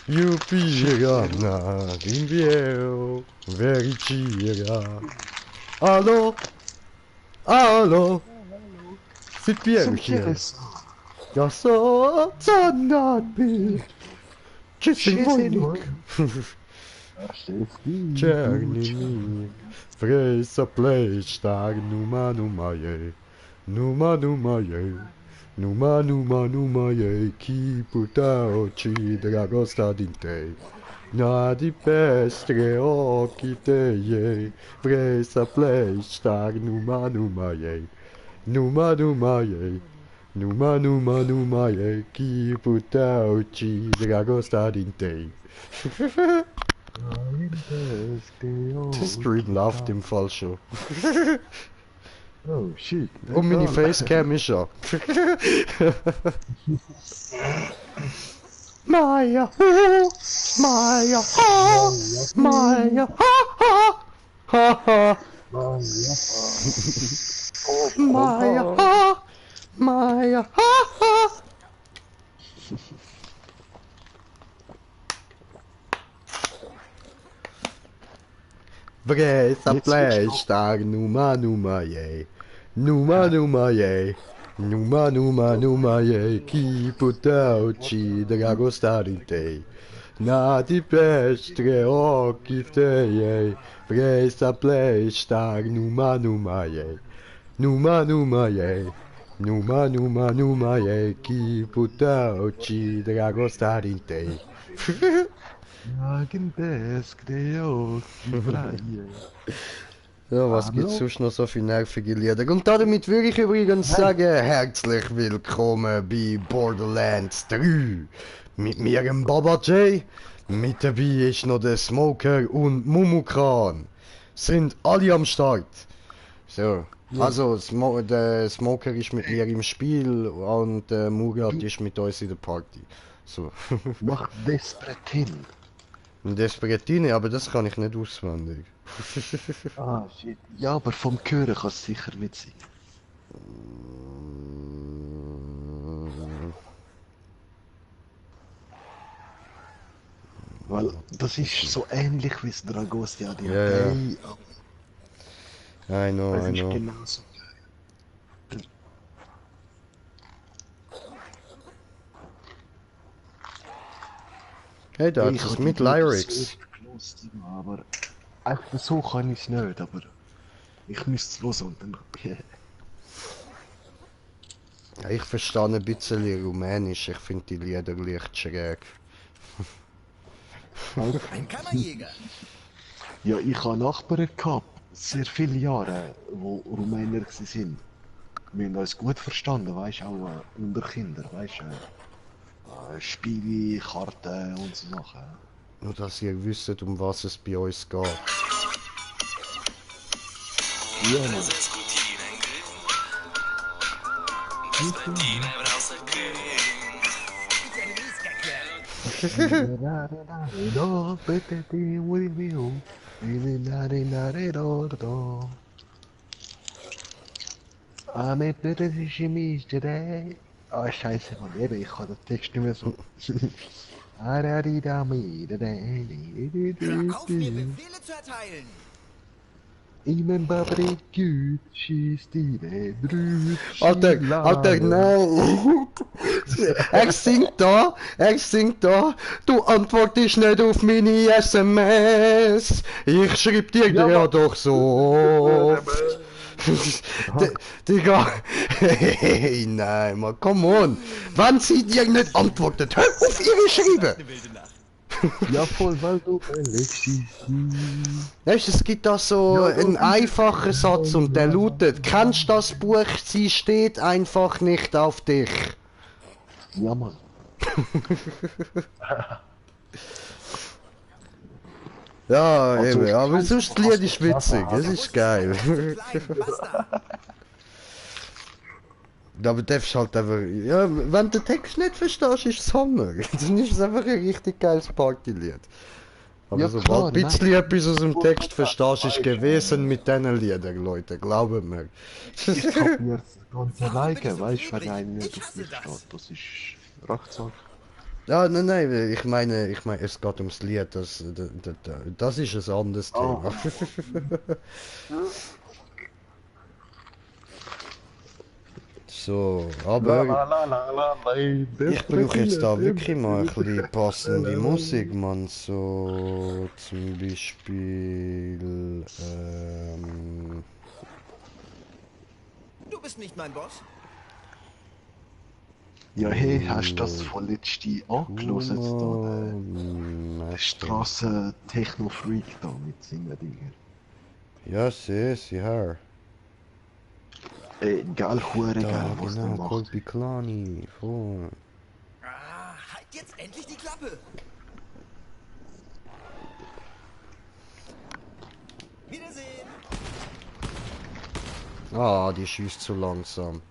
Yupirana, rinviero, vericira. Allo? Allo? C'est Pierre hier. Jag sa Zannabi. Kissing Voinik. Czerny Fresa pleć tak numa numa je. Numa numa je. Numa numa numa je. Chi puta oči dragosta din te. Na di pestre occhi te je. Fresa pleć tak numa numa je. Numa numa je. Numa numa numa je. Chi puta oči dragosta din te. Der Stream läuft im Fall schon. Oh shit. Und meine Facecam ist schon. Maya, Maya, Maya, Maya, Maya, Vresa pleštak, numa numa je. Numa numa je. Numa numa numa je. Ki puta oči dragosta din te. Na ti pestre occhi te je. Vresa pleštak, numa numa je. Numa numa je. Numa numa numa je. Ki puta oči dragosta din te. Ja, was gibt's sonst noch so für nervige Lieder? Und damit würde ich übrigens sagen, herzlich willkommen bei Borderlands 3. Mit mir, dem Baba J. Mit dabei ist noch der Smoker und Mumukran. Sind alle am Start. So, also der Smoker ist mit mir im Spiel und der Murat ist mit uns in der Party. So. Mach Desperatine. Desperatine, aber das kann ich nicht auswendig. Ah, shit. Ja, aber vom Hören kann es sicher nicht sein. Weil das ist so ähnlich wie das Dragostea die Ja. I know, Das I ist know. genauso. Hey, da Ich ist es hab mit die Lieder Lyrics. so gelost immer, aber einfach so kann ich es nicht, aber ich müsste es hören und dann... Ja, ich verstehe ein bisschen Rumänisch, ich finde die Lieder leicht schräg. Ein Kammerjäger. Ja, ich habe Nachbarn gehabt, sehr viele Jahre, wo Rumäner waren. Wir haben uns gut verstanden, weißt du, auch unter Kindern, weißt du. Spiele, Karten und so Sachen. Nur dass ihr wisst, um was es bei uns geht. Ja, Mann. Ah, scheiße, Mann, eben, ich kann den Text nicht mehr so. Hör auf, mir Befehle zu erteilen. Imen Babrik gut, schießt die Brüder. Alter, nein! Er singt da, du antwortest nicht auf meine SMS. Ich schreib dir ja doch so. Digga, hey, nein, man, come on. Wann sie dir nicht antwortet, hör auf ihre Schreiben. Ja, voll, weil du Alexis. Weißt du, es gibt da so einen einfachen Satz und der lautet, kennst das Buch, sie steht einfach nicht auf dich. Ja, Mann. Ja, Also, eben, aber ich sonst das Lied ist witzig, es ist geil. Aber darfst halt einfach, ja, wenn du den Text nicht verstehst, ist es Hammer. Dann ist es einfach ein richtig geiles Partylied. Aber Ja, sobald du ein klar, bisschen etwas aus dem Text verstehst, ist gewesen mit diesen Liedern, Leute, glaubt mir. Ich hab mir das ganze alleine, weißt du, wenn einer nicht auf mich steht. Das ist Rechtssache. Ja, nein, ich meine, es geht ums Lied, das ist ein anderes Oh. Thema. So, La aber la la la la la. ich brauche jetzt da wirklich mal ein bisschen passende Musik, man. So, zum Beispiel, Du bist nicht mein Boss. Ja, hey, hast du das von letztem angelost, da? Der Metal. Straßen-Techno-Freak da mit seinen Dingen. Ja, sie her. Ey, geil, hure geil, Da, was der genau, macht. Colby Kalani, voll. Ah, halt jetzt endlich die Klappe. Wiedersehen. Ah, die schießt zu langsam.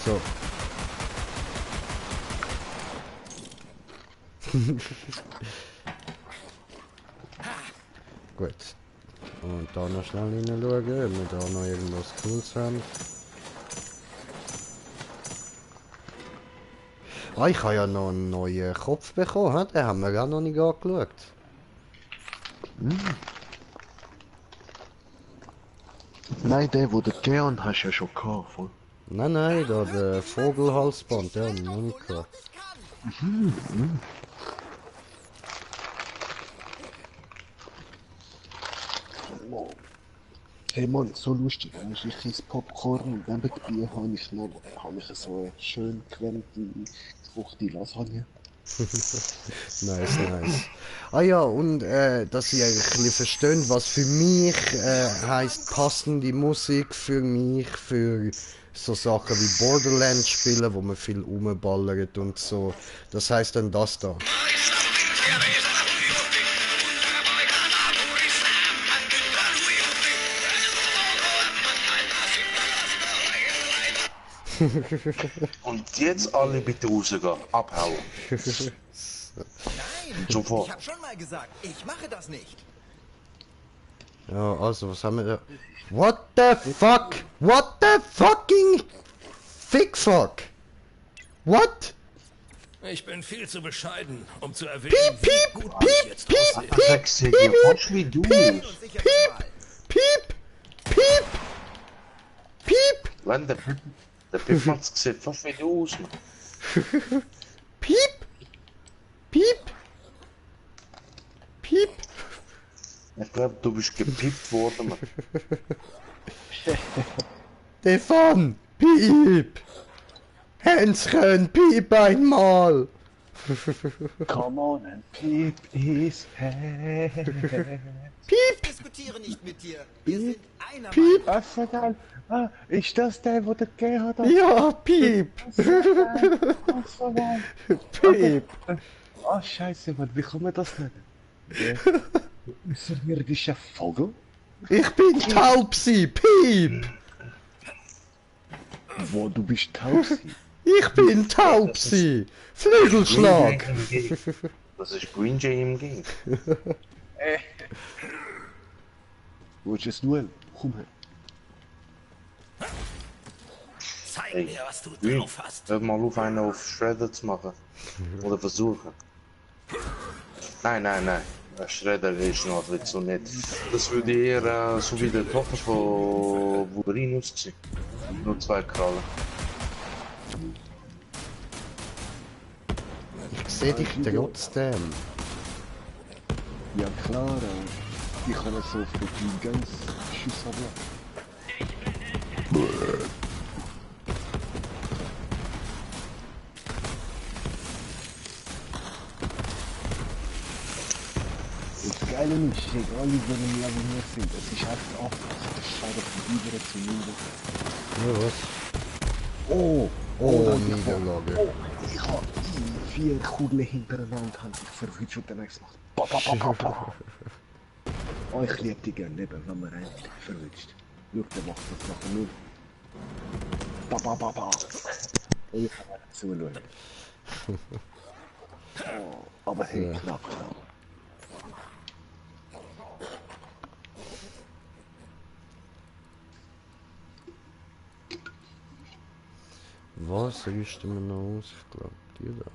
So. Gut. Und da noch schnell hineinschauen, ob wir da noch irgendwas Cooles haben. Ah, ich habe ja noch einen neuen Kopf bekommen, hä? Den haben wir gar noch nicht angeschaut. Nein, der, wo du gern hast, ja schon gehabt, voll. Nein, da der Vogelhalsband, der haben wir noch nicht So gehabt. laut ich kann. Hey Mann, so lustig, weißt du, ich esse Popcorn und nebenbei habe ich so eine schön gequälte, gekochte Lasagne. Nice. Ah ja, und dass ihr ein bisschen versteht, was für mich heisst passende Musik für mich, für so Sachen wie Borderlands spielen, wo man viel rumballert und so. Das heißt dann das da. Und jetzt alle bitte rausgehen, abhauen. Nein, Sofort. ich habe schon mal gesagt, ich mache das nicht. Ja, also, was haben wir da? What the fuck? What the fucking fuck? What? Ich bin viel zu bescheiden, um zu erwähnen, Piep, wie piep, gut piep, ich jetzt piep, aussehe. Perfekt, sehe ja fast wie du. Und sicher mal. Piep! Piep! Piep! Wenn der Pippmatz sieht fast wie du aus. Piep! Piep! Piep! Ich glaube, du bist gepippt worden, Mann. Stefan! Piep! Hänschen, piep einmal! Come on and peep his head. Piep! Ich diskutiere nicht mit dir. Wir sind einer Piep! Ah, so geil. Ah, ist das der, wo der gegeben hat? Ja, piep! Ah, so geil. Piep! Ah, scheiße, Mann, wie kann man das nicht? Der außerirdische Vogel? Ich bin taub, sie! Piep! Wo, du bist taub? Ich bin taub, sie! Flügelschlag! Das ist Green Jay im Game. Wo ist das Duell? Komm her. Zeig Ey, mir, was du Green, drauf hast. hör mal auf, einen auf Shredder zu machen. Oder versuchen. Nein. Der Shredder ist noch nicht so nett. Das würde eher so wie der Tochter von Wolverine aussehen. Nur 2 Krallen. Ich seh dich trotzdem. Ja klar, ich kann so auf den ganz Schuss haben. Das Geile ist, egal wie wir im Level wir sind, es ist einfach einfach, das schaut von über zu nieder. Ja, was? Oh! Oh, Niederlage. Ich hab die 4 Kugeln hintereinander hab ich verwünscht und dann hab ich gemacht. Pa, pa, pa, pa, pa. Oh, ich lieb die gerne eben, wenn man einen verwünscht. Schau, der macht das nachher nur. Pa, pa, pa, pa. Ich kann mal zuschauen. Oh, aber hey, Ja. knapp. Was rüsten wir noch aus? Ich glaube, die da.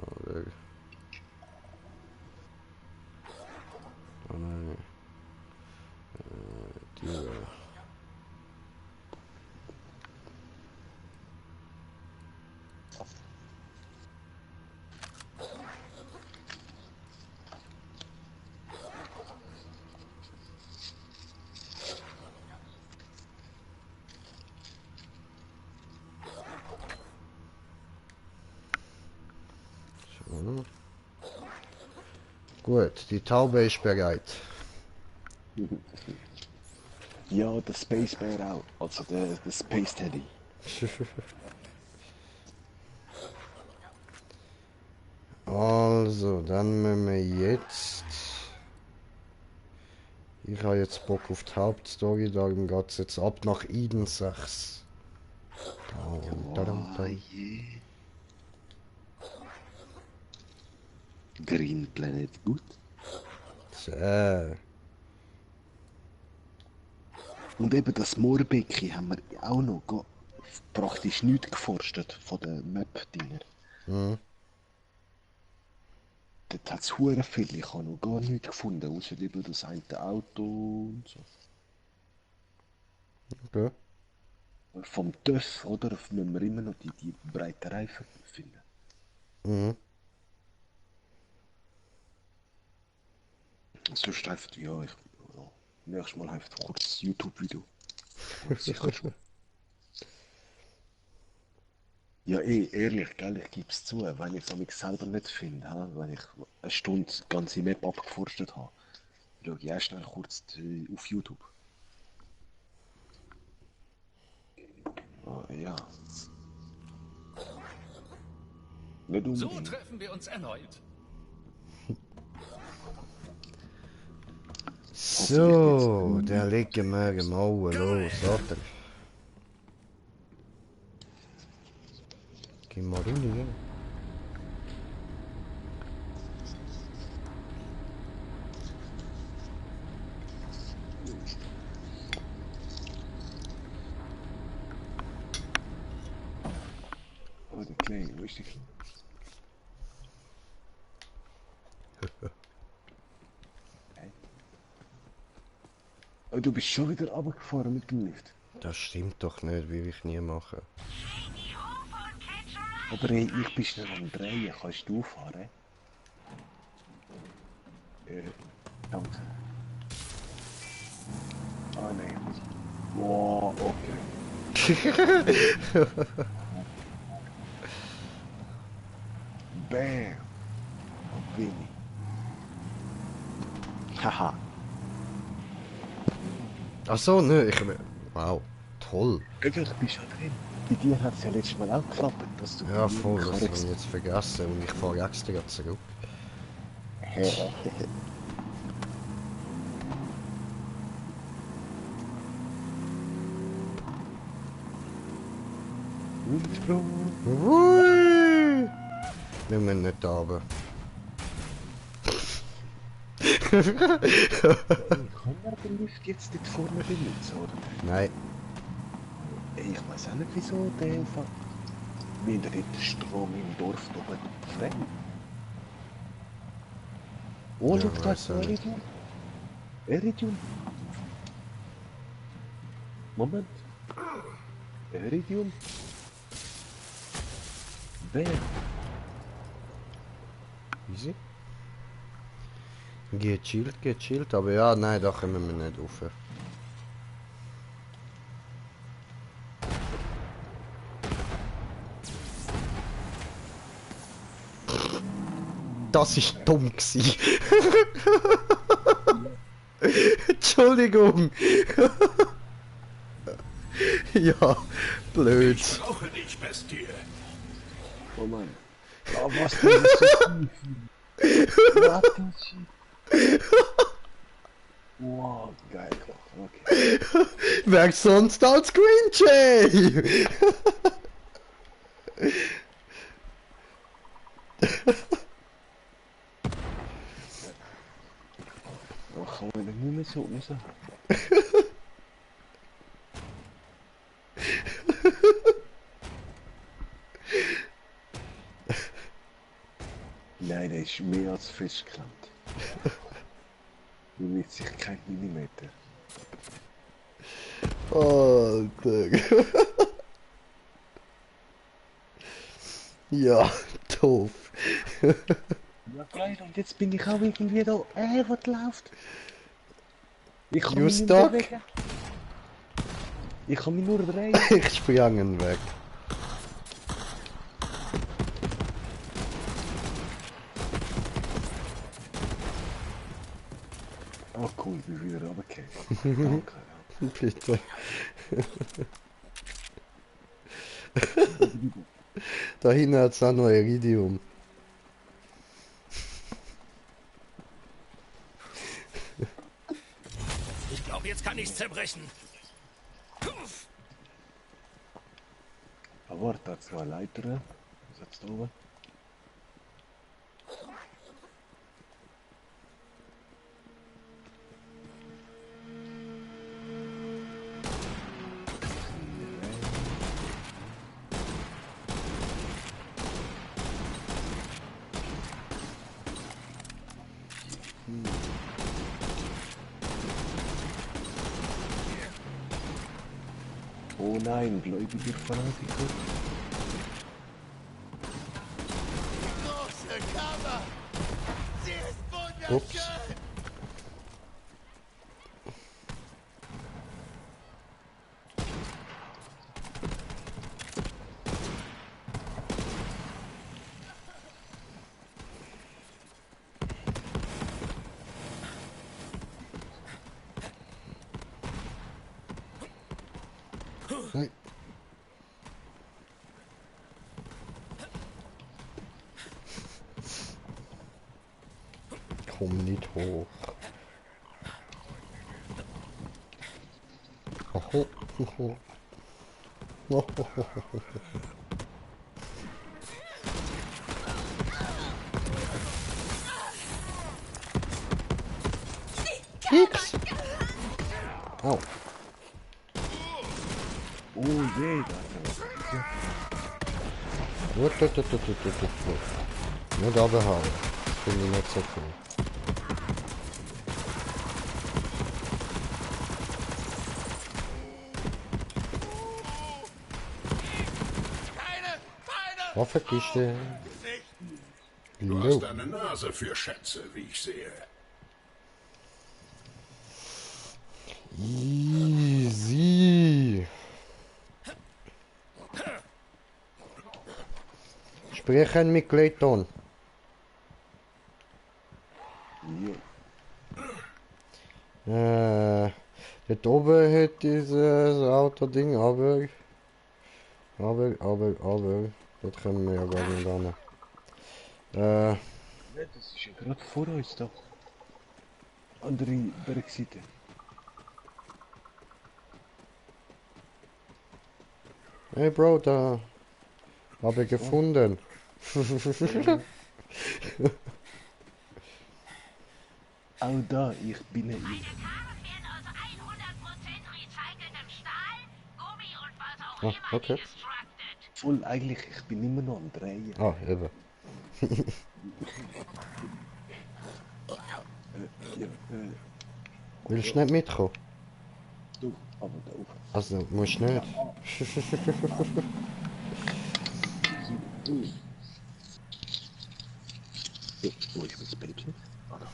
Gut, die Taube ist bereit. Ja, der Space Bear auch. Also der Space Teddy. Also, dann müssen wir jetzt... Ich habe jetzt Bock auf die Hauptstory, darum geht es jetzt ab nach Eden 6. Je. Green Planet, gut. So. Und eben das Moorbecki haben wir auch noch praktisch nichts geforstet von den Map-Dinger. Mhm. Dort hat es hure viel, ich habe noch gar nichts gefunden, außer eben das eine Auto und so. Okay. Vom TÜV, oder? Müssen wir immer noch die breiten Reifen finden. Mhm. Sonst einfach, ja, nächstes Mal einfach kurz das YouTube-Video. Sicher schon. Ja, ehrlich, gell, ich gebe es zu, wenn ich es mich selber nicht finde, wenn ich eine Stunde die ganze Map abgeforstet habe, schaue ich erst schnell kurz auf YouTube. Ja. Nicht So unbedingt. treffen wir uns erneut. So, dann legen wir mal los, oder? Geh mal rein. Oh, der Kleine, wo ist der Kleine? Hey. Oh, du bist schon wieder runtergefahren mit dem Lift. Das stimmt doch nicht, will ich nie machen. Aber hey, ich bin schnell am Drehen, kannst du fahren? Danke. Ah nein. Wow, okay. Bam. Und bin ich. Haha. Ach so, ne, ich... Wow, toll. Wirklich, bist du drin? Bei dir hat es ja letztes Mal auch geklappt, dass du... Ja, voll, das habe ich jetzt vergessen und ich fahre extra zurück. Hui! Wir müssen nicht runter. Kann man den Lift jetzt dort vorne benutzen, oder? Nein. Ich weiß auch nicht, wieso der Fall. Wie der dort Strom im Dorf oben frei. Oh, Ja, schau da, weiss auch nicht. Iridium. Iridium. Moment. Iridium. Wer? Easy. Gechillt, aber ja, nein, da kommen wir nicht rauf. Das ist dumm gsi. Entschuldigung. Ja, blöd. Ich brauche dich, Bestie. Oh Mann. Oh, was denn ist so tief? Warte, shit. Wow, geil. Okay. Wer sonst als Green Jay? Da kann man nicht mehr so raus. Nein, der ist mehr als festgeklemmt. Mit sich kein Millimeter. Alter. Ja, doof. Ja geil, und jetzt bin ich auch irgendwie da, was läuft? Ich kann You mich nicht stuck? bewegen. Ich kann mich nur drehen. Ich springe weg. Oh cool, ich bin wieder runtergefallen. Danke. Bitte. Da hinten hat es auch noch Iridium. Ich glaube, jetzt kann ich's zerbrechen. Aber warte, da hat zwei Leitern. Was hat's da oben? Oh nein, gläubiger Fanatiker. Große Kammer! Sie ist wunderschön! Ups. Nein. Komm nicht hoch. Oho. Oho. Nix. Au. Oh je, da hat er was. Nicht runterhauen. Das finde ich nicht so cool. Waffenkiste. Du hast eine Nase für Schätze, wie ich sehe. Easy. Sprechen mit Clayton. Ja. Dort oben hat dieses Autoding, aber... Dort können wir ja gar nicht ran. Ja, das ist ja gerade vor uns da. Andere Bergseite. Hey Bro, da habe ich gefunden. Auch da, ich bin ich. Meine Karren werden aus 100% recyceltem Stahl, Gummi und was auch Ah, immer okay. destructed. Voll, eigentlich, ich bin immer noch am Drehen. Ah, eben. Ja, Willst du nicht mitkommen? du, aber da oben. Also, musst nicht. Ja, wo ist mein Päckchen? Ah, da.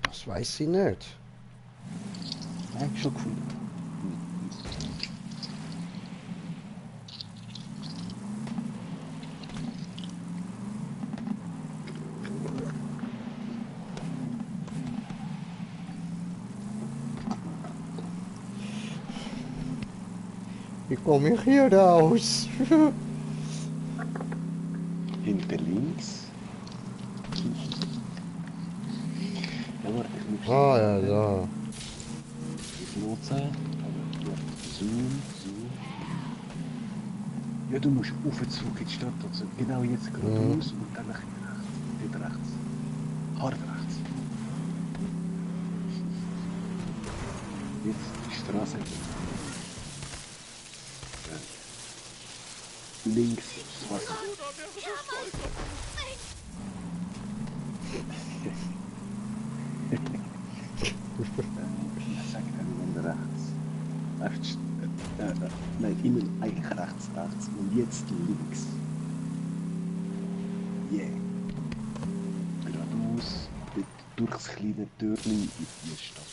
Das weiß ich nicht. Nein, schon gefunden. Wie komme ich hier raus? Hinter links. Ja, warte, ich muss Ah ja, da. losen. Aber ja, zoom. Ja, du musst auf zurück in die Stadt. Also genau jetzt geradeaus und dann nach rechts. Dort rechts. Hart rechts. Jetzt die Straße. Links, das Wasser. Ich sag dann rechts. Nein, immer eigentlich rechts. Und jetzt links. Yeah. Geradeaus, dort durchs kleine Türchen in die Stadt.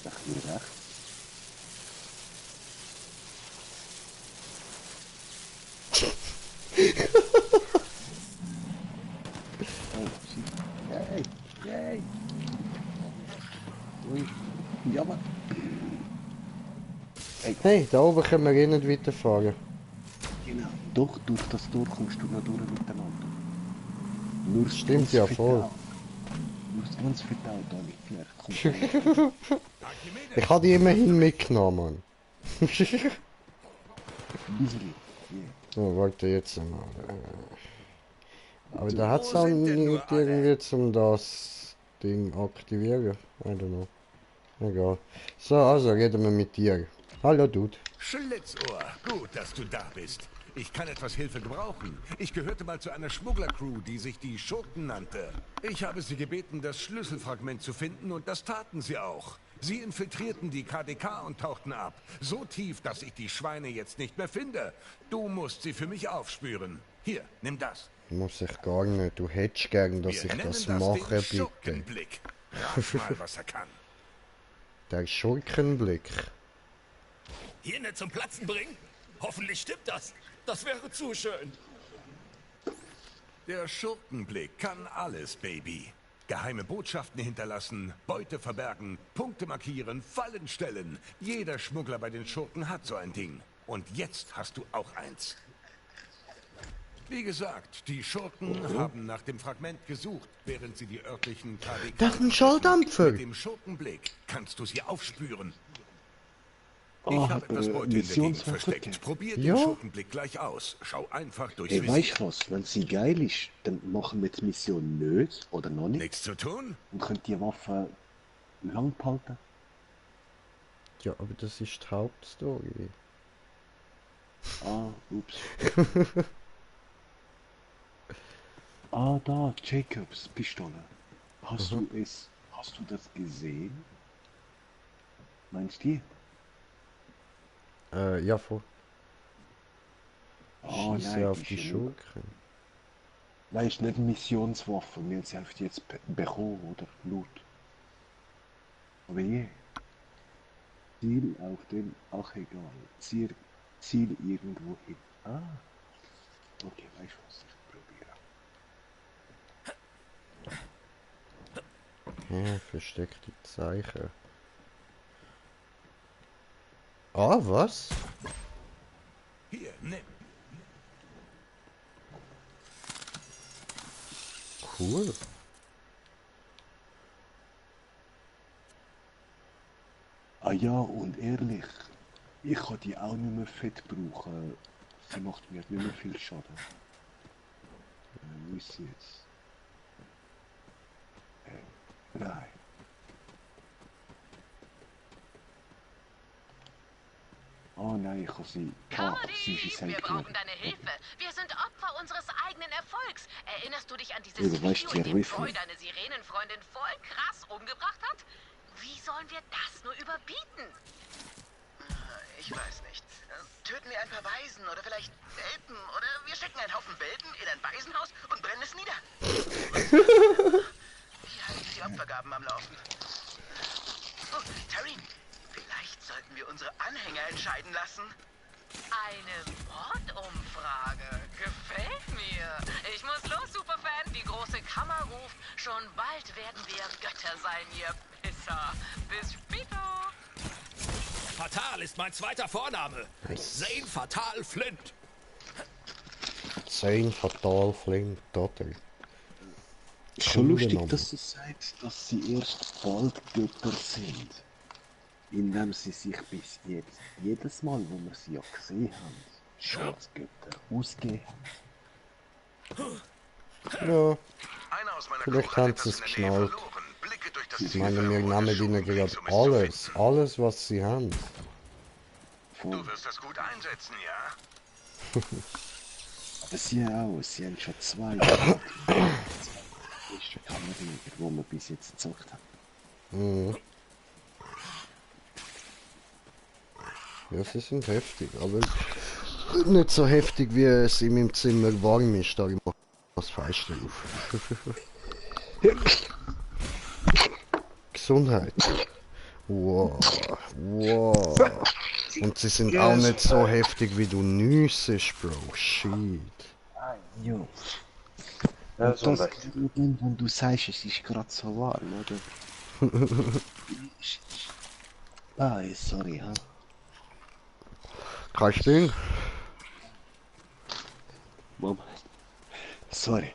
Nach hier rechts. Oh, shit. Hey. Yay! Ui. Ja, aber... Hey, da oben können wir eh nicht weiterfahren. Genau. Doch, durch das Tor kommst du noch durch mit dem Auto. Nur das Stimmt ganz ja, fette voll. Auto. Nur das ganz fette Auto habe ich vielleicht. Kommt Ich habe die immerhin mitgenommen, Mann. ein bisschen. Yeah. Oh, warte jetzt mal. Aber da hat es auch nicht irgendwie zum das Ding aktivieren. I don't know. Egal. So, also reden wir mit dir. Hallo, Dude. Schlitzohr, gut, dass du da bist. Ich kann etwas Hilfe gebrauchen. Ich gehörte mal zu einer Schmugglercrew, die sich die Schurken nannte. Ich habe sie gebeten, das Schlüsselfragment zu finden und das taten sie auch. Sie infiltrierten die KDK und tauchten ab. So tief, dass ich die Schweine jetzt nicht mehr finde. Du musst sie für mich aufspüren. Hier, nimm das. Muss ich gar nicht. Du hättest gern, dass Wir ich nennen das den mache, bitte. Schurkenblick. Rat mal, was er kann. Der Schurkenblick. Hier nicht zum Platzen bringen? Hoffentlich stimmt das. Das wäre zu schön. Der Schurkenblick kann alles, Baby. Geheime Botschaften hinterlassen, Beute verbergen, Punkte markieren, Fallen stellen. Jeder Schmuggler bei den Schurken hat so ein Ding. Und jetzt hast du auch eins. Wie gesagt, die Schurken haben nach dem Fragment gesucht, während sie die örtlichen KDK... Das ist ein Schalldampfer. Mit dem Schurkenblick kannst du sie aufspüren. Ich Ah, habe hat etwas er Beute in der Gegend Missionswaffe versteckt. gegeben? Probier Ja. den Schurkenblick gleich aus. Schau einfach durchs Ey, Visier. weißt du was? Wenn sie geil ist, dann machen wir die Mission nicht oder noch nicht Nichts zu tun? und können die Waffe lang behalten. Ja, aber das ist die Hauptstory. Ah, ups. Ah, da, Jacobs Pistole. Hast du das gesehen? Meinst du die? Ja, voll. Oh Schieße nein, auf die die ist ja nur- Schurken. Nein, ist nicht eine Missionswaffe. Wir haben sie einfach jetzt bekommen, oder? Loot. Aber je. Ziel auf dem, ach egal. Ziel irgendwo hin. Ah. Okay, weißt du was? Ich probiere. Ja, versteckte Zeichen. Ah, was? Hier, nimm. Cool. Ah ja, und ehrlich, ich kann die auch nicht mehr fett brauchen. Sie macht mir nicht mehr viel Schaden. Wo ist sie jetzt? Nein. Oh nein, ich kann sie... Ah, sie ist Wir selten. brauchen deine Hilfe. Wir sind Opfer unseres eigenen Erfolgs. Erinnerst du dich an dieses Ja, du weißt, Video, die in dem Riffel. Troy deine Sirenenfreundin voll krass umgebracht hat? Wie sollen wir das nur überbieten? Ich weiß nicht. Töten wir ein paar Waisen oder vielleicht Welpen oder wir stecken einen Haufen Welpen in ein Waisenhaus und brennen es nieder. Wie halten die Opfergaben am Laufen? Oh, Terry, vielleicht sollten wir unsere Anhänger entscheiden lassen. Eine Mordumfrage. Gefällt mir. Ich muss los, Superfan. Die große Kammer ruft. Schon bald werden wir Götter sein, ihr Pisser. Bis später. Fatal ist mein zweiter Vorname. Zane Fatal Flint. Zane Fatal Flint, oder? Schon lustig, Name. dass sie sagt, dass sie erst bald Götter sind. Indem sie sich bis jetzt, jedes Mal, wo wir sie ja gesehen haben, schon als Götter ausgegeben haben. Ja, Einer aus meiner vielleicht Crew hat haben sie etwas es in der Nähe geschnallt. verloren. Blicke durch das Ich meine, wir Zielfeld, nehmen ohne ihnen Schurkenblick, gerade um es zu alles, finden. alles, was sie haben. Voll. Du wirst das gut einsetzen, ja? Aber sie auch, sie haben schon zwei. Das ist schon Kammern, wo wir bis jetzt gezockt haben. Mhm. Ja, sie sind heftig, aber nicht so heftig, wie es in meinem Zimmer warm ist. Da mache ich das Fenster auf. Gesundheit. Wow, wow. Und sie sind auch nicht so heftig, wie du nüssest, Bro. Shit. Jo. Ja, Und so das recht. Gefühl, wenn du sagst, es ist gerade so warm, oder? Ah, sorry, ha. Kein Ding. Mom. Sorry.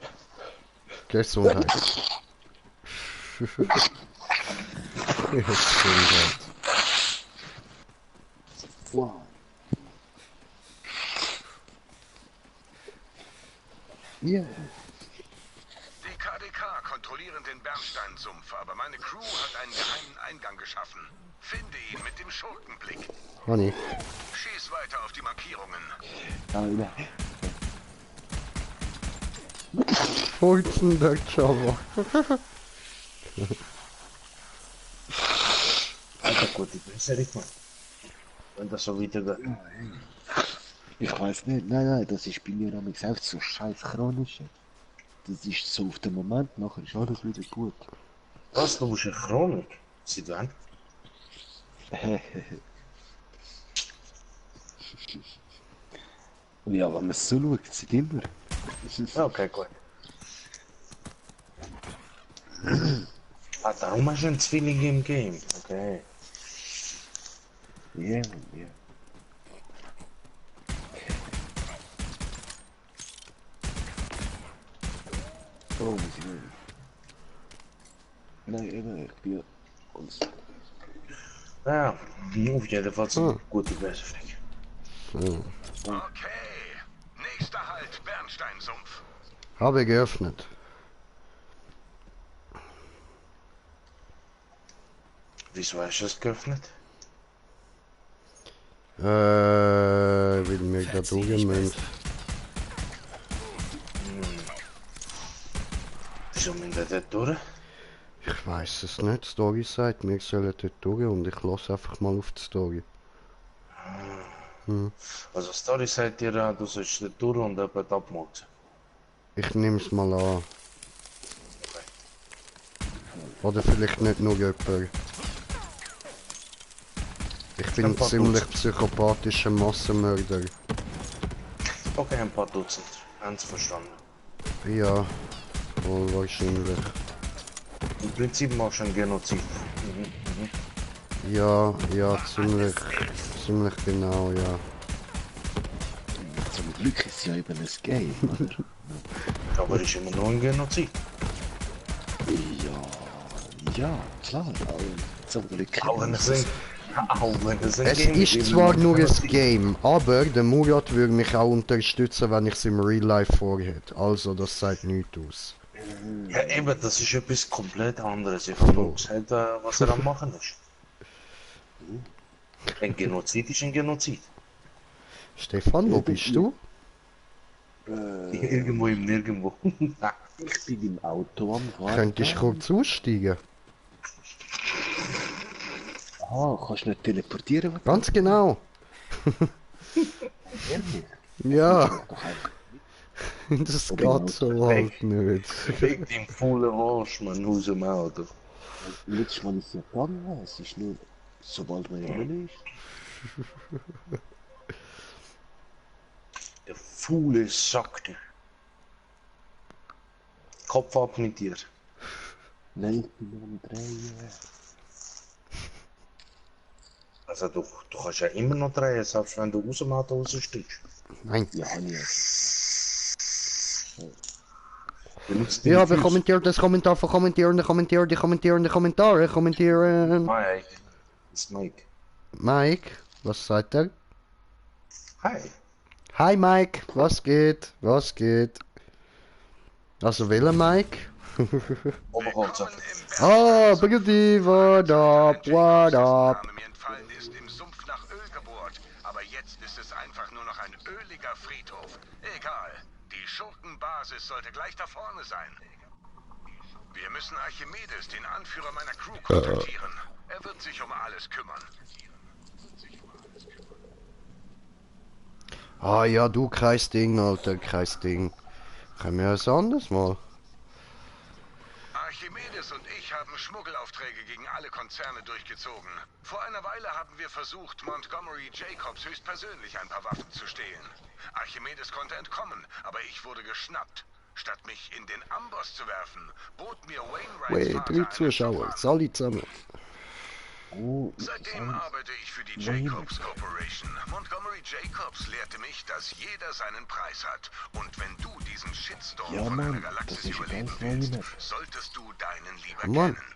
Gesundheit. Gesundheit. Wow. Ja. Die KDK kontrollieren den Bernsteinsumpf, aber meine Crew hat einen geheimen Eingang geschaffen. Finde ihn mit dem Schurkenblick. Honey. Schieß weiter auf die Markierungen. Alter. Fulzen der Java. Alter, gut, die Besserung, Mann. Wenn das so weitergeht. Ich weiß nicht, nein, das ist bei mir am selbst so scheiß chronisch. Das ist so auf den Moment, nachher ist alles wieder gut. Was, du bist eine Chronik? Seit wann? Ja, wenn man es so schaut, sieht immer. Okay, gut. Ah, darum hast du ein Zwilling im Game. Okay. Ja, Mann, ja. Oh, muss ich nicht. Nein, eben, ich bin ja alles. Ja, auf jeden Fall so eine gute Besserung. Okay. Nächster Halt, Bernsteinsumpf. Habe geöffnet. Wieso hast du es geöffnet? Weil mir gerade durchgemünzt. Wieso müssen wir dort durch? Ich weiß es nicht. Die Story sagt, wir sollen dort durch und ich lasse einfach mal auf die Story. Also Story sagt dir, du sollst dort durch und jemand abmuten. Ich nehme es mal an. Oder vielleicht nicht nur jemand. Ich bin Ein ein paar ziemlich Dutzend. psychopathischer Massenmörder. Okay, ein paar Dutzend. Haben Sie verstanden? Ja, wohl wahrscheinlich. Im Prinzip machst du einen Genozid. Ja, ziemlich genau, ja. Zum Glück ist ja eben ein Game, oder? Aber ist immer noch ein Genozid. Ja, klar, aber zum Glück. Auch wenn es ein Es Game ist immer zwar noch nur ein Genozid. Game, aber der Murat würde mich auch unterstützen, wenn ich es im Real Life vorhätte. Also, das sagt nichts aus. Ja, eben, das ist etwas komplett anderes. Ich habe nur gesagt, was er am machen ist. Ein Genozid ist ein Genozid. Stefan, wo bist du? Irgendwo im Nirgendwo. Ich bin im Auto am Warten. Könntest du kurz aussteigen? Ah, kannst du nicht teleportieren? Was? Ganz genau. Ehrlich? Ja, Doch einfach. das geht so halt nicht. Wegen dem vollen Arsch, man, aus dem Auto. Letztes Mal ist ja gegangen, es ist nur, sobald man in ist. Der faule Sack, der. Kopf ab mit dir. Nein, ich bin nur am Drehen. Also du kannst ja immer noch drehen, selbst wenn du aus dem Auto raussteigst. Nein. Ja, Hanni. Benutzt Ja, deine wir kommentieren das Kommentar, kommentieren. Mike. Das ist Mike. Mike, was sagt er? Hi. Hi Mike, was geht? Was geht? Also welcher Mike? Oberholzer. Ah, Brigadi, what up, what up? Mir entfallen ist, im Sumpf nach Öl gebohrt. Aber jetzt ist es einfach nur noch ein öliger Friedhof. Egal. Die Schurkenbasis sollte gleich da vorne sein. Wir müssen Archimedes, den Anführer meiner Crew, kontaktieren. Er wird sich um alles kümmern. Ah ja, du Kreisding, Alter, Kreisding. Können wir es anders mal? Archimedes und ich haben Schmuggelaufträge gegen alle Konzerne durchgezogen. Vor einer Weile haben wir versucht, Montgomery Jacobs höchstpersönlich ein paar Waffen zu stehlen. Archimedes konnte entkommen, aber ich wurde geschnappt. Statt mich in den Amboss zu werfen, bot mir Wainwrights Wait, Vater 3 einen Zuschauer, Job an. alle zusammen. Oh, Seitdem arbeite ich für die Nein. Jacobs Corporation. Montgomery Jacobs lehrte mich, dass jeder seinen Preis hat. Und wenn du diesen Shitstorm Ja, von Mann, einer Galaxis das ist überleben ganz willst, neu. solltest du deinen lieber Mann. kennen.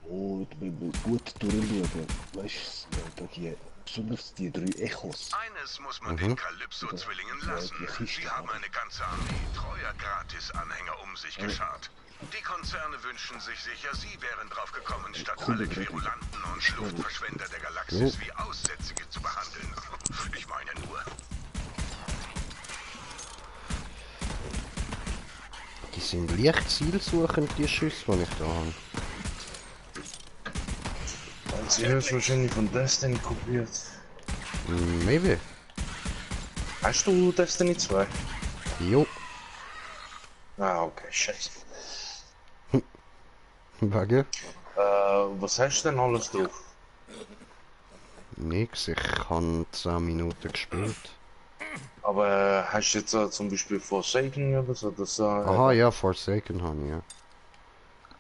Oh, wenn wir gut durchschauen, weißt du, da die, besonders die 3 Echos. Eines muss man den Calypso-Zwillingen Ja, lassen. die Kiste, Sie haben oder? eine ganze Armee treuer Gratis-Anhänger um sich geschart. Die Konzerne wünschen sich sicher, sie wären drauf gekommen, statt alle Querulanten und Luftverschwender der Galaxis wie Aussätzige zu behandeln. Ich meine nur. Die sind leicht zielsuchend, die Schüsse, die ich da habe. Sie ist wahrscheinlich von Destiny kopiert. Maybe. Hast du Destiny 2? Jo. Ah, okay, scheiße. Wegen? Was hast du denn alles drauf? Nix, ich habe 10 Minuten gespielt. Aber hast du jetzt zum Beispiel Forsaken oder so? Das, Aha, ja, Forsaken habe ich, ja.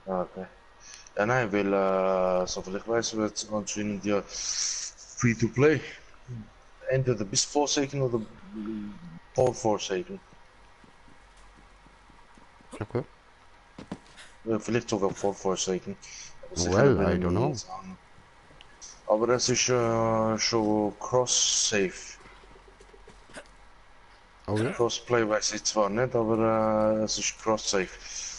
Ah, okay. Ja, nein, weil, soviel ich weiß, wird anscheinend ja Free-to-Play. Entweder bis Forsaken oder vor Forsaken. Okay. Vielleicht sogar vor Forsaken. Well, I don't know. Aber das ist schon Cross-Save. Oh ja? Crossplay weiß ich zwar nicht, aber es ist Cross-Save.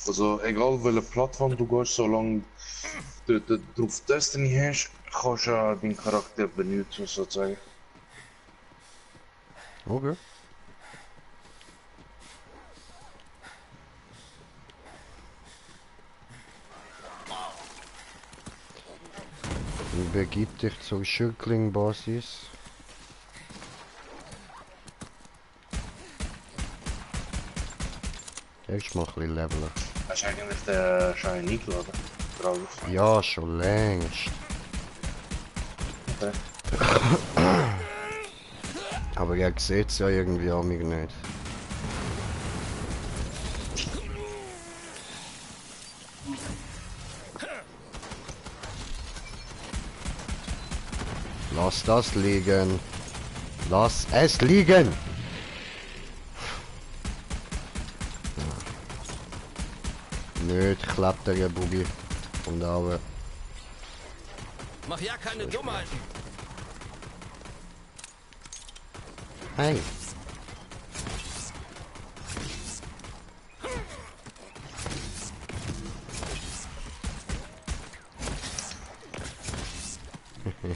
Also egal welche Plattform du gehst, solange du drauf Destiny hast, kannst du deinen Charakter benutzen sozusagen. Okay. Begib dich zur Schürkling-Basis. Erstmal ein bisschen leveln. Hast du eigentlich den Schein eingeladen? Drauf. Ja, schon längst. Okay. Aber er sieht es ja irgendwie an mich nicht. Lass das liegen. Lass es liegen. Nicht klappt der Bubi. Und aber. Mach ja keine Dummheiten. Hey.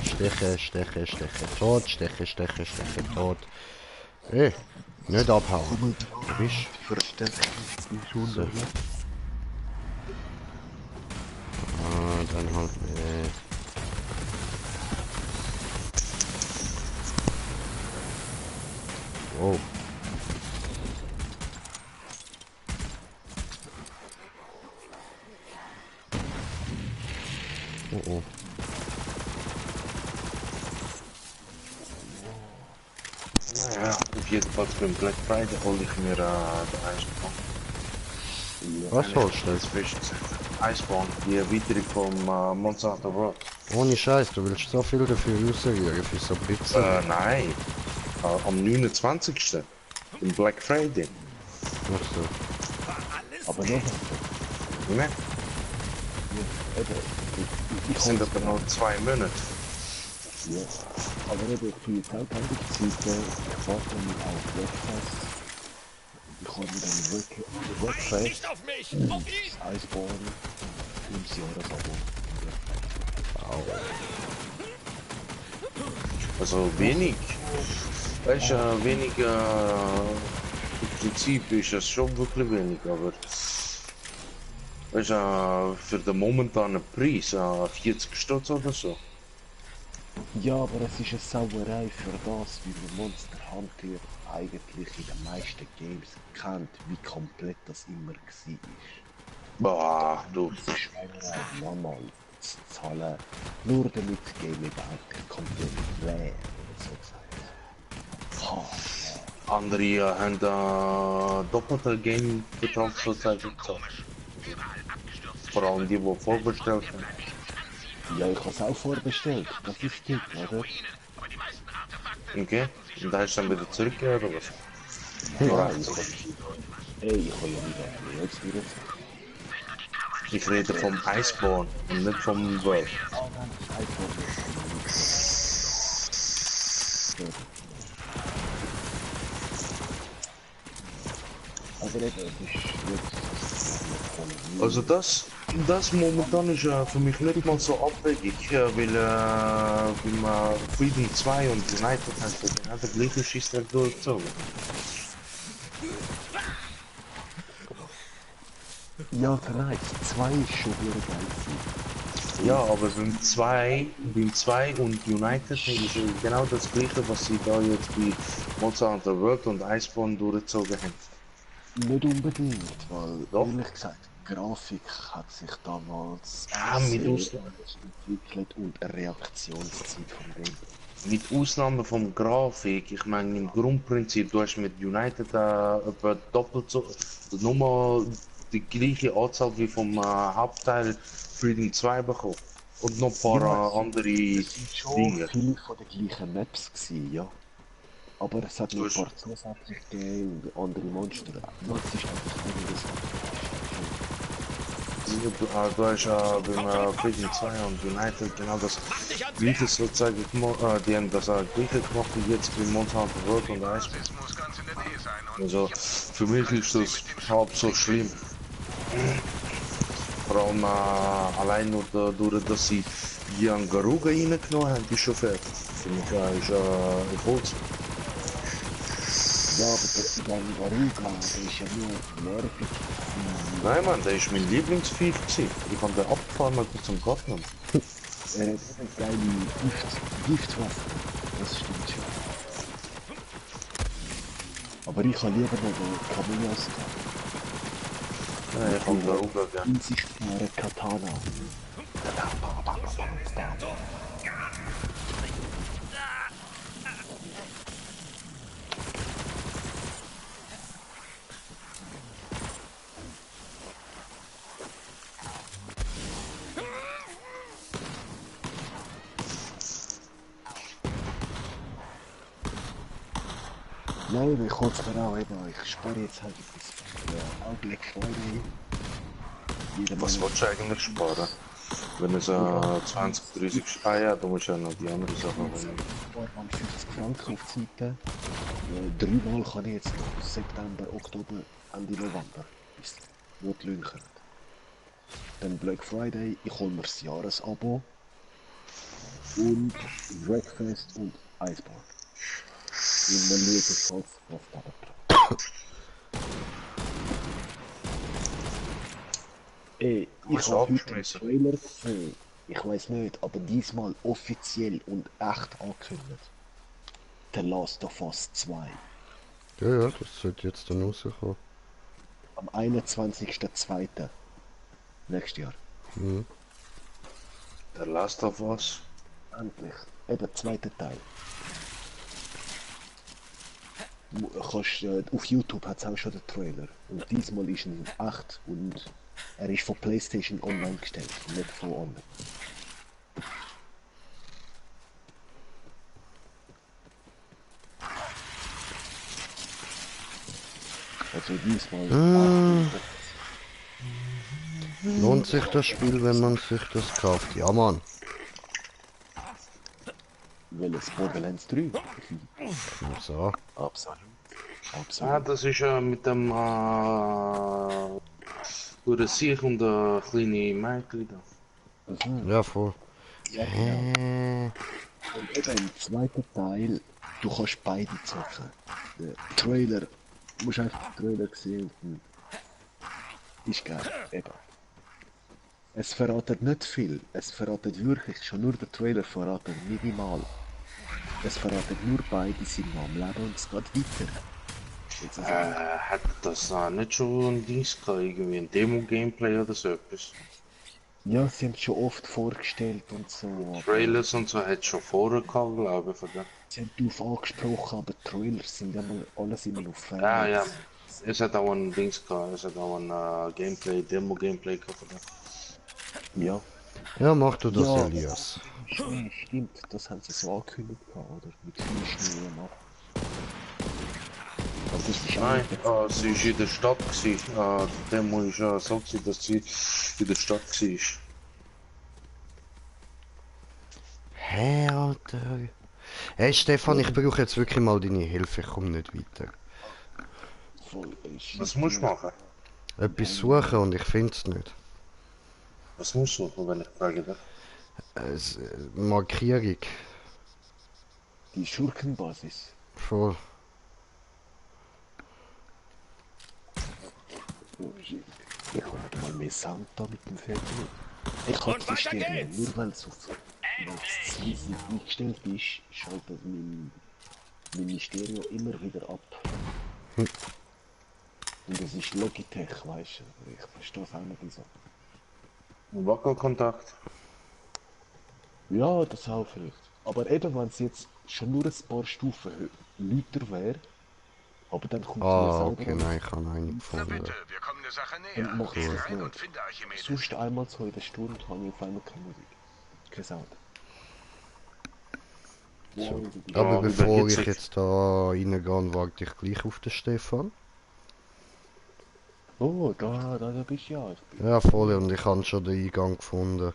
Steche, steche, steche, tot, steche, steche, steche, tot. Hey, nicht abhauen. Bist Verstärkung schon so. Ah, dann halt. Wow. Oh oh. Ja, auf jeden Fall beim Black Friday hol ich mir den Eisborn. Was holst du? Das frisch gesagt. Eisborn, die Erweiterung vom Monsanto Road. Ohne Scheiß, du willst so viel dafür rausrühren, für so Pizza. Nein. Am 29. Im Black Friday. Ach so. Aber noch, Ne? ich Sind aber noch 2 Monate. ja, aber eben für die Zeit, ich warte auf Webfest. Ich habe mir dann Webfest, Nicht auf mich! Auf ihn! Eisborn, 5 Jahresabo. Also wenig. Weißt du, wenig, im Prinzip ist es schon wirklich wenig, aber weißt du, für den momentanen Preis, 40 Stutz oder so. Ja, aber es ist eine Sauerei für das, wie man Monster Hunter eigentlich in den meisten Games kennt, wie komplett das immer war. Boah, du. Das ist Schweinerei, nochmal zu zahlen, nur damit das Game überhaupt komplett wäre, so gesagt. Andere haben doppelte Game-Betrag sozusagen gezahlt. Vor allem die vorbestellt haben. Ja, ich habe es auch vorbestellt. Das ist dick, oder? Okay, und da hast du dann wieder zurückgegeben oder was? Nein, ich kann ja nicht jetzt wieder. Ich rede vom Iceborne und nicht vom World. Aber eben, es ist jetzt... Also das momentan ist für mich nicht mal so abwegig, weil man Freedom 2 und United hat genau der gleiche Schießer durchgezogen. Ja, vielleicht. 2 ist schon wieder geil. Ja, aber beim 2 und United ist genau das gleiche, was sie da jetzt bei Monster Hunter World und Iceborne durchgezogen haben. Nicht unbedingt, weil Doch. ehrlich gesagt, die Grafik hat sich damals Ja, mit sehr Ausnahme. entwickelt und eine Reaktionszeit vom Game. Mit Ausnahme vom Grafik, ich meine im Grundprinzip, du hast mit United etwa doppelt so, nochmal die gleiche Anzahl wie vom Hauptteil Freedom 2 bekommen. Und noch ein paar andere Es sind schon Dinge. viele von den gleichen Maps gewesen, ja. Aber es hat noch ein paar zusätzlich gegeben und andere Monster. Was ist einfach einiges Du hast beim Freedom 2 und United genau das gleiche sozusagen gemacht, die haben das gleiche gemacht wie jetzt bei Monster Hunter World und Iceborne. Also für mich ist das halb so schlimm. Vor allem allein nur dadurch, dass sie Jan Garuga reingenommen haben, ist schon fertig. Für mich ist Erfolg. Ja, aber das ist ein Garuga, der ist ja nur nervig. Nein Mann, der ist mein Lieblingsviech gewesen. Ich habe den abgefahren bis zum Gott genommen. Er hat eine geile Giftwaffe, das stimmt schon. Aber ich habe lieber noch den Camellias gehabt. Ja, ich habe Garuga gerne. Unsichtbare Katana. Nein, ich kurz mir eben, ich spare jetzt halt auch Black Friday. Was willst du eigentlich sparen? Wenn es 20, 30... Ah ja, du musst ja noch die andere Sachen holen. Ich spare mal 50 Franken auf die Seite. 3-mal kann ich jetzt noch September, Oktober, Ende November, bis wo die Löhne kommen. Dann Black Friday, ich hole mir das Jahresabo. Und Breakfast und Iceborne. Und dann schaue ich was da betrifft. Ey, ich habe heute einen Trailer gesehen. Ich weiß nicht, aber diesmal offiziell und echt angekündigt. The Last of Us 2. Ja, das sollte jetzt dann rauskommen. Am 21.02. nächstes Jahr. Mhm. Der Last of Us. Endlich. Eben, zweiter Teil. Auf YouTube hat es auch schon den Trailer. Und diesmal ist er echt und er ist von PlayStation online gestellt, nicht von online. Also diesmal Lohnt sich das Spiel, wenn man sich das kauft? Ja, Mann. welches Borderlands 3? So. Absolut. Ah, das ist mit dem durch sich und der kleine Mädchen da. Ja, voll. Ja, genau. Und eben im zweiten Teil, du kannst beide zocken. Der Trailer, du musst einfach den Trailer sehen und ist geil, eben. Es verratet nicht viel, es verratet wirklich, schon nur der Trailer verratet minimal. Es verratet nur beide sind noch am Leben und es geht weiter. Jetzt Hat das nicht schon ein Dings gehabt, irgendwie ein Demo-Gameplay oder so etwas? ja, sie haben es schon oft vorgestellt und so. aber Trailers und so hat es schon vorher gehabt, glaube ich, von dem. Sie haben darauf angesprochen, aber die Trailers sind alles immer auf Fan. Ja, ja. Es hat auch ein Dings gehabt, es hat auch ein Demo-Gameplay gehabt. Oder? Ja. Ja, mach du das, Ja. Elias. Schnee, stimmt, das haben sie so angekündigt gehabt, oder? Mit viel Schnee und ab. Aber das ist Nein, auch sie war in der Stadt. Die Demo ist ja so, dass sie in der Stadt war. Hä, Alter. Hey Stefan, ich brauche jetzt wirklich mal deine Hilfe, ich komme nicht weiter. voll. Was musst du machen? Etwas suchen und ich finde es nicht. Was musst du, wenn ich frage dich? Markierung. Die Schurkenbasis. Voll. Oh shit. Ich habe mal mehr Sound da mit dem Feld. Ich habe die Stereo, nur weil es auf Ziel eingestellt ist, schaltet meine Stereo immer wieder ab. Und das ist Logitech, weißt du. Ich verstehe es auch nicht so. Wackelkontakt. Ja, das auch vielleicht. Aber eben, wenn es jetzt schon nur ein paar Stufen lauter wäre, aber dann kommt Ah, die okay, nein, ich habe einen Na gefunden. bitte, wir kommen der Sache näher. Und macht's Geh das rein nicht. und finde Archimedes. Sonst einmal so in der Stunde habe ich auf einmal keine Musik. Kein Sound. So. Ja, Aber Ja, bevor ich überhitzig. jetzt da reingehe, warte ich gleich auf den Stefan. oh, da bist du ja. Ja, voll, und ich habe schon den Eingang gefunden.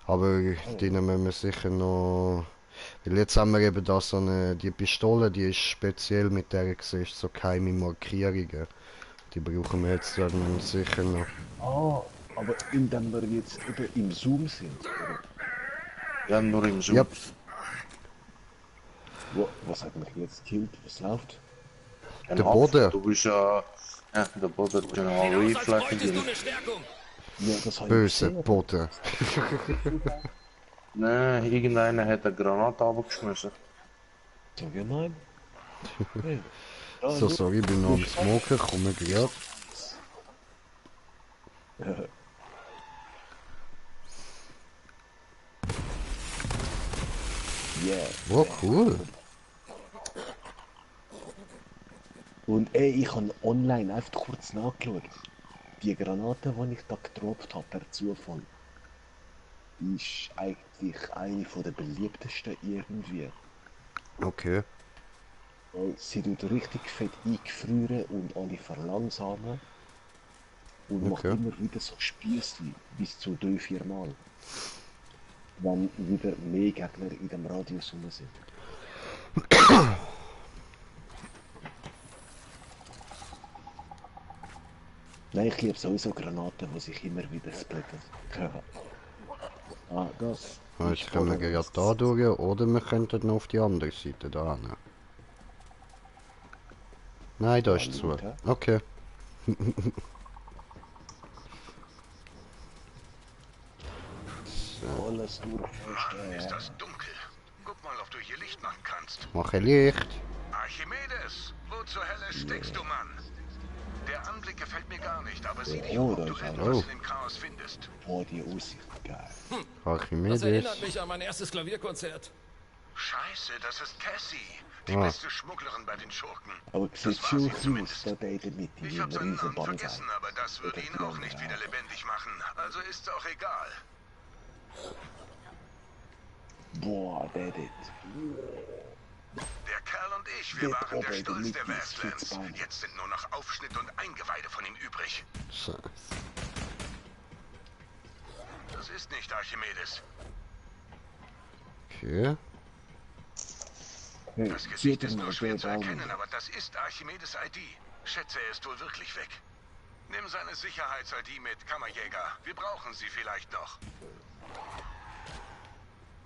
Aber den müssen wir sicher noch... Weil jetzt haben wir eben da so eine... Die Pistole, die ist speziell, mit der siehst so geheime Markierungen. Die brauchen wir jetzt dann sicher noch. Ah, aber indem wir jetzt eben im Zoom sind, oder? Ja, nur im Zoom. Ja, Was hat mich jetzt gekillt? Was läuft? Ein Der Hopf. Boden. Du bist ja... Ja, der Boden hat genau Sieht aus, als Reflex bräuchtest du gegeben. eine Stärkung. Ja, das habe ich böse gesehen. Boden. Nein, irgendeiner hat eine Granate runtergeschmissen. Sag ja nein. Nee. Ja, So, nur- sorry, ich bin noch am Smoken, komme gerade. Yeah. Oh, cool. Und ich habe online einfach kurz nachgeschaut. Die Granate, die ich da gedroppt habe, per Zufall, ist eigentlich eine der beliebtesten irgendwie. Okay. Weil sie tut richtig fett eingefrieren und alle verlangsamen. Und macht Okay. immer wieder so Spiessli, bis zu 3-4 Mal. Wenn wieder mehr Gegner in dem Radius rum sind. Nein, ich liebe sowieso Granaten, die sich immer wieder splitten. Ah, das. Jetzt können wir gerade da durch, oder wir könnten noch auf die andere Seite da hin. Nein, da ist zu. Okay. Alles nur Ist das dunkel? Guck mal, ob du hier Licht machen kannst. Mache Licht. Archimedes, wo zur Hölle steckst du, Mann? Der Anblick gefällt mir gar nicht, aber sieh dich Oh, um, da ob du ist einer. irgendwas in dem Chaos findest. Oh, die Aussicht, geil. Das Archimedes. erinnert mich an mein erstes Klavierkonzert. Scheiße, das ist Cassie. Die Ah. beste Schmugglerin bei den Schurken. Aber Das sieht war schon sie aus, zumindest. da der mit Ich dem hab seinen riesen Namen Band vergessen, aber das würde ihn auch nicht wieder lebendig machen. Also ist's auch egal. Boah, der. Der Kerl und ich, wir Der waren der Ober, Stolz mit der diesen Westlands. Spitzbeinen. Jetzt sind nur noch Aufschnitt und Eingeweide von ihm übrig. Scheiße. Das ist nicht Archimedes. Okay. Hey, Das seht Gesicht ihr ist mal, nur schwer der zu Daumen. erkennen, aber das ist Archimedes ID. Schätze, er ist wohl wirklich weg. Nimm seine Sicherheits-ID mit, Kammerjäger. Wir brauchen sie vielleicht noch.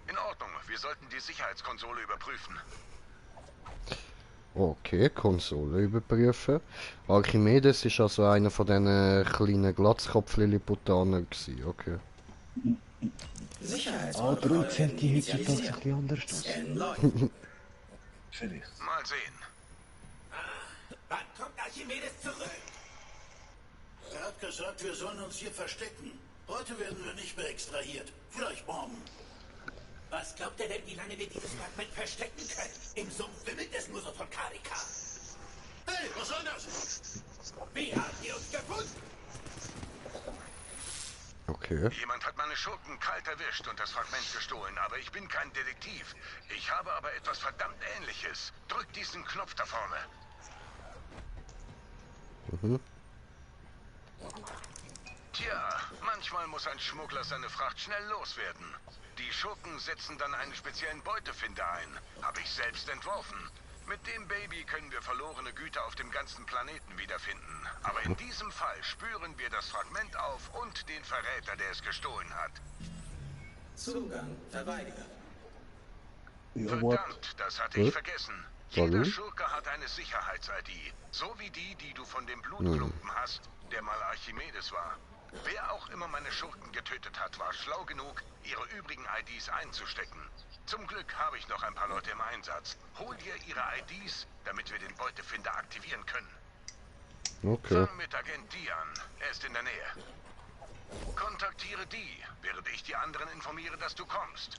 In Ordnung, wir sollten die Sicherheitskonsole überprüfen. Okay, Konsole überprüfen. Archimedes ist also einer von diesen kleinen Glatzkopf-Lilliputaner gewesen, okay. Ah, darum sehen die heutzutage ein bisschen anders aus. Vielleicht. Mal sehen. Wann kommt Archimedes zurück? Er hat gesagt, wir sollen uns hier verstecken. Heute werden wir nicht mehr extrahiert. Vielleicht morgen. Was glaubt ihr denn, wie lange wir dieses Fragment verstecken können? Im Sumpf wimmelt es nur so von Karika. Hey, was soll das? Wie habt ihr uns gefunden? Okay. Jemand hat meine Schurken kalt erwischt und das Fragment gestohlen, aber ich bin kein Detektiv. Ich habe aber etwas verdammt Ähnliches. Drück diesen Knopf da vorne. Mhm. Tja, manchmal muss ein Schmuggler seine Fracht schnell loswerden. Die Schurken setzen dann einen speziellen Beutefinder ein. Habe ich selbst entworfen. Mit dem Baby können wir verlorene Güter auf dem ganzen Planeten wiederfinden. Aber in diesem Fall spüren wir das Fragment auf und den Verräter, der es gestohlen hat. Zugang verweigert. Ja, what? Verdammt, das hatte ich vergessen. Warum? Jeder Schurke hat eine Sicherheits-ID. So wie die du von dem Blutklumpen hast, der mal Archimedes war. Wer auch immer meine Schurken getötet hat, war schlau genug, ihre übrigen IDs einzustecken. Zum Glück habe ich noch ein paar Leute im Einsatz. Hol dir ihre IDs, damit wir den Beutefinder aktivieren können. Okay. Fang mit Agent D an. Er ist in der Nähe. Kontaktiere D, während ich die anderen informiere, dass du kommst.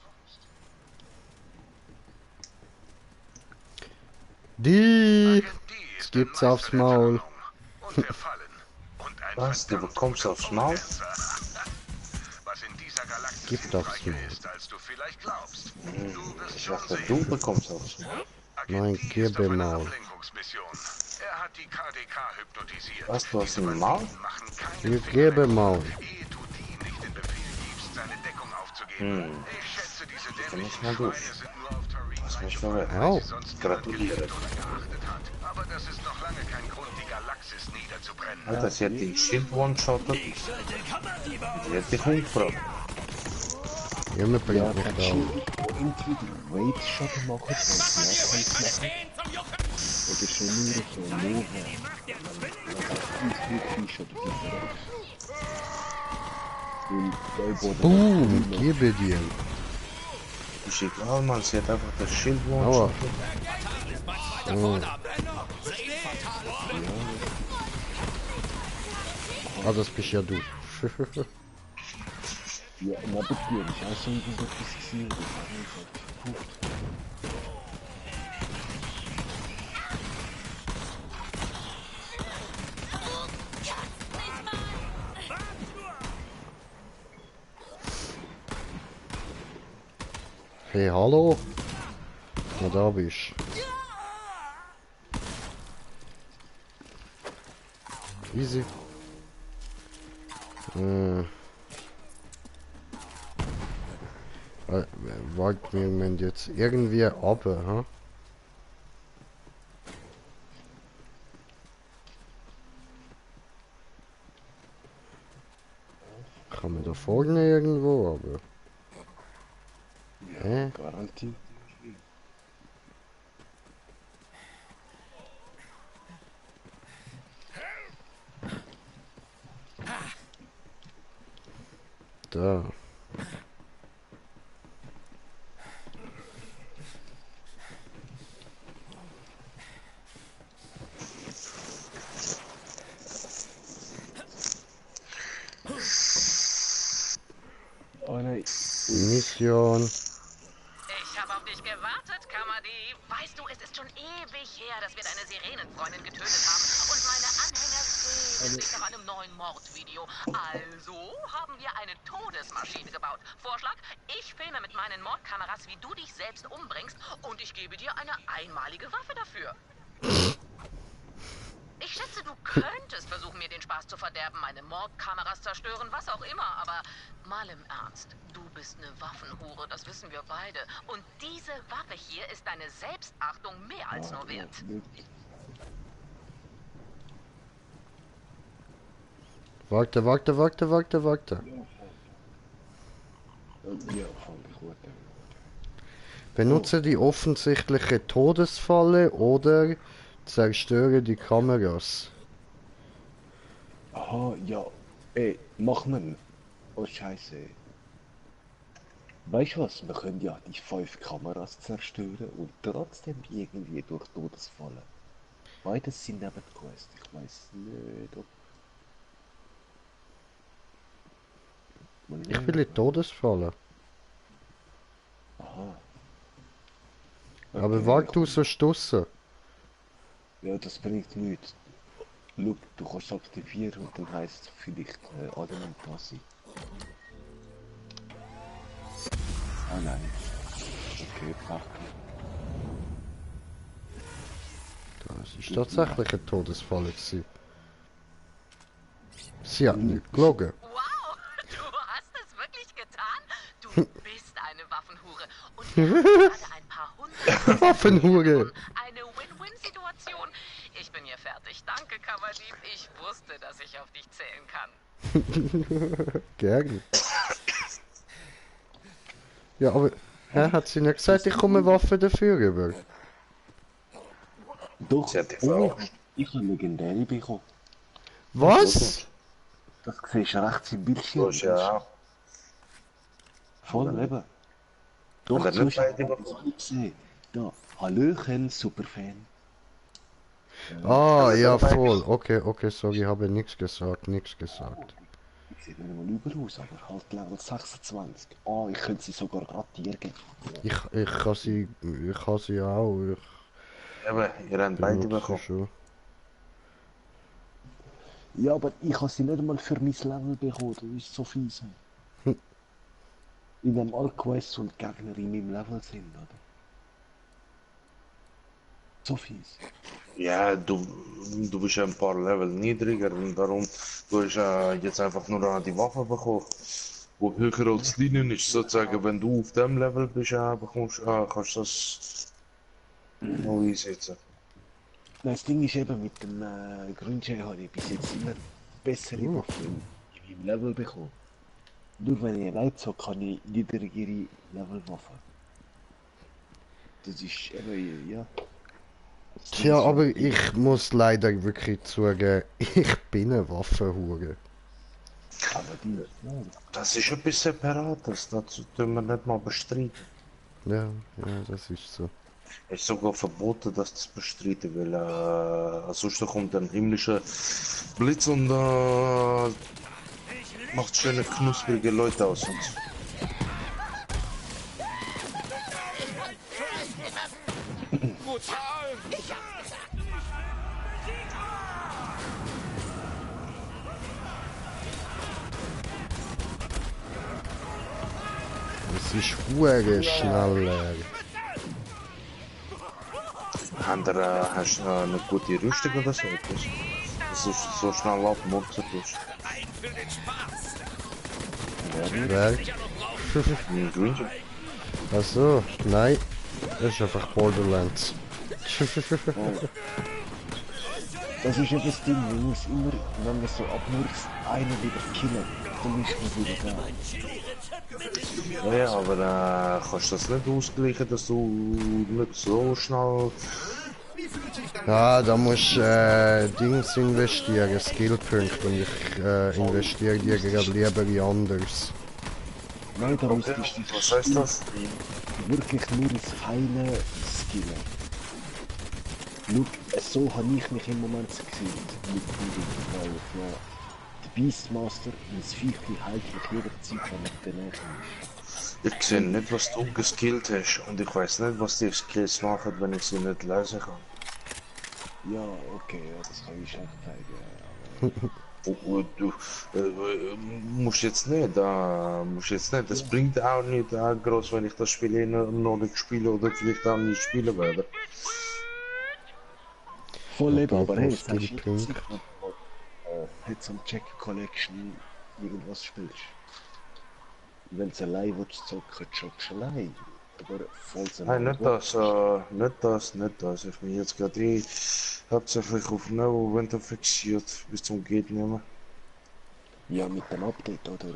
Die Agent D ist gibt's ein aufs Meister der Maul. Tarnung. Und wir fallen. Und ein Was? Du verdammt bekommst guter aufs Maul? Poledancer. Was in dieser Galaxis Gibt aufs hilfreicher Maul. ist, als du vielleicht glaubst. Du wirst Ich schon dachte, sehen. du bekommst aufs Maul. Agent Mein D ist auf einer Gibbemaul. Ablenkungsmission. Er hat die KDK hypnotisiert. Was, du hast Diese ein Maul? Banditen machen keinen Mir Finger gebe weg, Maul. ehe du die nicht den Befehl gibst, seine Deckung aufzugeben. Ich schätze, diese dämlichen mal durch. Schweine sind nur auf Tarim Das muss reingefallen, man weil Au. sie sonst niemand Gratuliere. geliebt oder geachtet hat. Aber das ist noch lange kein Grund, die Galaxis niederzubrennen. Alter, sie hat den Schild one-shottet. Sie hat dich umgebracht. Jemand Ja, bringt mich kannst da. du entweder Raid-Schaden machen, wenn du Nahkampf machen, oder schon nur so Nova. Also die Schaden different. Und bei Boom, gebe dir. Ist egal, Mann, sie hat einfach das Schild Aua. one-shottet. Oh. Ah, das bist ja du. Ja, neben dir ist auch so irgendetwas gewesen, das hat mich halt geguckt. Hey, hallo? Na, da bist du. Easy. Warte, wir müssen jetzt irgendwie runter, ha? Kann man da vorne irgendwo, aber... Garantie. Da. Oh nein. Mission. Ich habe auf dich gewartet, Kamadi. Weißt du, es ist schon ewig her, dass wir deine Sirenenfreundin getötet haben. Und meine Anhänger sehnen sich nach einem neuen Mordvideo. Also haben wir eine Todesmaschine gebaut. Vorschlag, ich filme mit meinen Mordkameras, wie du dich selbst umbringst. Und ich gebe dir eine einmalige Waffe dafür. Ich schätze, du könntest versuchen, mir den Spaß zu verderben, meine Mordkameras zerstören, was auch immer, aber mal im Ernst, du bist eine Waffenhure, das wissen wir beide. Und diese Waffe hier ist deine Selbstachtung mehr als nur wert. Warte. Ja, voll gut. Benutze die offensichtliche Todesfalle oder zerstöre die Kameras. Aha, ja. Ey, mach man. Oh, scheiße. Weißt du was? Wir können ja die 5 Kameras zerstören und trotzdem irgendwie durch Todesfallen. Beides sind Nebenquests. Ich weiß nicht, ob... Ich will die Todesfalle. Ah, Aber wart du so stossen. Ja, das bringt nichts. Schau, du kannst es aktivieren und dann heisst es vielleicht Adamantasi. Ah nein. Okay, fuck. Das ist tatsächlich ein Todesfall gewesen. Sie hat nicht gelogen. Wow, du hast es wirklich getan? Du bist eine Waffenhure. Und wir haben gerade ein paar hundert... Waffenhure! Eine Win-Win-Situation. Ich bin hier fertig. Danke, Kammerdieb. Ich wusste, dass ich auf dich zählen kann. Gerne. Ja, aber hat sie nicht gesagt, ich komme Waffe dafür über? Doch, Sie hat dich oh, verarscht. ich habe legendäre bekommen. Was? Das siehst du rechts im Bildschirm. So ist ja. Voll eben. Hat Doch, er so nicht ist beide es bekommen? gesehen. Da, Hallöchen, Superfan. Ah, ja, voll. Okay, okay, sorry, ich habe nichts gesagt, Ich Sieht nicht mal über aus, aber halt Level 26. Ah, ich könnte sie sogar gerade dir geben. Ich kann sie auch. Eben, ihr habt beide benutze bekommen. schon. Ja, aber ich habe sie nicht mal für mein Level bekommen, das ist so fies. In dem alle Quests und Gegner in meinem Level sind, oder? So fies. Ja, du bist ja ein paar Level niedriger und darum du hast jetzt einfach nur die Waffe bekommen, wo höher als deinen ist. Sozusagen, wenn du auf dem Level bist, bekommst, kannst du das noch einsetzen. Das Ding ist eben, mit dem Grünschei habe ich bis jetzt immer bessere Waffen in meinem Level bekommen. Nur wenn ich allein so kann ich niedrigere Levelwaffen. Das ist eben, ja. Tja, aber ich muss leider wirklich zugeben, ich bin eine Waffenhure. Aber die, ja, Das ist etwas Separates, das tun wir nicht mal bestreiten. Ja, das ist so. Es ist sogar verboten, das zu bestreiten, weil sonst kommt ein himmlischer Blitz und macht schöne knusprige Leute aus uns. Es ist hure schneller. Hast du eine gute Rüstung oder so etwas? Dass du so schnell abmurzen tust. Wer? Green. Achso, nein. Das ist einfach Borderlands. das ist ja das Ding, man muss immer, wenn man so abmurkst, einen wieder killen. Dann ist man wieder da. Ja, aber kannst du das nicht ausgleichen, dass du nicht so schnell... Ja, da musst Dings investieren, Skillpunkte, und ich investiere die gerade lieber wie anders. Nein, da müsstest du Was heißt das? wirklich nur ins Heilen skillen. Schau, so habe ich mich im Moment gefühlt mit dem, weil ja, der Beastmaster ins Viechli heilt mich jederzeit, wenn ich danach ist. Ich sehe nicht, was du geskillt hast und ich weiß nicht, was die Skills machen, wenn ich sie nicht lesen kann. Ja, okay, ja, das kann ich schon zeigen. Du musst jetzt nicht, das bringt auch nicht groß, wenn ich das Spiel noch nicht spiele oder vielleicht auch nicht spielen werde. Voll eben, aber hey, Apropos sagst du Skillpunkt. jetzt nicht, jetzt am Check Collection irgendwas spielst. Wenn du allein willst zocken, zockst du allein. Aber voll so Nein, nicht das. Ich bin jetzt gerade hauptsächlich auf No Winter fixiert, bis zum geht nicht mehr. Ja, mit dem Update oder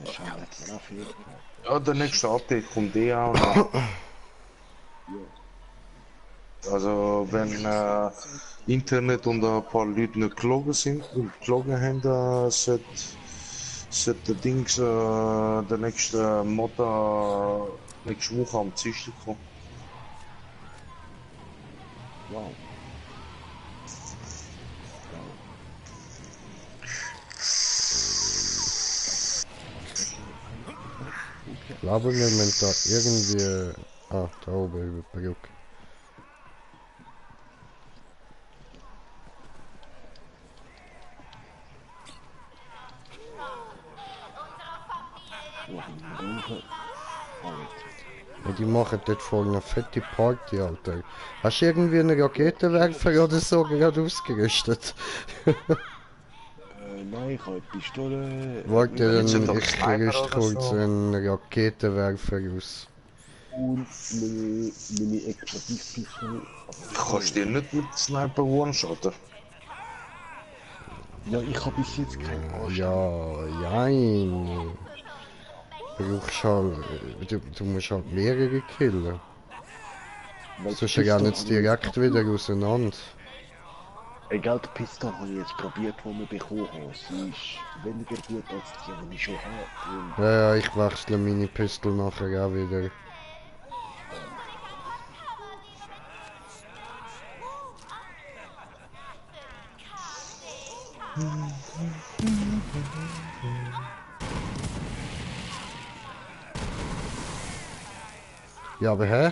schauen wir nach für. Ja, der nächste Update kommt auch noch. Also wenn Internet und ein paar Leute nicht gelogen haben, sollte der Dings der nächste Mod nächste Woche am Dienstag kommen. Wow. Ich glaube, wir müssen da irgendwie... Ah, da oben über die Brücke. Ja, die machen dort vorne eine fette Party, Alter. Hast du irgendwie einen Raketenwerfer oder so gerade ausgerüstet? Nein, ich habe eine Pistole. Warte, Jetzt sind dann doch ich Sniper rüste oder kurz so. einen Raketenwerfer aus. Und meine Explosivpistole. Kannst du dir nicht mit Sniper one-shotten? Ja, ich habe bis jetzt keinen Arsch. Ja, jein. Brauchst halt, du musst halt mehrere killen. Sonst rennen jetzt direkt wieder auseinander. Egal, die Pistole habe ich jetzt probiert, die wir bekommen haben. Sie ist weniger gut als die, die ich schon habe. Ja, ich wechsle meine Pistole nachher auch wieder. Ja, aber hä?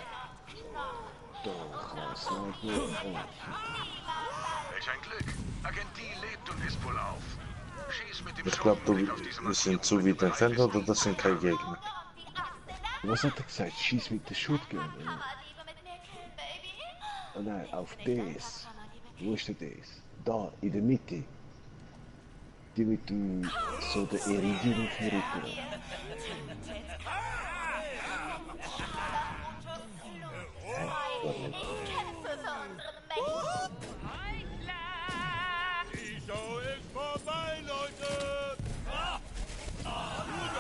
Welch ein Glück. Agent D lebt und ist wohl auf. Schieß mit dem Ich glaube, Schurkenblick auf diese wir sind Mission zu und weit du entfernt bereitest oder das sind keine Gegner. Was hat er gesagt? Schieß mit der Shotgun. Oh nein, auf das. Wo ist der das? Da, in der Mitte. Die mit dem, so der Iridium auf dem Rücken.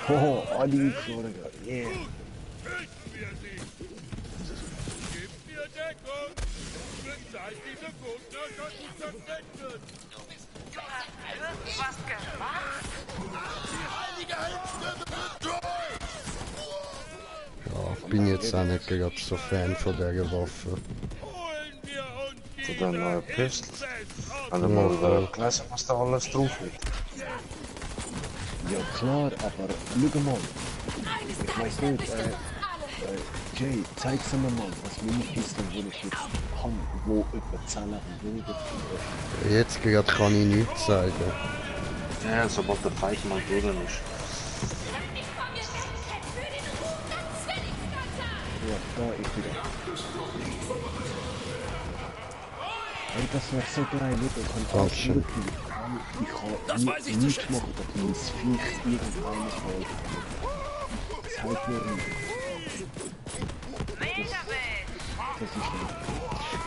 Oh, alle geflogen. Yeah. Was gemacht? Ja, ich bin jetzt auch nicht gerade so Fan von dieser Waffe. Von der neuen Pistole. Haben wir mal gelesen, was da alles drauf liegt. Ja klar, aber schau mal. Ich weiß nicht, Jay, zeig's mir mal, was meine Pistole, die ich jetzt habe, wo etwa 10 Leben weniger ist. Jetzt gerade kann ich nichts sagen. Ja, sobald der Feich mal durch ist. Ja, da ist wieder. Ey, das wäre so geil, nicht? Ich kann alles Dankeschön. Ich kann nichts machen, dass mein Viech irgendeines Mal. Das hält mir nicht. Das ist nicht.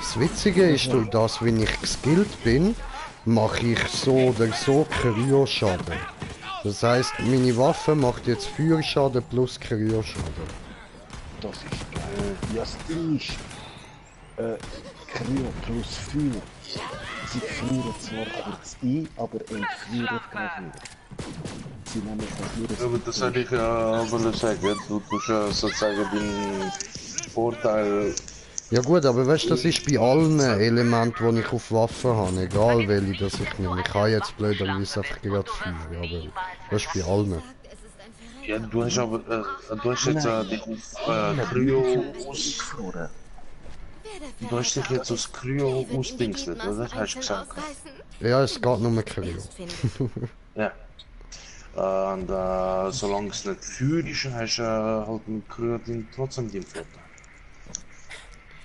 Das Witzige ist, durch das, wenn ich geskillt bin, mache ich so oder so Kryo-Schaden. Das heisst, meine Waffe macht jetzt Feuerschaden plus Kryo-Schaden. Das ist geil. Ja, das Ding ist, Kryo plus Feuer. Sie frieren zwar kurz ein, aber entfrieren gerade wieder. Sie nehmen das Ja, aber das hätte ich ja wollen sagen. Du tust ja sozusagen den Vorteil. Ja gut, aber weißt du, das ist bei allen Elementen, die ich auf Waffen habe, egal welche das ich nehme. Ich habe jetzt blöderweise einfach gerade Feuer, aber das ist bei allen. Ja, du hast aber du hast jetzt die Kryo aus. Du hast dich jetzt aus Kryo ausdingselt, oder? Hast du gesagt? Ja, es geht nur Kryo. Ja. Und solange es nicht Feuer ist, hast du halt mit Kryo trotzdem den Vorteil.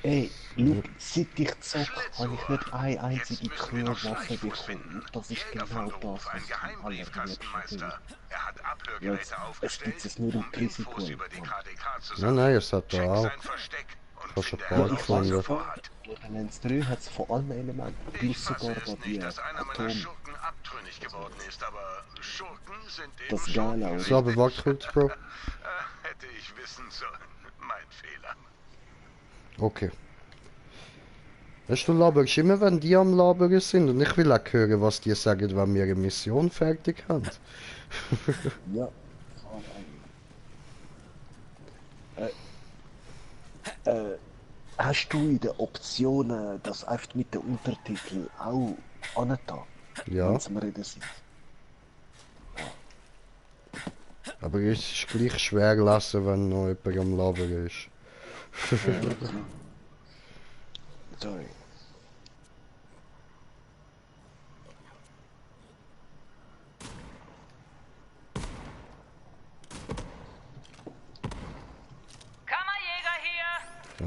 Ey, schau, seit ich zocke, habe ich nicht eine einzige Kryo-Waffe bekommen. Das ist genau das, was Ein ich am Geheimbriefkastenmeister. Er hat Ja, Abhörgeräte es aufgestellt, gibt es nur im um Infos Risiko. über die KDK zu Ja, sammeln. nein, es hat da Check auch. sein Versteck und Kannst du finde ein paar heraus, was er gefunden. vorhat. Borderlands 3 hat es von allen Elementen, Ich plus fasse sogar es bei nicht, dir dass einer meiner Atom. Schurken abtrünnig geworden ist, aber Schurken sind eben Das Schurken. geil aus. So, aber warte kurz, Bro. Hätte ich wissen sollen. Mein Fehler. Okay. Weißt du, laberst immer, wenn die am Labern sind und ich will auch hören, was die sagen, wenn wir eine Mission fertig haben. Ja. Hast du in den Optionen das einfach mit den Untertiteln auch angetan? Ja, Wenn wir reden sind. aber es ist gleich schwer lesen, wenn noch jemand am Labern ist. Sorry.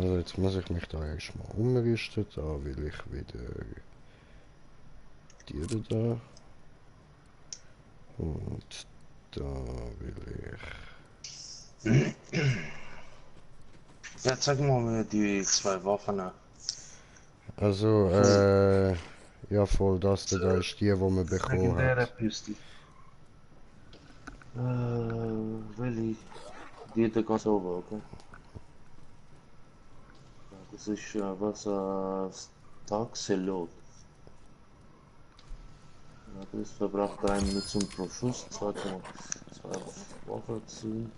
Also jetzt muss ich mich da erstmal umrüsten, da will ich wieder die da. Und da will ich... Ja, zeig mal mir die zwei Waffen. Also, ja voll, das da ist die, wo man bekommen Legendäre hat. Pistole. Welche? Die da ganz oben, okay? Das ist was Taxelot. Ja, das verbraucht 3 Minuten pro Schuss, 2 Waffen zu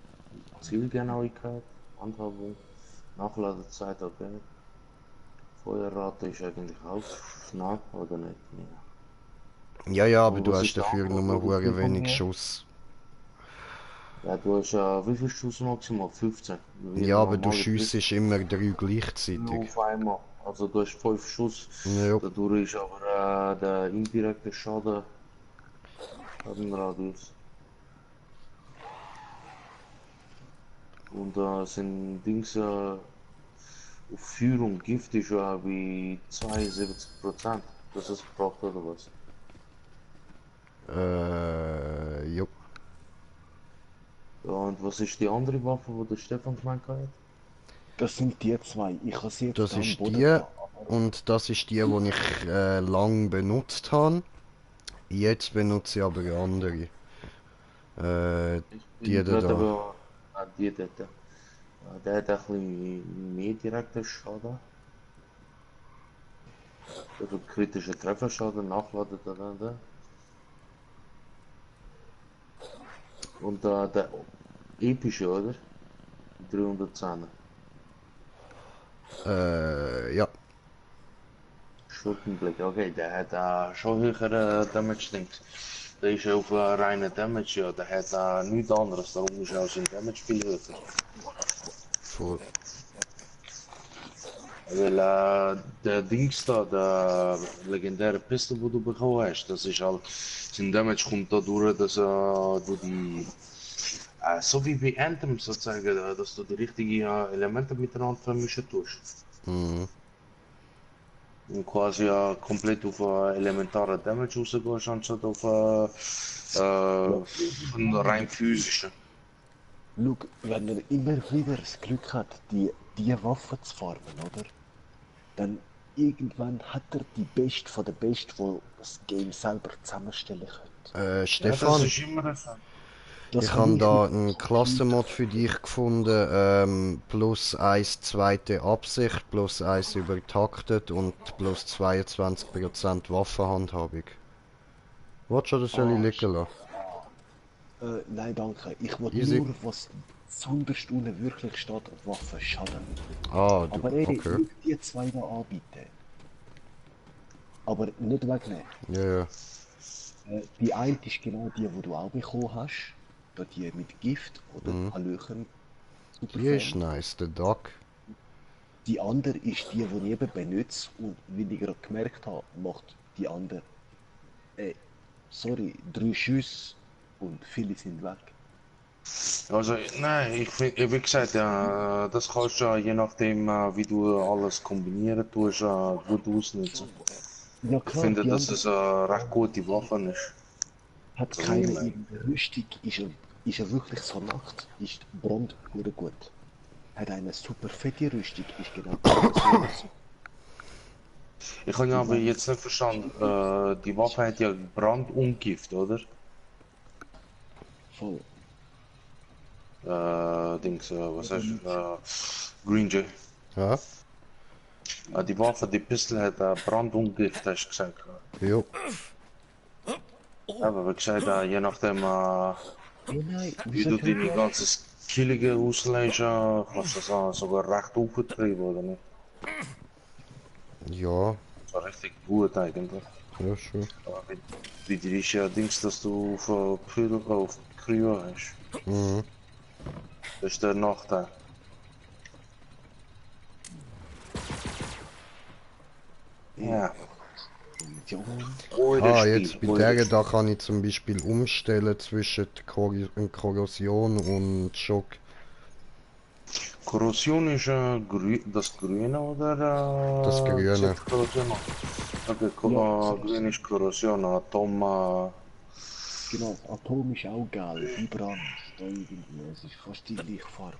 Zielgenauigkeit, Handhabung, Nachladezeit, okay. Feuerrate ist eigentlich auch schnell, oder nicht? Ja, ja, aber Und du was hast ist der dafür andere nur hure Modus von wenig mir? Schuss. Ja, du hast wie viel Schuss maximal? 15. Wie Ja, ein aber du normaler schiessest immer 3 Pistol gleichzeitig. auf einmal. Also du hast 5 Schuss. Ja. Dadurch ist aber der indirekte Schaden hat einen Radius. Und sind Dings auf Führung Gift ist ja wie 72%. Das ist gebraucht oder was? Jo. Ja, und was ist die andere Waffe, wo der Stefan gemeint hat? Das sind die zwei. Ich habe sie jetzt Das da am ist Boden die gehabt. und das ist die, die ich lang benutzt habe. Jetzt benutze ich aber eine andere. Ich Die bin gerade da. aber an die dort. Der hat ein bisschen mehr direkten Schaden. Also kritische Trefferschaden, Nachladen da. Und der epische, oder? 310. Ja. Schurkenblick, okay, der hat schon höhere Damage-Dings. Der ist auf reine Damage, ja, der hat nichts anderes, darum ist auch sein Damage viel höher. Voll. Weil der Dings da, der legendäre Pistol, wo du bekommen hast, das ist halt, sein Damage kommt dadurch, dass du die, so wie bei Anthem sozusagen, dass du die richtigen Elemente miteinander vermischen tust. Mhm. Und quasi komplett auf elementare Damage rausgehst, anstatt auf von rein physischen. Schau, wenn er immer wieder das Glück hat, die Waffe zu farmen, oder? Dann irgendwann hat er die Beste von der Best, wo das Game selber zusammenstellen könnte. Ja, das Stefan, ist immer so. Das ich habe habe ich da mit einen Klassenmod für dich gefunden. Plus 1 zweite Absicht, plus 1 übertaktet und plus 22% Waffenhandhabung. Willst du oder soll ich liegen lassen? nein, danke. Ich will Easy. nur, was sonderst unten wirklich steht, Waffenschaden. Ah, du, Aber ey, okay. die zwei da anbieten. Aber nicht wegnehmen. Ja, ja. Die eine ist genau die, die du auch bekommen hast. Da die mit Gift oder Hallöchen. Die ist nice, der Duck. Die andere ist die ich eben benutze und wie ich gerade gemerkt habe, macht die andere, sorry, 3 Schüsse und viele sind weg. Also, nein, ich finde, wie gesagt, das kannst du je nachdem, wie du alles kombinieren tust, gut ausnutzen. Ja Ich klar, finde, die dass andere es eine recht gute Waffe ist. hat So keine wie mein. irgendeine Rüstung, ist er wirklich so nackt, ist Brand oder gut. Hat eine super fette Rüstung, ist genau das. Ich habe ja aber jetzt nicht verstanden, die Waffe hat ja Brand und Gift, oder? Voll. Dings, was heißt Green Jay. Ja? Die Waffe, die Pistole hat Brand und Gift, hast du gesagt. Jo. Aber wie gesagt, je nachdem, Nein, wie du die ganze Skillige auslegst, kannst du das sogar recht aufgetrieben, oder nicht? Ja. Das war richtig gut eigentlich. Ja, schon. Aber wie die ist ja Dings, dass du auf Kryo hast. Mhm. Das ist der Nachteil. Ja. Jetzt bei der da kann ich zum Beispiel umstellen zwischen Korrosion und Schock. Korrosion ist das Grüne oder Das Grüne. Korrosion? Okay, Grün ist Korrosion, Atom. Genau, Atom ist auch gelb, wie Brand. Da irgendwie, es ist fast die gleiche Farbe.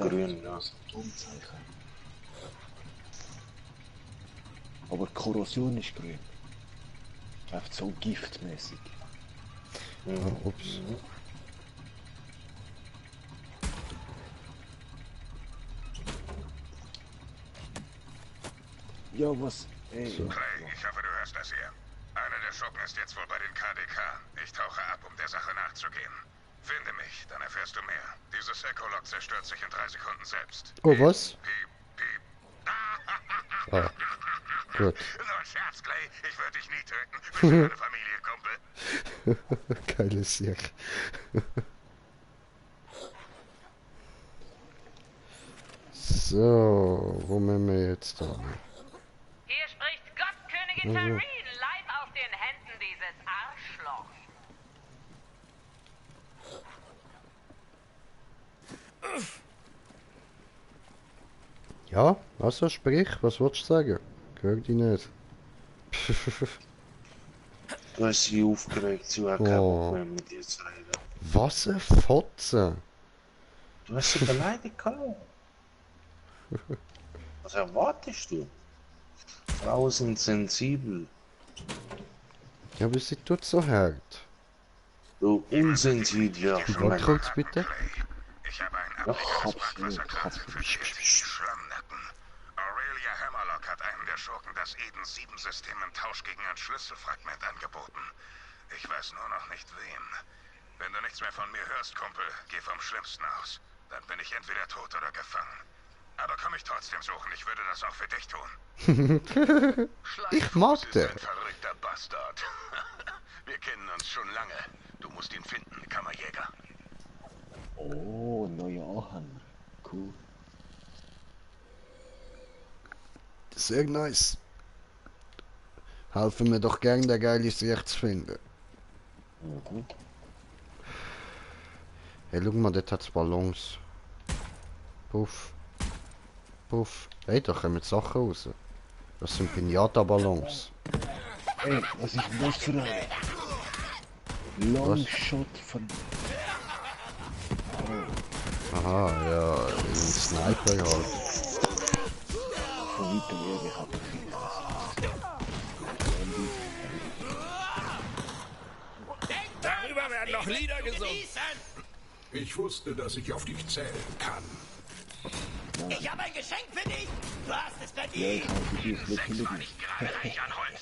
Grün, ja. Das Atomzeichen. Aber Korrosion ist grün. Einfach so giftmäßig. Ups. Ja, was? Ey, So. Clay, ich hoffe, du hörst das hier. Einer der Schurken ist jetzt wohl bei den KDK. Ich tauche ab, um der Sache nachzugehen. Finde mich, dann erfährst du mehr. Dieses Echolog zerstört sich in 3 Sekunden selbst. Oh, was? Piep, piep. Ah, gut. Nur ein Scherz, Clay. Ich würde dich nie töten. Wir sind eine Familie, Kumpel. Geiles Sieg. So, wo müssen wir jetzt da? Hier spricht Gottkönigin Tareen, live auf den Händen dieses Arschlochs. Ja, also sprich, was willst du sagen? Gehört dich nicht. Du hast sie aufgeregt, sie hat kein Oh. Problem mit dir zu reden. Was ein Fotze! Du hast sie beleidigt, Karl. Was erwartest du? Frauen sind sensibel. Ja, aber sie tut so hart. Du unsensibler Warte Schwein. kurz bitte. Ich habe ein Ja, ablegeres hab's Brackwasserkratzer für nicht. die Schlammnacken. Aurelia Hammerlock hat einem der Schurken das Eden-7-System im Tausch gegen ein Schlüsselfragment angeboten. Ich weiß nur noch nicht wem. Wenn du nichts mehr von mir hörst, Kumpel, geh vom Schlimmsten aus. Dann bin ich entweder tot oder gefangen. Aber komm ich trotzdem suchen, ich würde das auch für dich tun. Ich mag Schleiffuß den. ist ein verrückter Bastard. Wir kennen uns schon lange. Du musst ihn finden, Kammerjäger. Oh, neuer Anhänger. Cool. Sehr nice. Helfen mir doch gern, der geile Sicht zu finden. Hey, schau mal, dort hat's Ballons. Puff. Puff. Hey, da kommen Sachen raus. Das sind Pinata-Ballons. Ey, was ist denn das für ein Longshot von... Aha, ja, ein Sniper halt. Von weitem her, ich hab Darüber werden noch Lieder gesungen. Ich wusste, dass ich auf dich zählen kann. Ich habe ein Geschenk für dich. Du hast es Ja, verdient. ich hab die nicht gelegen. Gerade reich an Holz.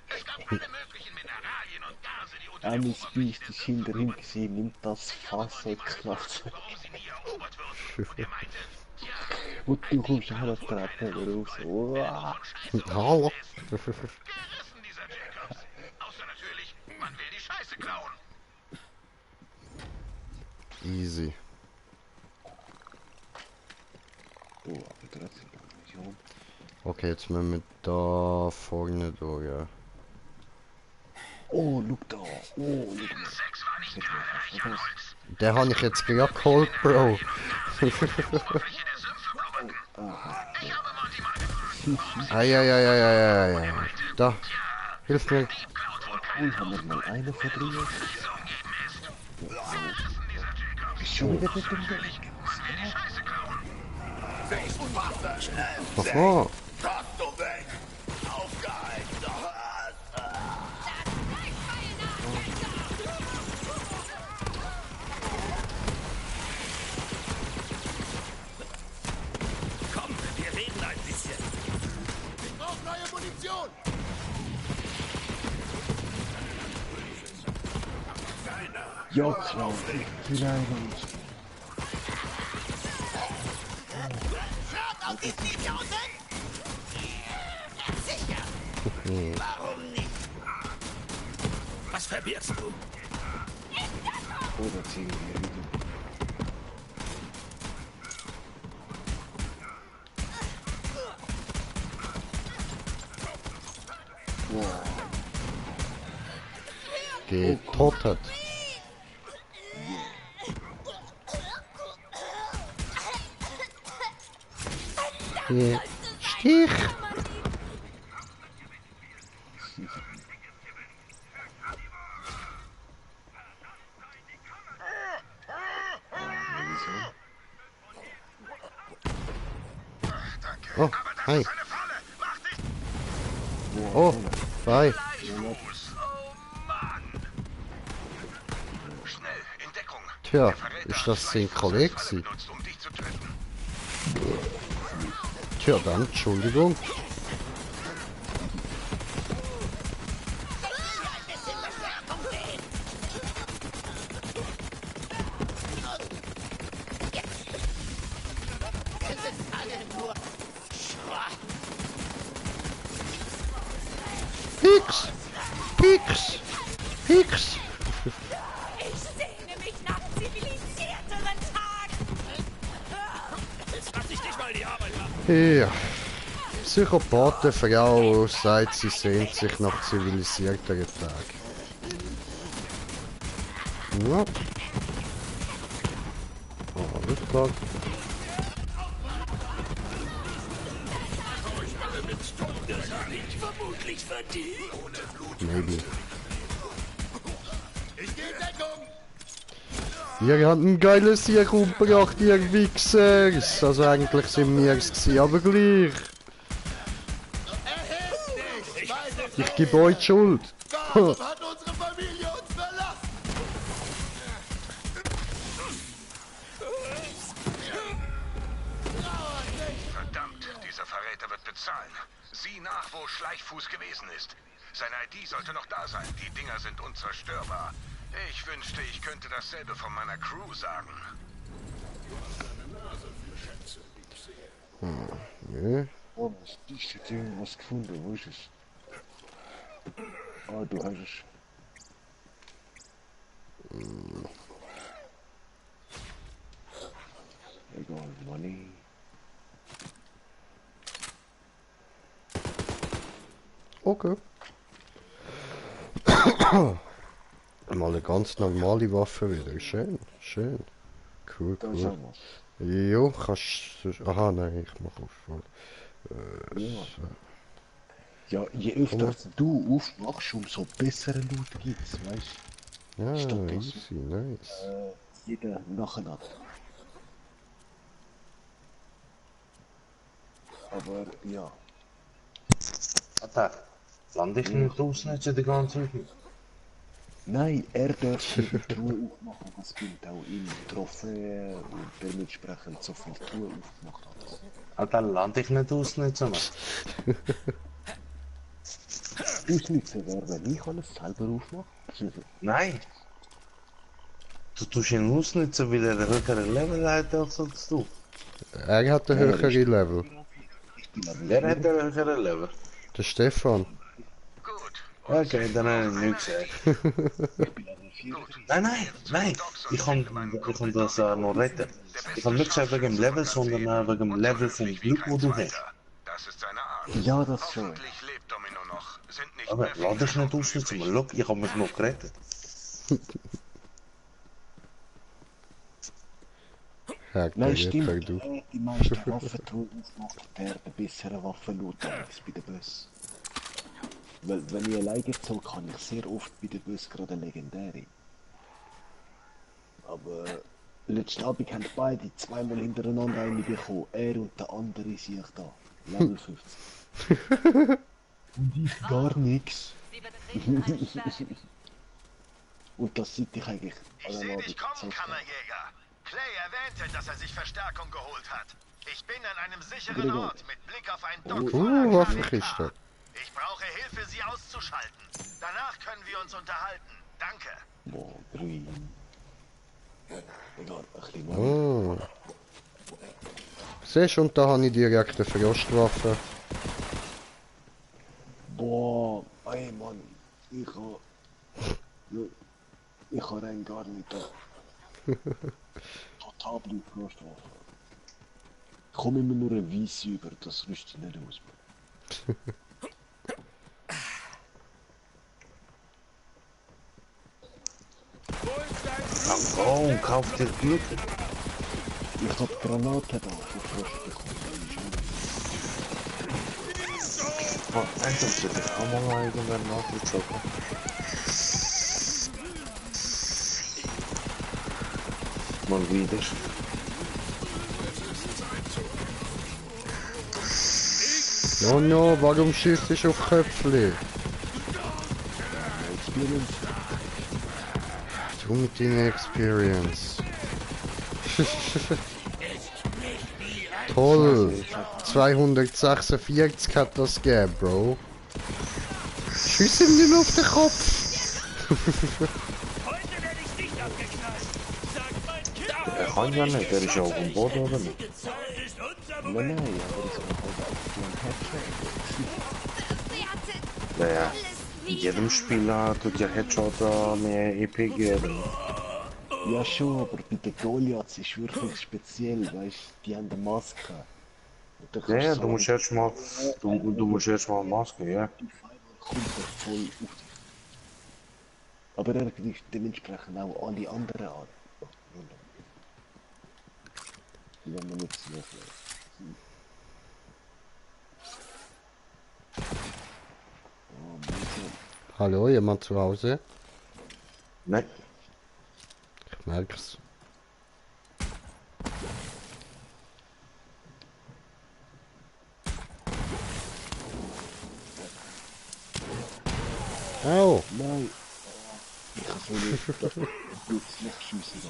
Es gab alle möglichen Mineralien und Gase, die unter Eine Speist ist hinterhin gesehen, nimmt das Fass und knallt. warum sie nie erobert wurden. Und er meinte, tja, Und du kommst auch noch Treppe raus. Wow. Hallo. gerissen dieser Jacobs. Außer natürlich, man will die Scheiße klauen. Easy. Oh, aber trotzdem. Ja. Okay, jetzt müssen wir da vorne durch. Ja. Oh, schau da. Oh, schau mal. Sex war nicht gerade reich an Holz. Den habe ich jetzt gerade geholt, Bro. Oberfläche der Sümpfe blubberte. Ich habe Monty mal gefragt, Eieieiei. Da. Hilf mir. klaut wohl Und keinen haben wir mal einen verdreht. Umgeben ist. Gerissen dieser Jacobs. Ist schon wieder mit dem Geld. Die Scheiße klauen. Aha. Gott, du weg. Aufgehalten. Komm, wir reden ein bisschen. Ich brauche neue Munition. Ja, klar. Hinein und... Schaut auf die Idioten. Ja, sicher. Warum nicht? Was verbirgst du? Oh, da ziehen wir wieder. Wow. Getötet. Ja. Stich! Oh, hi. Oh, hi. Tja, ist das sein Kollege gewesen? Tja, dann, Entschuldigung. Pix! Pix! Pix! Ich sehne mich nach zivilisierteren Tagen. Jetzt lass ich dich mal die Arbeit machen. Ja. Psychopathenfrau sagt, sie sehnt sich nach zivilisierteren Tagen. Ja. Alles klar. Vermutlich verdient. Maybe. Ich gehe in Deckung! Ihr habt ein geiles Serum gebracht, ihr Wichsers. Also eigentlich sind wir es gewesen, aber gleich. Erhebt dich, meine Ich gebe euch die Schuld. Warum hat unsere Familie uns verlassen? Verdammt, dieser Verräter wird bezahlen. Sieh nach, wo Schleichfuß gewesen ist. Seine ID sollte noch da sein. Die Dinger sind unzerstörbar. Ich wünschte, ich könnte dasselbe von meiner Crew sagen. Nö. Oh, ich hätte irgendwas gefunden, wo ist es? Ah, du hast es. Egal, Money. Okay. Mal eine ganz normale Waffe wieder. Schön, schön. Cool, Da ist cool. auch was. Jo, kannst du... Aha, nein, ich mach auf. Ja. Ja, je öfter du aufmachst, umso bessere Loot gibt's, weißt Ja, Stopp das. easy, nice. du? Jeder nacheinander. Aber ja. Alter, lande ich nicht ausnutzen die ganze Zeit? Nein, er darf hier die Truhe aufmachen, was gilt auch ihm Trophäen und dementsprechend so viel Truhe aufgemacht hat. Alter, lande ich nicht ausnutzen, Mann. Ausnutzen wäre, wenn ich alles selber aufmache. Nein. Du tust ihn ausnutzen, weil er ein höheres Level hat als du. Er hat ein höheres Level. Wer hat ein höheres Level? Der Stefan. Gut. Okay, dann habe ich nichts gesagt. Nein, ich kann das noch retten. Ich habe nicht gesagt wegen dem Level, sondern wegen dem Level vom Glück, wo du hast. Das ist seine Art. Ja, das schon. Hoffentlich lebt Domino noch. Sind nicht Aber mehr viele lade ich nicht Schurken ausnutzen, übrig. man. Look, ich habe mich noch gerettet. Hat Nein, er stimmt. jetzt du. Die meisten Waffentruhen aufmacht, der bessere Waffenloot als bei den Boss. Weil, wenn ich alleine zoll, kann ich sehr oft bei den Boss gerade eine legendäre. Aber letzten Abend haben beide zweimal hintereinander eine bekommen. Er und der andere sehe ich da. Level 50. Und ich gar nichts. Sie betreten einen Stern. Und das sieht ich eigentlich Ich sehe dich kommen, gezockt habe. Kammerjäger. Clay erwähnte, dass er sich Verstärkung geholt hat. Ich bin an einem sicheren Gregor. Ort mit Blick auf ein Dock voller Waffenkiste. KWK. Ich brauche Hilfe, sie auszuschalten. Danach können wir uns unterhalten. Danke. Boah, grün. Egal, ein bisschen mehr. Oh. Siehst du, und da habe ich direkt eine Frostwaffe. Boah, ey Mann, ich habe rein gar nicht da. Total blöd Frostwaffe. Ich komme immer nur ein Weiss über, das rüstet nicht aus. Oh, kauf dir Glück. Ich hab Granate da für Frost bekommen. Eigentlich hätte ich auch mal irgendwann nachgezogen. Mal wieder. No, no, warum schießt ich auf Köpfli? Du mit deiner Experience. Toll. 246 hat das gegeben, Bro. Schieß ihm den auf den Kopf. Heute werde ich dich abgeknallt. Sag mein Kind. Er kann ja nicht, er ist ja auf dem Boden, oder nicht? Das ist unser Nein, Moment. nein, aber ich habe halt auch so ein Headshot. Naja, in jedem Spieler tut ja Headshot mehr EP geben. Ja schon, aber bei den Goliaths ist wirklich speziell, weißt du, die haben eine Maske. Und dann kannst Ja, sagen, du musst erst mal, du musst erst mal Maske, ja. kommt er voll auf dich. Aber er greift dementsprechend auch alle anderen an. Wenn man nicht so Hallo, jemand zu Hause? Nein. Ich merk's. Au! Nein! Ich kann so nicht, das nicht schiessen.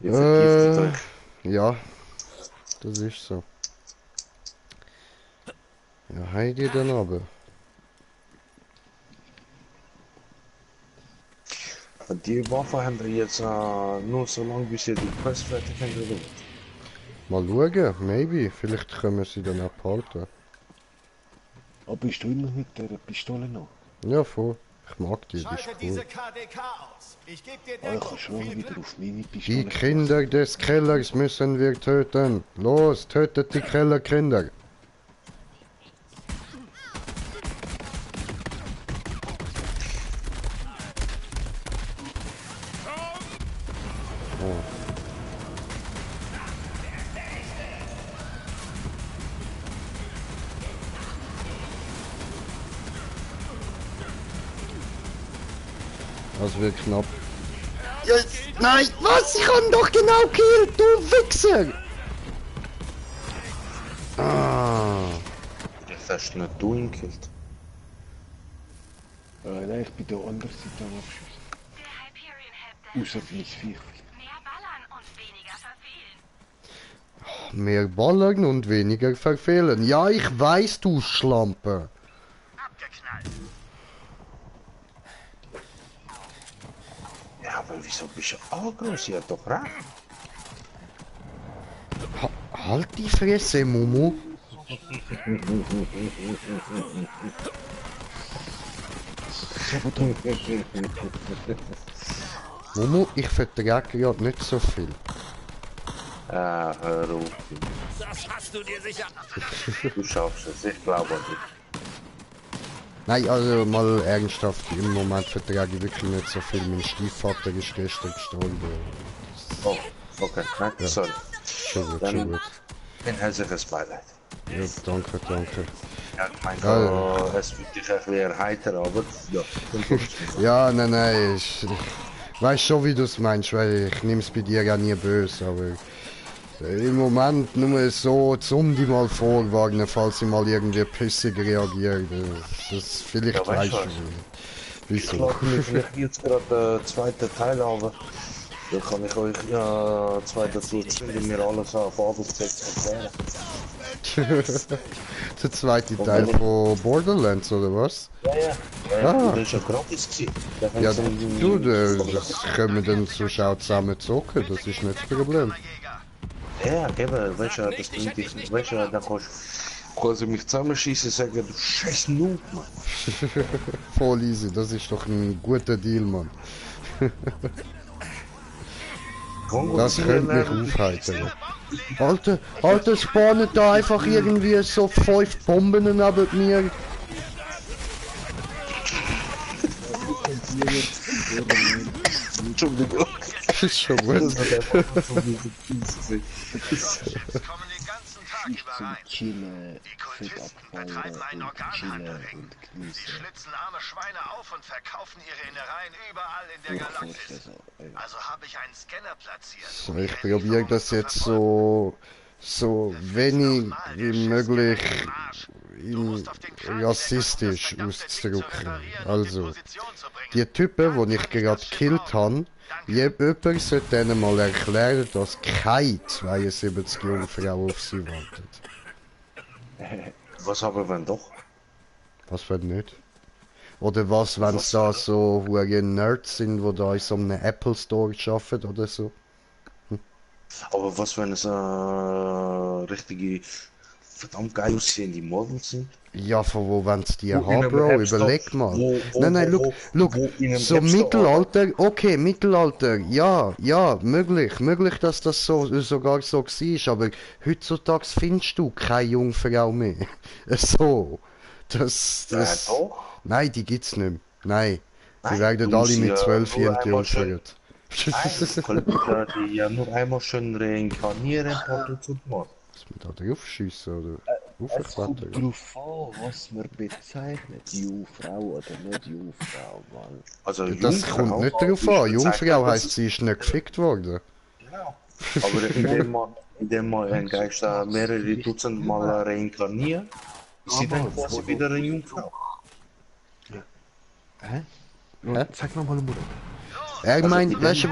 Ihr vergiftet euch. Ja, das ist so. Ja, Heidi dann aber. Die Waffe haben wir jetzt nur so lange, bis ihr die Quest fertig habt. Mal schauen, maybe. Vielleicht können wir sie dann abhalten. Aber bist du immer mit der Pistole noch? Ja, voll. Ich mag die, die ist Schalte cool. diese KDK aus. Ich gebe dir Ah, ich Deckung. kann schon Viel wieder Glück. auf meine Pistole. Die Kinder des Kellers müssen wir töten. Los, tötet die Kellerkinder. Oh. Das wird knapp. Yes. Nein, was? Ich hab doch genau gekillt, du Wichser! Ah. Das hast du nicht du ihn gekillt. Nein, ich bin der anderen Seite am Abschießen. Außer mein Viech. Mehr ballern und weniger verfehlen. Mehr ballern und weniger verfehlen. Ja, ich weiß, du Schlampe. Abgeknallt. Ja, aber wieso bist du aggro? Sie hat doch recht. Halt die Fresse, Mumu. Mumu, ich vertrage ja nicht so viel. Ah, hör auf. Das hast du dir sicher. Du schaffst es, ich glaube an dich. Nein, also mal ernsthaft, im Moment vertrage ich wirklich nicht so viel. Mein Stiefvater ist gestern gestorben. Oh, okay, nein, Ja. sorry. Schon gut, schon Dann gut. ein herzliches Beileid. Ja, danke, danke. Ja, ich meine, Ja. es wird dich ein bisschen erheitern, aber ja, dann kommst du. Ja, nein, ich weiß schon, wie du es meinst, weil ich nehme es bei dir ja nie böse, aber im Moment nur so zum die mal vorwarnen, falls sie mal irgendwie pissig reagiert. Das vielleicht Ja, weißt weißt du du. Ich Wieso? lade mir vielleicht jetzt gerade den zweiten Teil an. Dann kann ich euch ja zwei dazu zwingen, mir alles auf A bis Z zu erklären. Der zweite Teil von Borderlands, oder was? Ja, ja. Ah. Das ist ja gratis gewesen. Da haben Ja, sie- du, das können wir dann so schau zusammen zocken, das ist nicht das Problem. Ja, eben, weißt du, das bringt dich, weißt du, dann kannst du quasi mich zusammenschießen und sagen, du scheiß Noob, Mann. Voll easy, das ist doch ein guter Deal, Mann. Das könnte mich aufheitern. Alter, spawnen da einfach irgendwie so 5 Bomben neben mir. Entschuldigung. Ist schon gut. Das hat einfach so diese Füße. Kommen den ganzen Tag pack ist lieber zum rein. Chillen, Die Fett Kultisten abfeuern betreiben einen und chillen Organhandel-Ring. und Sie genießen. schlitzen arme Schweine auf und verkaufen ihre Innereien überall in der Galaxis. Also habe ich einen Scanner platziert. So, ich probiere das jetzt so wenig wie möglich rassistisch auszudrücken. Also, die Typen, die ich gerade gekillt habe, jemand sollte denen mal erklären, dass keine 72 Jungfrau auf sie wartet. Was aber wenn doch? Was wenn nicht? Oder was, wenn es da so hohe Nerds sind, die da in so einem Apple Store arbeiten oder so? Aber was wenn es richtige, verdammt geil aussehende Models sind? Ja, von wo wollen sie die Wo haben, in Bro? einem App Überleg Store- mal. wo- Nein, wo- look, wo in einem so App Store Mittelalter, okay, Mittelalter, ja, möglich, dass das sogar so war, aber heutzutage findest du keine Jungfrau mehr. So, das, doch. nein, die gibt's nicht mehr. Nein, die Nein, werden du alle musst mit ja 12 nur Jahren einmal schön- entjungfert. Nein, könnte ja die ja nur einmal schön reinkarnieren, Portal zu machen. Muss man da drauf schiessen oder Es kommt aufklettern? drauf an, was man bezeichnet. Jungfrau oder nicht Jungfrau, Mann. Also Das kommt nicht drauf an. Jungfrau heisst, sie ist nicht gefickt worden. Genau. Aber indem man einen Geist mehrere Dutzend Mal reinkarniert, ist sie dann quasi wieder eine Jungfrau. Hä? Hä? Sag nochmal, Mutter. Ich meine, weißt du,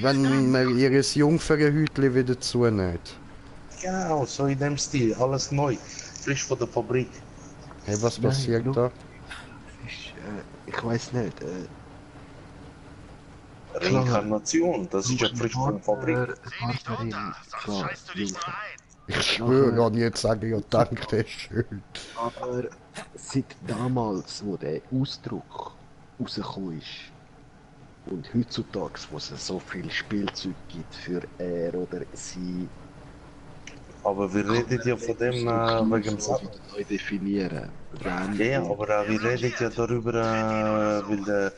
wenn man ihr Jungfernhäutchen wieder zunäht. Genau, so in dem Stil, alles neu, frisch von der Fabrik. Hey, was Nein, passiert look. da? Ich weiß nicht. Reinkarnation, das ist ja frisch von der Fabrik. Partnerin, klar, Jungfrau. Ich schwöre an jetzt sage ich, danke, der ist schön. Aber seit damals, wo der Ausdruck rausgekommen ist, und heutzutage, wo es so viel Spielzeug gibt für er oder sie, Aber wir reden ja von dem wegen dem Sachen. neu definieren. Ja, aber wir reden ja darüber, weil der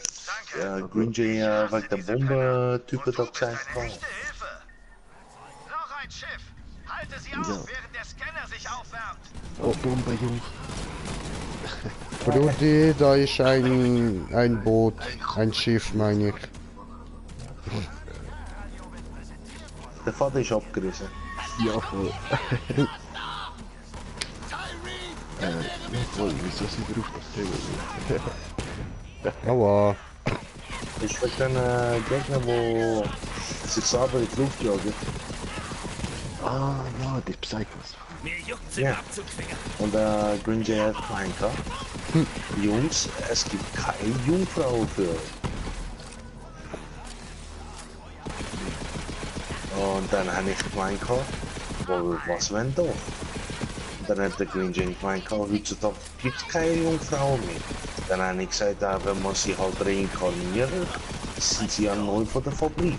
Green Jay wegen der Bombentypen da gesagt hat. Noch ein Schiff. Halte sie auf, während der Scanner sich aufwärmt. Oh, Bombe, Jungs. Brudi, da ist ein Boot, ein Schiff, meine ich. Der Vater ist abgerissen. Ja, voll. Jawohl, wieso sind wir auf das Thema? Aua. Ich will den Gegner, der sich selber in die Luft jagen. Ah, ja, die Psychos. Mir juckt's im Ja. Abzugfinger. Und Green Jay hat gemeint, Jungs, es gibt keine Jungfrau für euch. Und dann habe ich gemeint, was wenn doch? Und dann hat der Green Jay gemeint, heutzutage gibt es keine Jungfrau mehr. Dann habe ich gesagt, wenn man sie halt reinkarniert, sind sie ja neu von der Fabrik.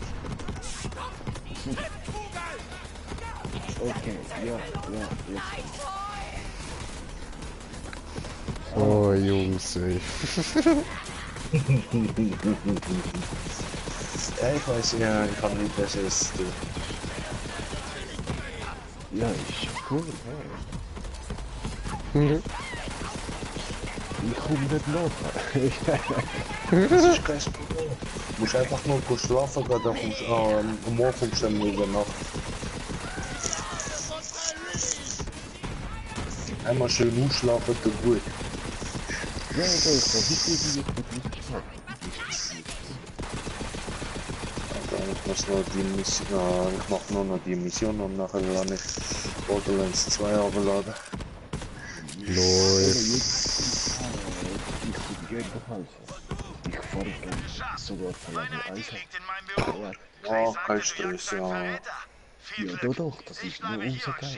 Okay, ja. Oh, Jungs, ey. Ja, ich weiß ja, ich kann nicht besser als du. Ja, ist cool, Mhm. Ich komme nicht nach. Das ist kein Problem. Du musst einfach nur kurz schlafen gehen, dann kommst du, am Morgen kommst du dann wieder nach. Einmal schön ausschlafen, tut gut. Ja, das ist wichtig, Ich muss nur die Mission, ich mach nur noch die Mission und nachher lade ich Borderlands 2 runterladen. Läuft. Ich fahre gerne sogar von Level 1 Ja, kein Stress, ja. Ja, doch, das ist nur umso geiler.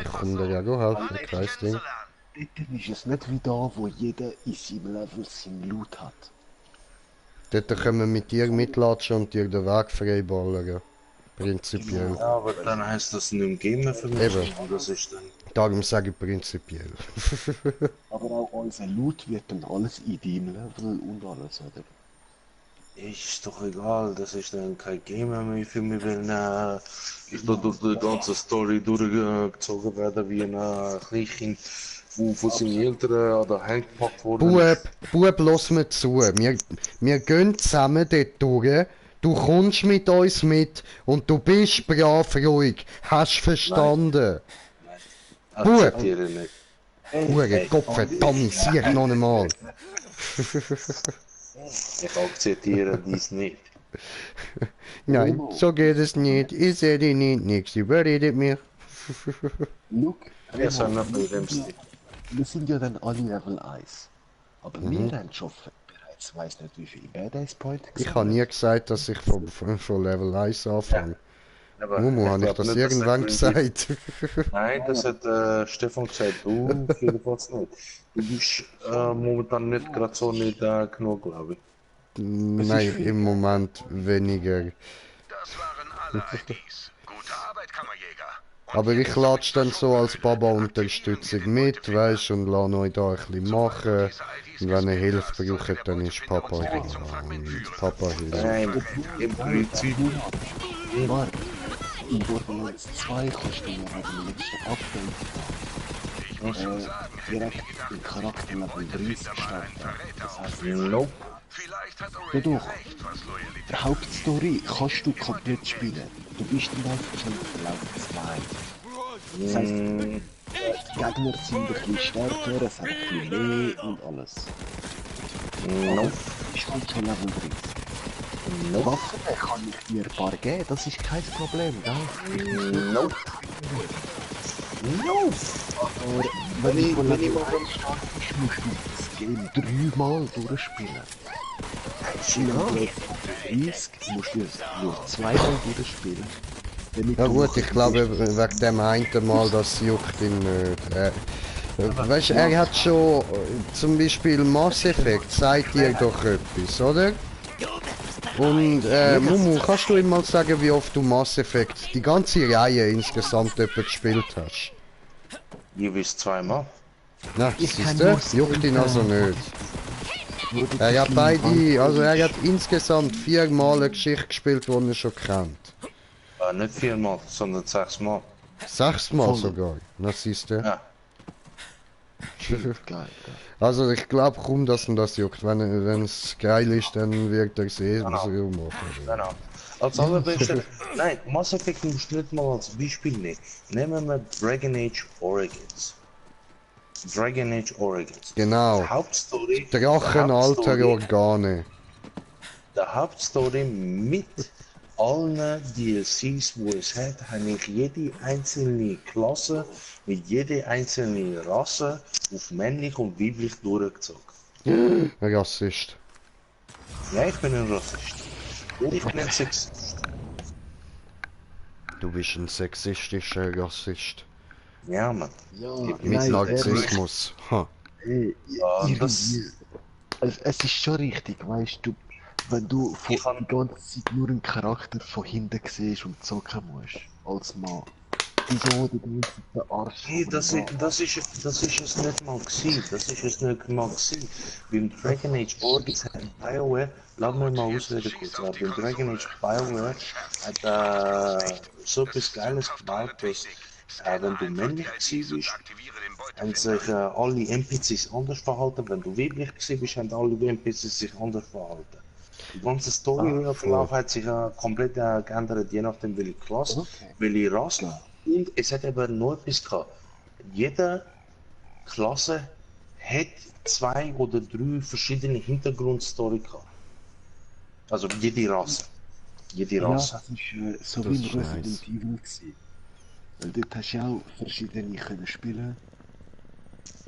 Ich komme dir ja go helfen, kein Ding. Dann ist es nicht wie da, wo jeder in seinem Level seinen Loot hat. Dort können wir mit dir mitlatschen und dir den Weg freiballern. Prinzipiell. Ja, aber dann heißt das nicht im Game mehr für mich. Eben. Und das ist dann... Darum sage ich prinzipiell. Aber auch unser Loot wird dann alles in deinem Level und alles, oder? Ist doch egal, das ist dann kein Gamer mehr für mich, wenn ich da durch die ganze Story durchgezogen werde wie ein Kleinkind, wo von seinen Eltern an der Hand gepackt wurde. Bub, lass mir zu. Wir gehen zusammen dort durch. Du kommst mit uns mit und du bist brav ruhig. Hast verstanden? Bub! Akzeptiere nicht. Hure Gottverdammt, sieh noch einmal. Ich akzeptiere dies nicht. Nein, so geht es nicht. Ich sehe dich nicht. Nichts überredet mich. Look, Wir sind noch bei dem Stil. wir sind ja dann alle Level 1. Aber wir haben schon bereits, weiß nicht wie viel Badass Point Ich habe nie gesagt, dass ich von Level 1 anfange. Aber Momo, habe ich glaub das nicht, irgendwann dass gesagt? Nein, das hat Stefan gesagt, du jedenfalls nicht. Du bist momentan nicht gerade so nicht genug, glaube ich. Nein, im Moment weniger. Das waren alle IDs. Gute Arbeit, Kammerjäger. Aber ich latsch dann so als Papa-Unterstützung mit, weißt, und lass euch da ein bisschen machen. Und wenn ihr Hilfe braucht, dann ist Papa hier. Und Papa hier. Nein, im Prinzip. Warte, in Borderlands 2 kannst du ja beim letzten Update direkt im Charakter Level 30 starten. Das heisst, Nope. dadurch, die Hauptstory kannst du komplett spielen. Du bist dann einfach in Level 2. Das heisst, die Gegner sind ein bisschen stärker, es hat ein bisschen mehr und alles. Nope. Ich bin schon Level 30. Waffen kann ich dir ein paar geben, das ist kein Problem, gell? Nope. Nope. Aber wenn ich von Level 1 starte, musst du das Game 3-mal durchspielen. Ja. 30 musst du es nur 2-mal durchspielen. Ja gut, ich glaube wegen dem einen Mal, das juckt ihn nicht. Weißt du, er hat schon zum Beispiel Mass Effect, sagt dir doch etwas, oder? Und Mumu, kannst du ihm mal sagen, wie oft du Mass Effect, die ganze Reihe insgesamt etwa gespielt hast? Jeweils 2-mal. Na, siehst du? Juckt ihn also nicht. Er hat beide, also er hat insgesamt 4-mal eine Geschichte gespielt, die er schon kennt. Nicht 4-mal, sondern 6-mal. 6-mal sogar, na siehst du? Ja. Geil. Also ich glaube kaum, dass ihn das juckt. Wenn es geil ist, dann wird er sehen, was er machen. Genau. Als allerbeste, nein, Mass Effect musst du nicht mal als Beispiel nehmen. Nehmen wir Dragon Age Origins. Dragon Age Origins. Genau. Hauptstory. Drachenalter Organe. Der Hauptstory mit allen DLCs, wo es hat, habe ich jede einzelne Klasse mit jeder einzelnen Rasse auf männlich und weiblich durchgezogen. Rassist. Ja, ich bin ein Rassist. Ich bin ein Sexist. Du bist ein sexistischer Rassist. Ja, Mann. Ja, Mit Narzissmus. Ha. Ja, das... Es ist schon richtig, weißt du, wenn du die ganze Zeit nur einen Charakter von hinten siehst und zocken musst, als Mann. Wieso du den Arsch? Hey, das ist es nicht mal gewesen. Das ist es nicht mal gewesen. Beim Dragon Age Origins hat BioWare, lass mich mal ausreden kurz, aber beim Dragon Age BioWare hat so etwas Geiles gebaut, dass wenn du männlich gewesen bist, haben sich alle NPCs anders verhalten. Wenn du weiblich gewesen bist, haben alle NPCs sich anders verhalten. Die ganze Story-Verlauf hat sich komplett geändert, je nachdem welche Klasse, welche Rasse. Und es hat eben noch etwas gehabt. Jede Klasse hat 2 oder 3 verschiedene Hintergrundstory gehabt. Also jede Rasse. Jede Rasse. Ja, das ist so wie in Resident Evil gewesen. Weil dort hast du auch verschiedene können spielen.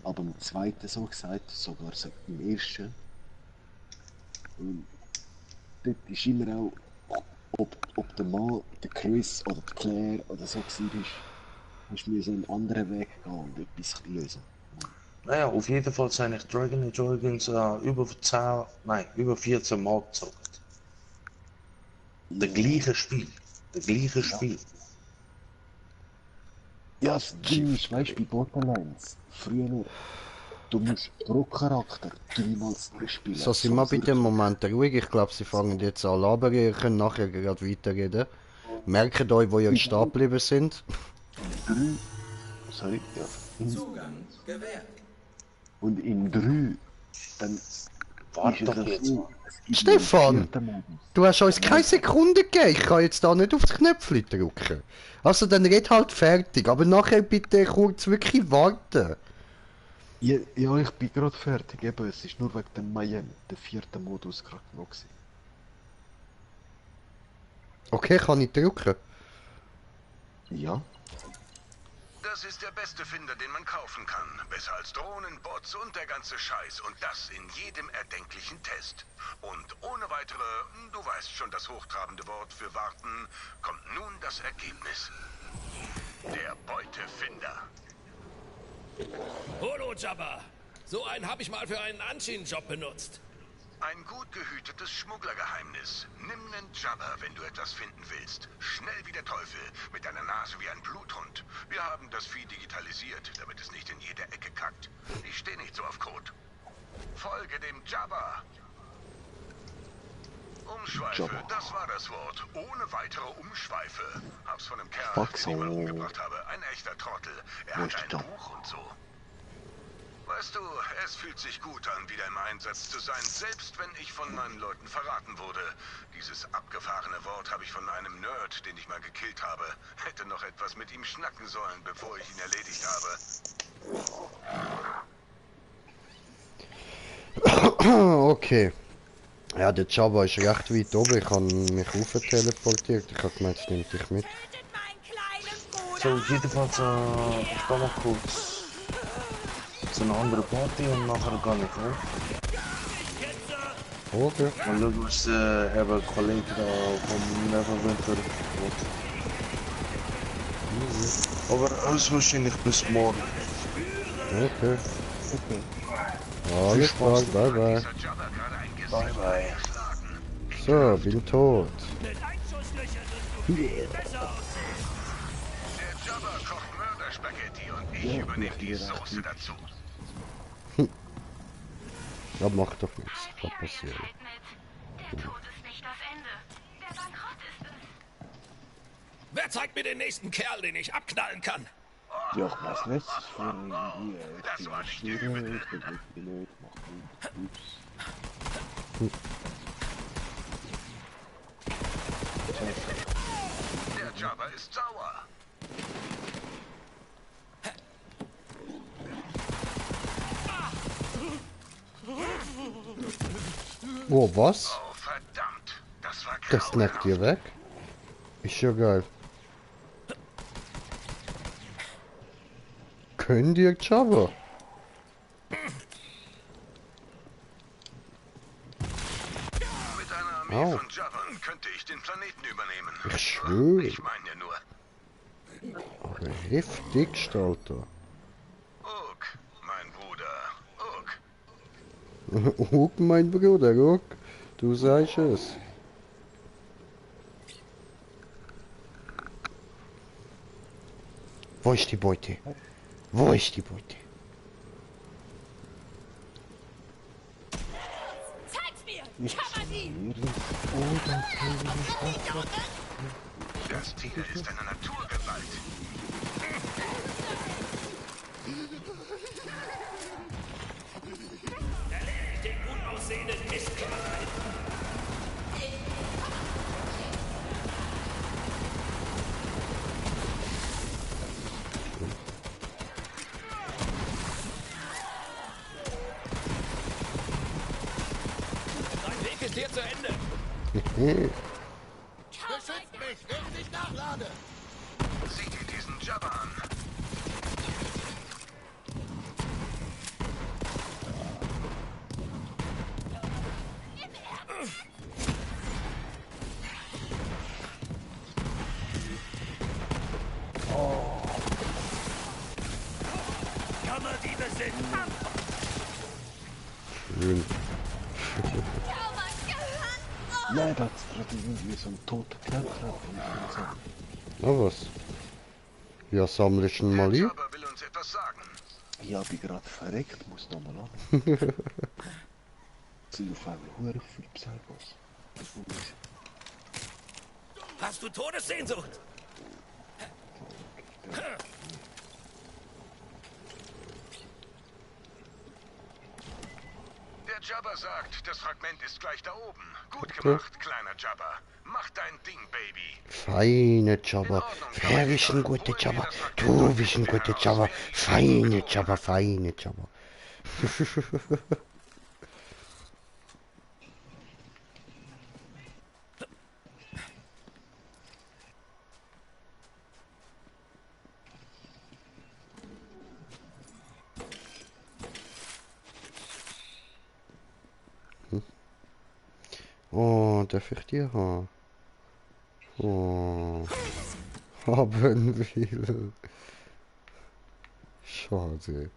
Aber im zweiten so gesagt, sogar im ersten. Und dort ist immer auch, ob der Mann, der Chris oder die Claire oder so war, hast du einen anderen Weg gehen und etwas lösen. Naja, auf jeden Fall sind ich Dragon Age Origins über 14 Mal gezockt. Der gleiche Spiel. Der gleiche Spiel. Ja, das Ding ist, weißt du, bei Borderlands, früher, Du musst pro Charakter 3-mal spielen. So, sind wir bei dem Moment ruhig. Ich glaube, sie fangen jetzt an labern. Ihr könnt nachher gerade weiterreden. Merkt euch, wo ihr stehen geblieben sind. 3. Sorry, ja. Zugang gewährt. Und in 3. Dann. Warte doch jetzt. Stefan! Du hast uns keine Sekunde gegeben. Ich kann jetzt da nicht aufs Knöpfchen drücken. Also dann red halt fertig. Aber nachher bitte kurz wirklich warten. Ja, ich bin gerade fertig. Eben, es ist nur wegen dem Miami, der 4. Modus, gerade noch gewesen. Okay, kann ich drücken? Ja. Das ist der beste Finder, den man kaufen kann. Besser als Drohnen, Bots und der ganze Scheiß. Und das in jedem erdenklichen Test. Und ohne weitere, du weißt schon das hochtrabende Wort für warten, kommt nun das Ergebnis. Der Beutefinder. Holo Jabba! So einen habe ich mal für einen Anshin-Job benutzt. Ein gut gehütetes Schmugglergeheimnis. Nimm nen Jabba, wenn du etwas finden willst. Schnell wie der Teufel, mit deiner Nase wie ein Bluthund. Wir haben das Vieh digitalisiert, damit es nicht in jede Ecke kackt. Ich stehe nicht so auf Code. Folge dem Jabba. Umschweife, Jabba. das war das Wort. Ohne weitere Umschweife. Hab's von einem Kerl, den ich mal umgebracht habe. Ein echter Trottel. Er hat ein Buch und so. Weißt du, es fühlt sich gut an, wieder im Einsatz zu sein, selbst wenn ich von meinen Leuten verraten wurde. Dieses abgefahrene Wort habe ich von einem Nerd, den ich mal gekillt habe. Hätte noch etwas mit ihm schnacken sollen, bevor ich ihn erledigt habe. Okay. Ja, der Jabba ist recht weit oben. Ich habe mich rauf teleportiert. Ich habe gemeint, es nimmt dich mit. So, jedenfalls, ich gehe mal kurz zu einer anderen Party und nachher gehe ich hoch. Okay. Mal schauen, was eben Kollegen da vom Neverwinter wird. Aber höchstwahrscheinlich bis morgen. Okay. Alles klar, bye bye. Bye bye. So, bin tot. Mit Einschusslöchern wirst du viel besser aussehen. Der Jabba kocht Mörderspaghetti und ich übernehme die Soße dazu. Ja, macht doch nichts. Kann passieren. Der Tod ist nicht das Ende. Der Bankrott ist es. Wer zeigt mir den nächsten Kerl, den ich abknallen kann? Ja, ich weiß nicht. Ich Das war nicht übel. Der Jabba ist sauer. Oh, was? Oh, verdammt. Das war Das snackt ihr weg? Ist ja geil. Könnt ihr Jabba? Mit einer Armee von Jabbern könnte ich den Planeten übernehmen. Ich schwöre. Ich meine ja nur. Aber heftig, Alter. Ugg, mein Bruder. Ugg. Guck, mein Bruder, guck. Du sagst es. Wo ist die Beute? Wo ist die Beute? Zeig's mir! Kamadi! Das Tier ist eine Naturgewalt. Erledigt den unaussehenden Mistkerl! Dein Weg ist hier zu Ende. Beschützt mich, während ich nachlade! Sieh dir diesen Jabba an. Kammerdiebe sind ab! Schön. Nein, da hat's gerade irgendwie so ein toter Kerl gehabt. Na was? Ja, sammle ich ihn mal hier. Jabba will uns etwas sagen. Ja, bin gerade verreckt, muss nochmal an. Sind auf einmal hure viel Psychos. Hast du Todessehnsucht? Der Jabba sagt, das Fragment ist gleich da oben. Gut gemacht, kleiner Jabba. Mach dein Ding, Baby. Feine Jabba. Wer ist ein guter Jabba? Du bist ein guter Jabba. Feine Jabba, feine Jabba. Oh, darf ich die haben? Oh, haben will. Schade.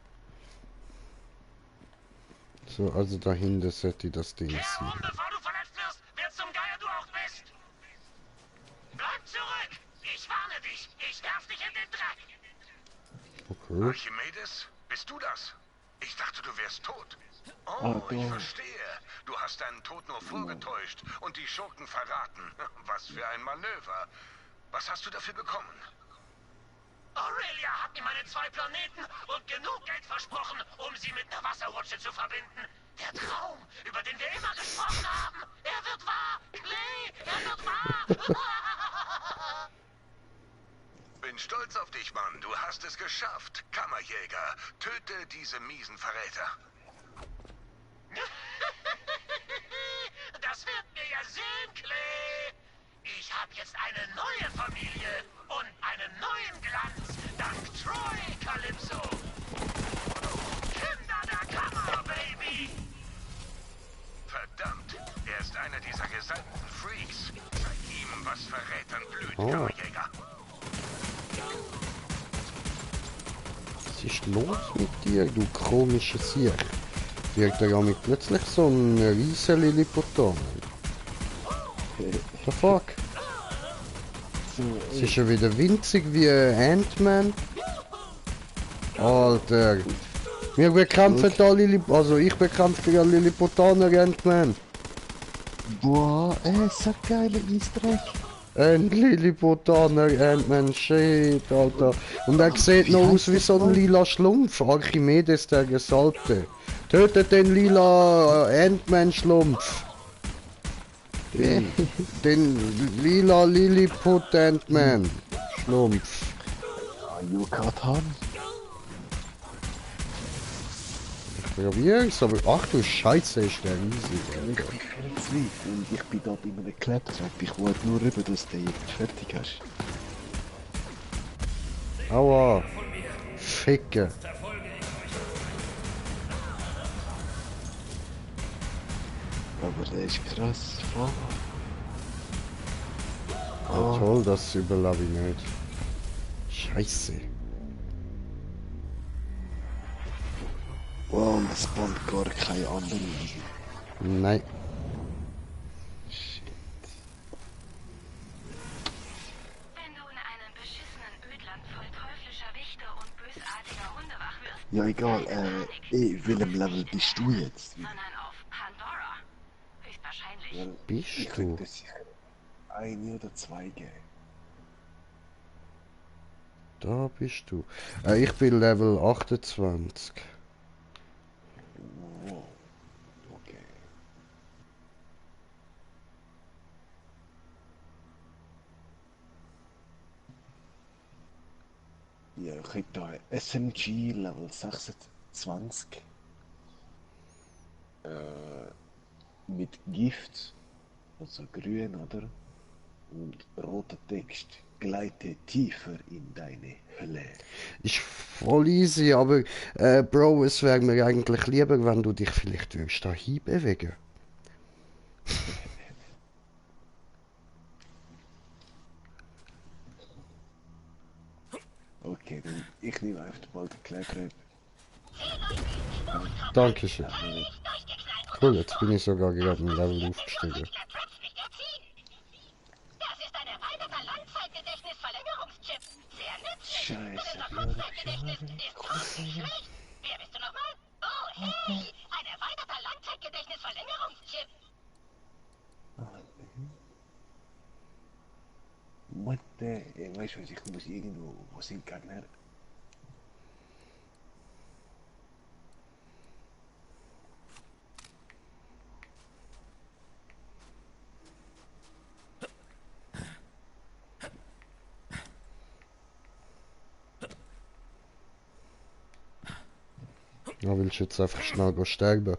So, also dahinter sollte das Ding Kehr sein. um, bevor du verletzt wirst, wer zum Geier du auch bist. Bleib zurück! Ich warne dich! Ich werf dich in den Dreck! Okay. Archimedes, bist du das? Ich dachte, du wärst tot. Oh, ich verstehe. Du hast deinen Tod nur vorgetäuscht und die Schurken verraten. Was für ein Manöver. Was hast du dafür bekommen? Aurelia hat mir meine 2 Planeten und genug Geld versprochen, um sie mit einer Wasserrutsche zu verbinden. Der Traum, über den wir immer gesprochen haben, er wird wahr! Clay, er wird wahr! Bin stolz auf dich, Mann. Du hast es geschafft. Kammerjäger, töte diese miesen Verräter. Das wird mir ja sehen, Clay! Ich habe jetzt eine neue Familie und einen neuen Glanz dank Troy Calypso! Kinder der Kammer, Baby! Verdammt, er ist einer dieser gesalbten Freaks. Zeig ihm, was Verrätern blüht, Kammerjäger. Was ist los mit dir, du komische Sieg? Wird er ja mit plötzlich so ein riesen Lilliputaner. What the fuck? Es ist schon wieder winzig wie Ant-Man. Alter. Wir bekämpfen da also ich bekämpfe ja Lilliputaner Ant-Man. Boah, so geile Easter Egg. Ein Lilliputaner Ant-Man, shit, Alter. Und er sieht noch aus wie so ein lila Schlumpf. Archimedes der Gesalbte. Tötet den lila Ant-Man-Schlumpf. Den lila Lilliput Ant-Man. Schlumpf. Yucatan. Ich probier's, aber ach du Scheiße, ist der riesig. Ich bin viel zu weit und ich bin da bei einem Klettertrap. Ich wollte nur rüber, dass du den jetzt fertig hast. Aua. Ficke. Aber der ist krass. Ja, toll, das überlebe ich nicht. Scheiße. Wow, und es spawnt gar keine anderen. Nein. Wenn du in einem beschissenen Ödland voll teuflischer Wächter und bösartiger Hunde wach wirst, Ja, egal, in welchem Level bist du jetzt? sondern auf Pandora. Höchstwahrscheinlich. Ja, Bist ich du? könnte sicher eine oder 2 geben. Da bist du. Ich bin Level 28. Wow. Okay. Ja, ich hätte da SMG Level 26. Mit Gift, also grün, oder? Und roter Text. Gleite tiefer in deine Hölle. Ist voll easy, aber Bro, es wäre mir eigentlich lieber, wenn du dich vielleicht würdest da hinbewegen. Okay, dann ich nehme einfach mal den Kletterrep. Dankeschön. Cool, jetzt bin ich sogar gerade im Level aufgestiegen. Scheiße, Wer bist du nochmal? Oh, hey! Ein erweiterter Langzeitgedächtnisverlängerungschip. Warte, weißt du was, ich muss irgendwo, wo sind Gegner? Ja, willst du jetzt einfach schnell sterben?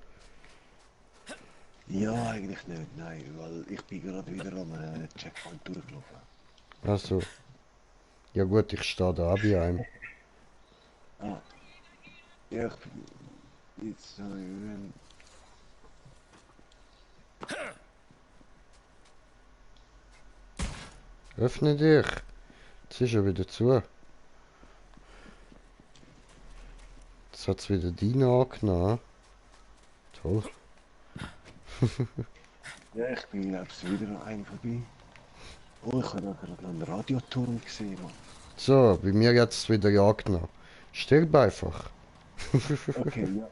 Ja, eigentlich nicht, nein, weil ich bin gerade wieder am Checkpoint durchgelaufen. Also. Ja gut, ich stehe da auch bei einem. Ah. Ja, jetzt wenn... Öffne dich. Jetzt ist er wieder zu. Jetzt hat es wieder deine angenommen. Toll. Ja, ich bin glaub's wieder an einem vorbei. Oh, ich habe gerade noch einen Radioturm gesehen, Mann. So, bei mir hat es wieder angenommen. Stirb einfach. Okay, ja,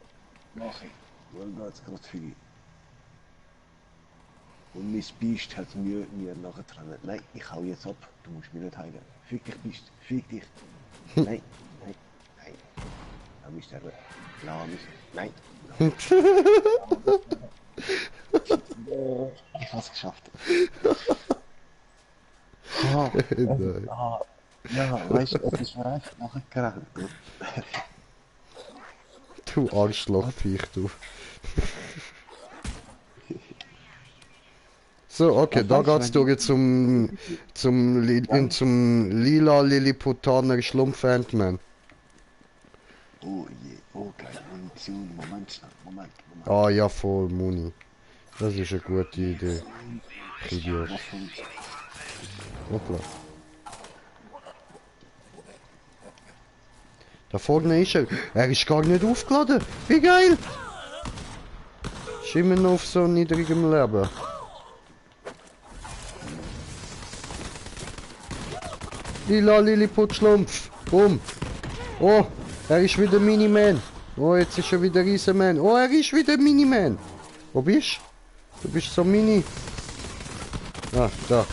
mach ich. Weil da hat's gerade viel. Und mein Biest hat mir nachher dran. Nein, ich hau jetzt ab. Du musst mich nicht heilen. Fick dich, Biest. Fick dich. Nein, nein, nein. Lass mich sterben. Lass mich. Nein. Ich hab's geschafft. Ja, weißt du, es ist mir einfach nachher gerannt. Du Arschlochviech, du. So, okay, da geht's durch zum lila Lilliputaner Schlumpf Ant-Man. Oh je, oh geil, Munition, Moment. Ah ja, voll Muni. Das ist eine gute Idee. Idiot. Hoppla. Da vorne ist er. Er ist gar nicht aufgeladen. Wie geil! Ist immer noch auf so niedrigem Leben. Lila Lilliput-Schlumpf. Bumm. Oh, er ist wieder Miniman. Oh, jetzt ist er wieder Riesenman. Oh, er ist wieder Miniman. Wo bist du? Du bist so mini. Ah, da.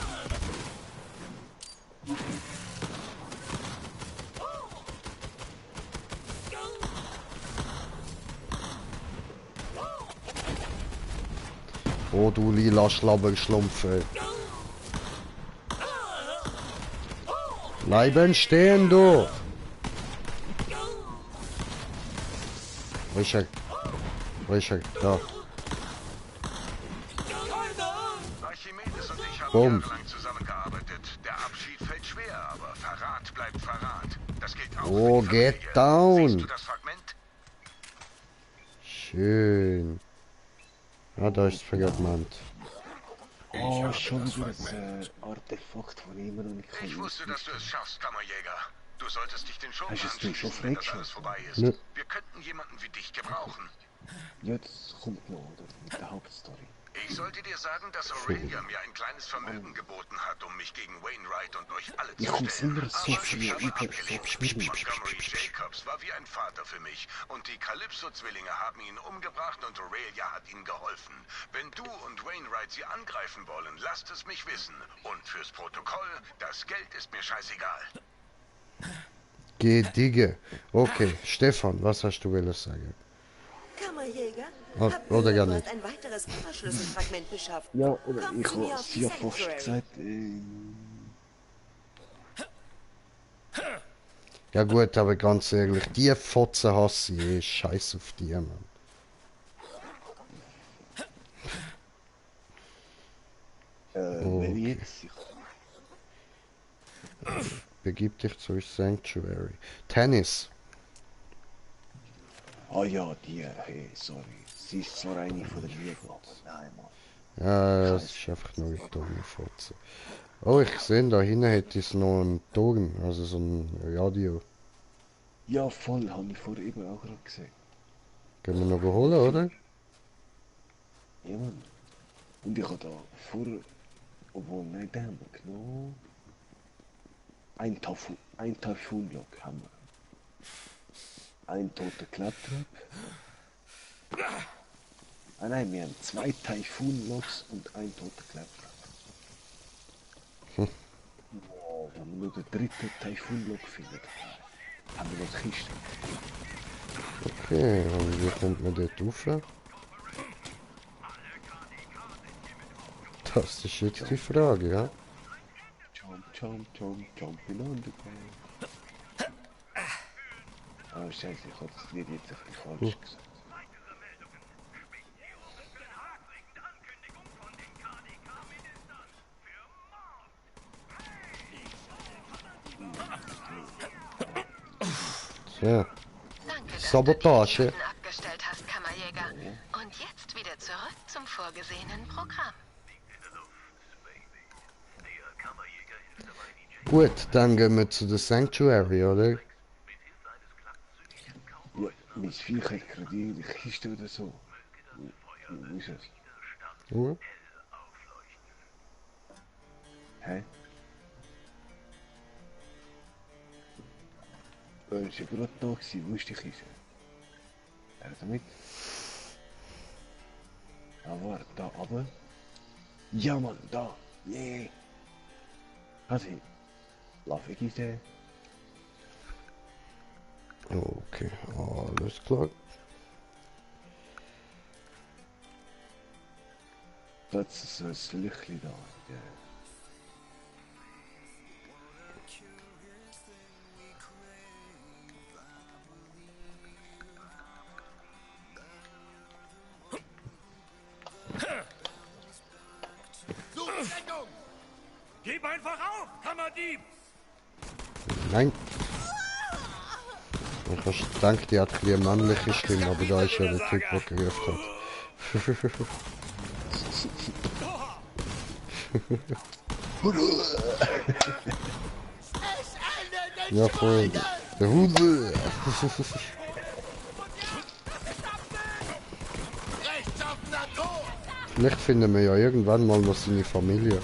Oh, du lila Schlabberschlumpf, ey. Bleiben stehen, du! Wo ist er? Wo ist er? Da. Archimedes und ich haben Bumm. jahrelang zusammengearbeitet. Der Abschied fällt schwer, aber Verrat bleibt Verrat. Das gilt auch Oh, für die get Familie. down. Siehst du das Fragment? Schön. Ah, da ist das Fragment. Oh, schon wieder das Artefakt von ihm und ich kann Ich wusste, dass du es schaffst, Kammerjäger. Du solltest dich den Schurken Hast du es denn schon anschließen, wenn das alles freigeschaltet? vorbei ist. Nö. Wir könnten jemanden wie dich gebrauchen. Jetzt kommt noch, oder? Mit der Hauptstory. Ich sollte dir sagen, dass Aurelia mir ein kleines Vermögen geboten hat, um mich gegen Wainwright und euch alle zu Ich komm's stellen. immer so Aber viel ich habe über- abgelehnt. Montgomery Jacobs war wie ein Vater für mich und die Calypso-Zwillinge haben ihn umgebracht und Aurelia hat ihnen geholfen. Wenn du und Wainwright sie angreifen wollen, lasst es mich wissen. Und fürs Protokoll, das Geld ist mir scheißegal. Gedigge. Okay, Stefan, was hast du wollen sagen? Kammerjäger, Oh, habt oder ihr gar dort nicht. ein weiteres Kammerschlüsselfragment beschafft? Ja, oder Kommt ich zu mir habe auf die sie ja fast Sanctuary. gesagt, Ja gut, aber ganz ehrlich, die Fotze hasse ich eh. Scheiß auf die, Mann. wenn ich jetzt... Begib dich zur Sanctuary. Tennis. Ah ja, die, hey, sorry. Sie ist zwar eine von der Liebe, aber nein, Mann. Ja, das ist einfach nur eine dumme Fotze. Oh, ich sehe, da hinten hätte es noch einen Turm, also so ein Radio. Ja, voll, habe ich vorher eben auch gerade gesehen. Können wir noch holen, oder? Ja, Mann. Und ich habe da vorher, obwohl, nein, den haben wir genommen. Ein Taifun-Log haben wir. Ein toter Claptrap. Ah nein, wir haben 2 Typhoon-Logs und ein toter Claptrap. Wow, wenn wir nur den 3. Typhoon-Log finden, haben wir noch Kiste. Okay, und wie kommt man dort rauf? Das ist jetzt die Frage, ja? Jumping on the ground. Ah, scheiße, ich hab das Lied jetzt echt falsch gesagt. So. Danke, Sabotage. dass du die abgestellt hast, Kammerjäger. Und jetzt wieder zurück zum vorgesehenen Programm. Gut, dann gehen wir zu der Sanctuary, oder? Ja, mein Viech hat gerade in die Kiste oder so. Wie ist es? Ja. Hä? Ich war gerade da gewesen, wo ist die Kiste? Er damit? Da war, da aber. Ja Mann, da! Yeah! Also, lauf ich Kiste. Okay, alles klar. Das ist so ein Lichtchen da. Ja. Gib einfach auf, Kammerdieb! Nein. Ich habe gedacht, die hat eine männliche Stimme, aber da ist ja der Typ, der gerufen hat. Ja, voll. Der Huse. Vielleicht finden wir ja irgendwann mal noch seine Familie.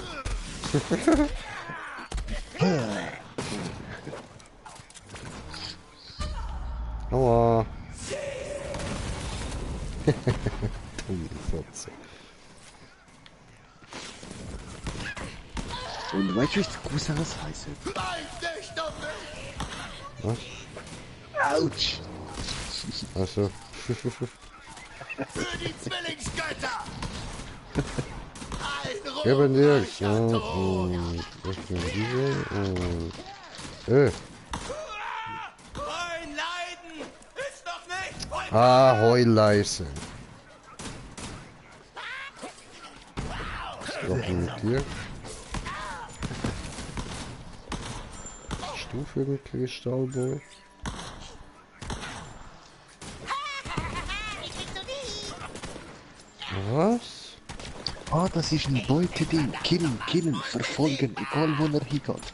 Aua. Dumme Fotze. Und weißt du, wie die Cousins heißen? Was? Autsch! Also. Für die Zwillingsgötter! Eben direkt, ja. Und Richtung diese. Und. Mein Leiden ist doch nicht... Ah, Heuleise. Doch mit dir. Stufe mit Kristallboy. Was? Ah, das ist ein Beuteding. Killen, killen, verfolgen, egal wo er hingeht.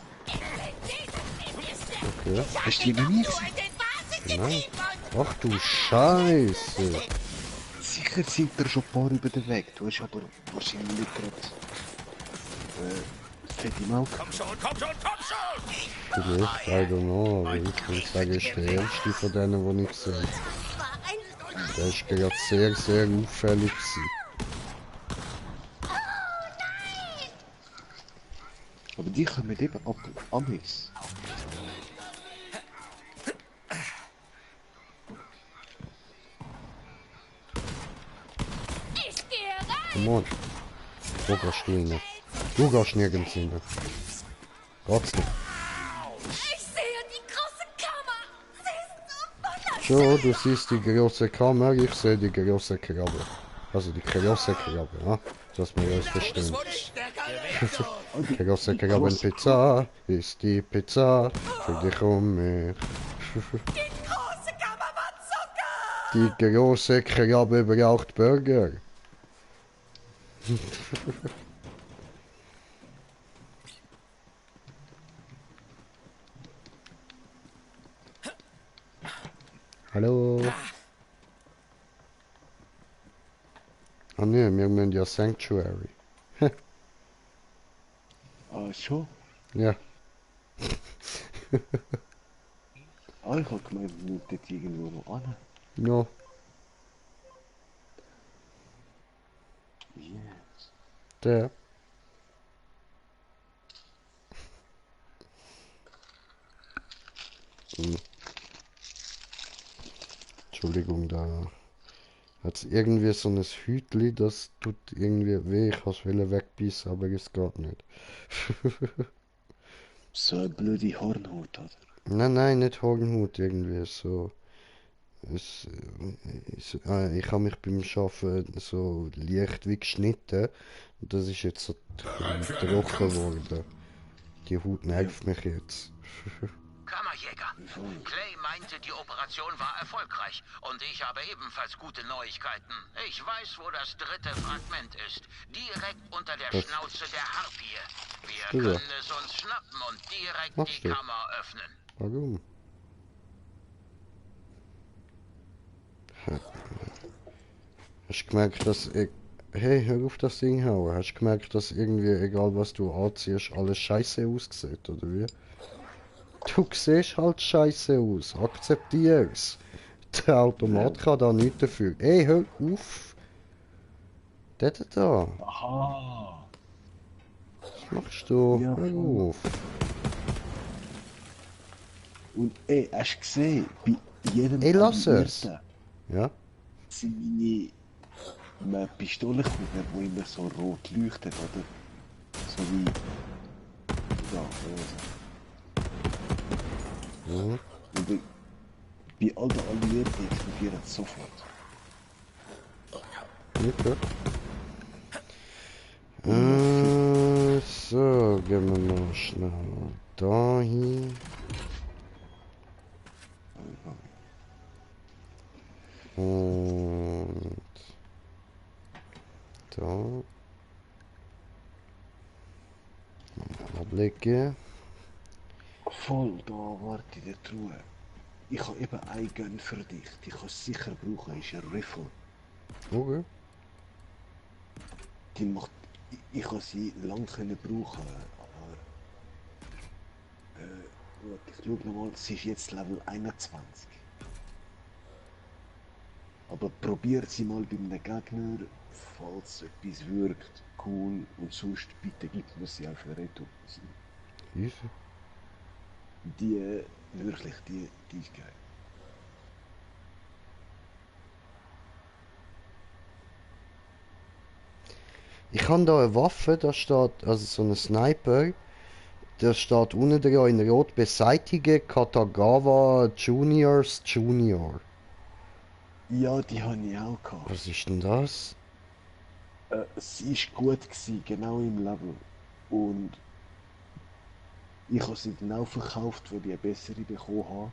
Okay. Hast du die noch nie gesehen? Nein. Ach du Scheiße. Sicher sind da schon ein paar über den Weg. Du hast aber wahrscheinlich nicht gerade fette Mauke. Komm schon, komm schon, komm schon! Vielleicht, I don't know, aber ich würde sagen, ist der erste von denen, die ich sehe. Der ist gerade sehr, sehr auffällig gewesen. Aber die kommen eben ab Amis. Come on. Wo gehst du rein? Du gehst nirgends rein. Geht's nicht. Ich sehe die große Kammer. Sie ist So, so wunderschön. du siehst die große Kammer, ich sehe die große Krabbe. Also die große Krabbe, ja? Dass wir uns verstehen. Die große Krabbenpizza ist die Pizza für dich und mich. Die große Kammer war Zucker. Die große Krabbe braucht Burger. Hallo. Ah ne, wir müssen ja Sanctuary. Ah, schon? Ja. Ah, ich hab gemeint, wir müssen dort irgendwo noch an. Ja. Yes. Der. Entschuldigung, da hat's irgendwie so ein Hütli, das tut irgendwie weh. Ich has wegbeißen, aber es geht nicht. So eine blöde Hornhaut, oder? Nein, nicht Hornhaut, irgendwie so. Ich habe mich beim Arbeiten so leicht wie geschnitten und das ist jetzt so trocken geworden. Die Haut nervt mich jetzt. Kammerjäger, Clay meinte, die Operation war erfolgreich und ich habe ebenfalls gute Neuigkeiten. Ich weiß, wo das dritte Fragment ist. Direkt unter der Schnauze der Harpie. Wir können es uns schnappen und direkt die Kammer öffnen. Warum? Hast du gemerkt, dass ich... Hey, hör auf das Ding hauen. Hast du gemerkt, dass irgendwie, egal was du anziehst, alles scheiße aussieht, oder wie? Du siehst halt scheiße aus. Akzeptier's. Der Automat kann da nichts dafür. Hey, hör auf! Der da. Aha! Was machst du? Ja, hör auf! Und ey, hast du gesehen, bei jedem Ey, lass es! Ja? sind meine Pistolenkugeln, die immer so rot leuchtet, oder? So wie... Ja, Mhm. Und bei all den Alliierten explodieren sofort. Okay. So, gehen wir mal schnell da hin. Und da. Mal ablegen. Voll, da warte in der Truhe. Ich habe eben ein Gun für dich. Die kannst du sicher brauchen, ist ein Rifle. Okay. Die macht... Ich kann sie lang können brauchen, aber... ich schau nochmal, sie ist jetzt Level 21. Aber probiert sie mal bei einem Gegner, falls etwas wirkt, cool, und sonst bitte gibt mir sie auf Reto. Hilfe. Die, wirklich, die ist geil. Ich habe da eine Waffe, da steht, also so ein Sniper, da steht unten dran in Rot beseitige Katagawa Juniors Junior. Ja, die habe ich auch gehabt. Was ist denn das? Sie ist gut gewesen, genau im Level. Und ich habe sie dann auch verkauft, weil ich eine bessere bekommen habe.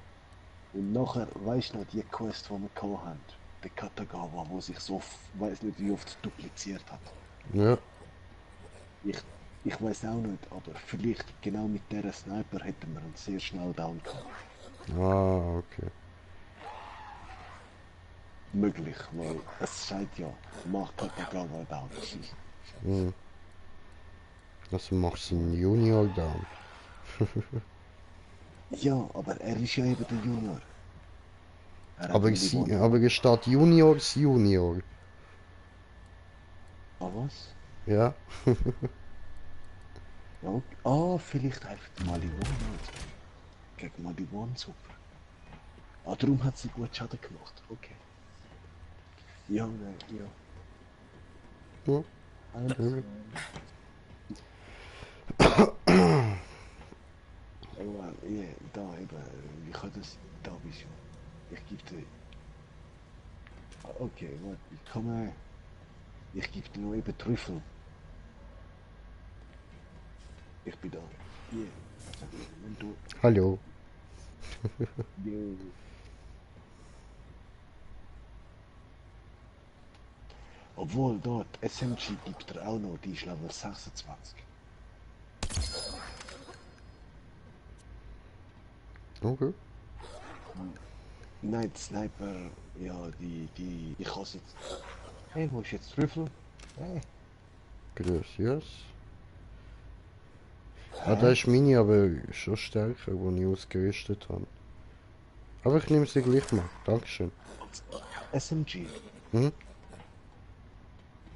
Und nachher, weißt du noch, die Quest, die wir gehabt haben, der Katagawa, wo sich so, weiß nicht wie oft dupliziert hat. Ja. Ich weiß auch nicht, aber vielleicht genau mit dieser Sniper hätten wir uns sehr schnell down gehabt. Ah, okay. Möglich, weil es sagt ja, mach Katagawa down. Hm. Also machst du einen Junior down. Ja, aber er ist ja eben der Junior. Aber es steht Juniors Junior. Ah, was? Ja. Ja, okay. Ah, vielleicht einfach Mali One. Gegen Mali One, super. Ah, darum hat sie gut Schaden gemacht. Okay. Ja, nein, ja. Ja. Aber ja, da eben, ich habe das, da bist du. Ich gebe dir... Okay, warte, ich komme... Ich gebe dir noch eben Trüffel. Ich bin da. Yeah. Und du... Hallo. Yeah. Obwohl, dort, SMG gibt er auch noch, die ist Level 26. Okay. Nein, die Sniper, ja, ich kann jetzt... Hey, wo ist jetzt Trüffel? Hey. Gracias. Ah, da ist meine aber schon stärker, die ich ausgerüstet habe. Aber ich nehme sie gleich mal. Dankeschön. SMG? Hm?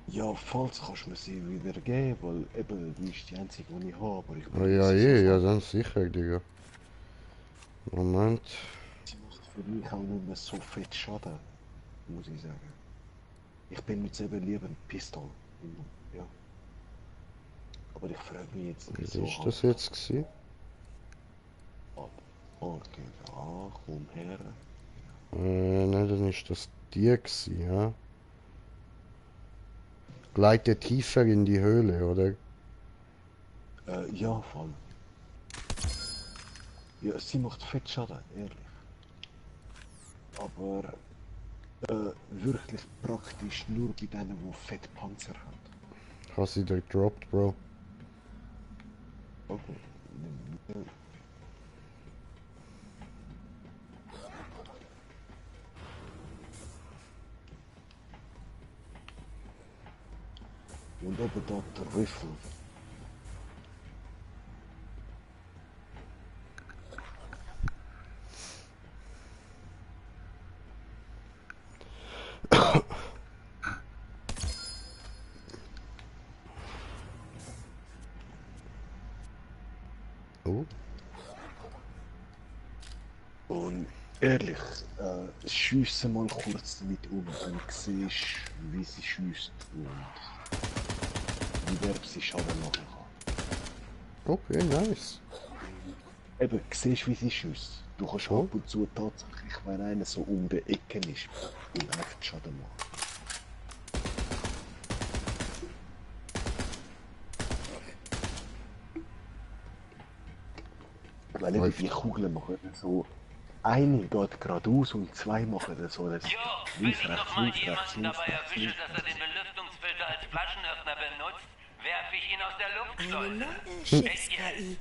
Ja, falls kannst du mir sie wieder geben, weil eben, die ist die einzige, die ich habe, aber ich Oh, ja, ja, dann sicher, Digga. Moment. Sie macht für mich auch nicht mehr so fett Schaden, muss ich sagen. Ich benutze eben lieber eine Pistole. Ja. Aber ich frage mich jetzt Wie wieso. ist das jetzt gewesen? Okay, ja, komm her. Nein, dann ist das die gewesen, ja. Gleite tiefer in die Höhle, oder? Ja, voll. Ja, sie macht fett Schaden, ehrlich. Aber wirklich praktisch nur bei denen, die fett Panzer haben. Ich habe sie dir gedroppt, Bro. Okay. Und oben dort der Riffel. Oh. Und ehrlich, schiesse mal kurz damit um, dann siehst wie sie schießt und wie der sie Schaden machen kann. Okay, nice. Eben, siehst wie sie schießt. Du kannst ab und zu tatsächlich, wenn einer so um die Ecke ist, und echt Schaden machen. Weil eben die Kugeln machen so, eine geht geradeaus und zwei machen das so. Das Wenn ich nochmal jemanden dabei erwische, dass er den Belüftungsfilter als Flaschenöffner benutzt, werfe ich ihn aus der Eine Luftschleuse. neue Schiffs-KI.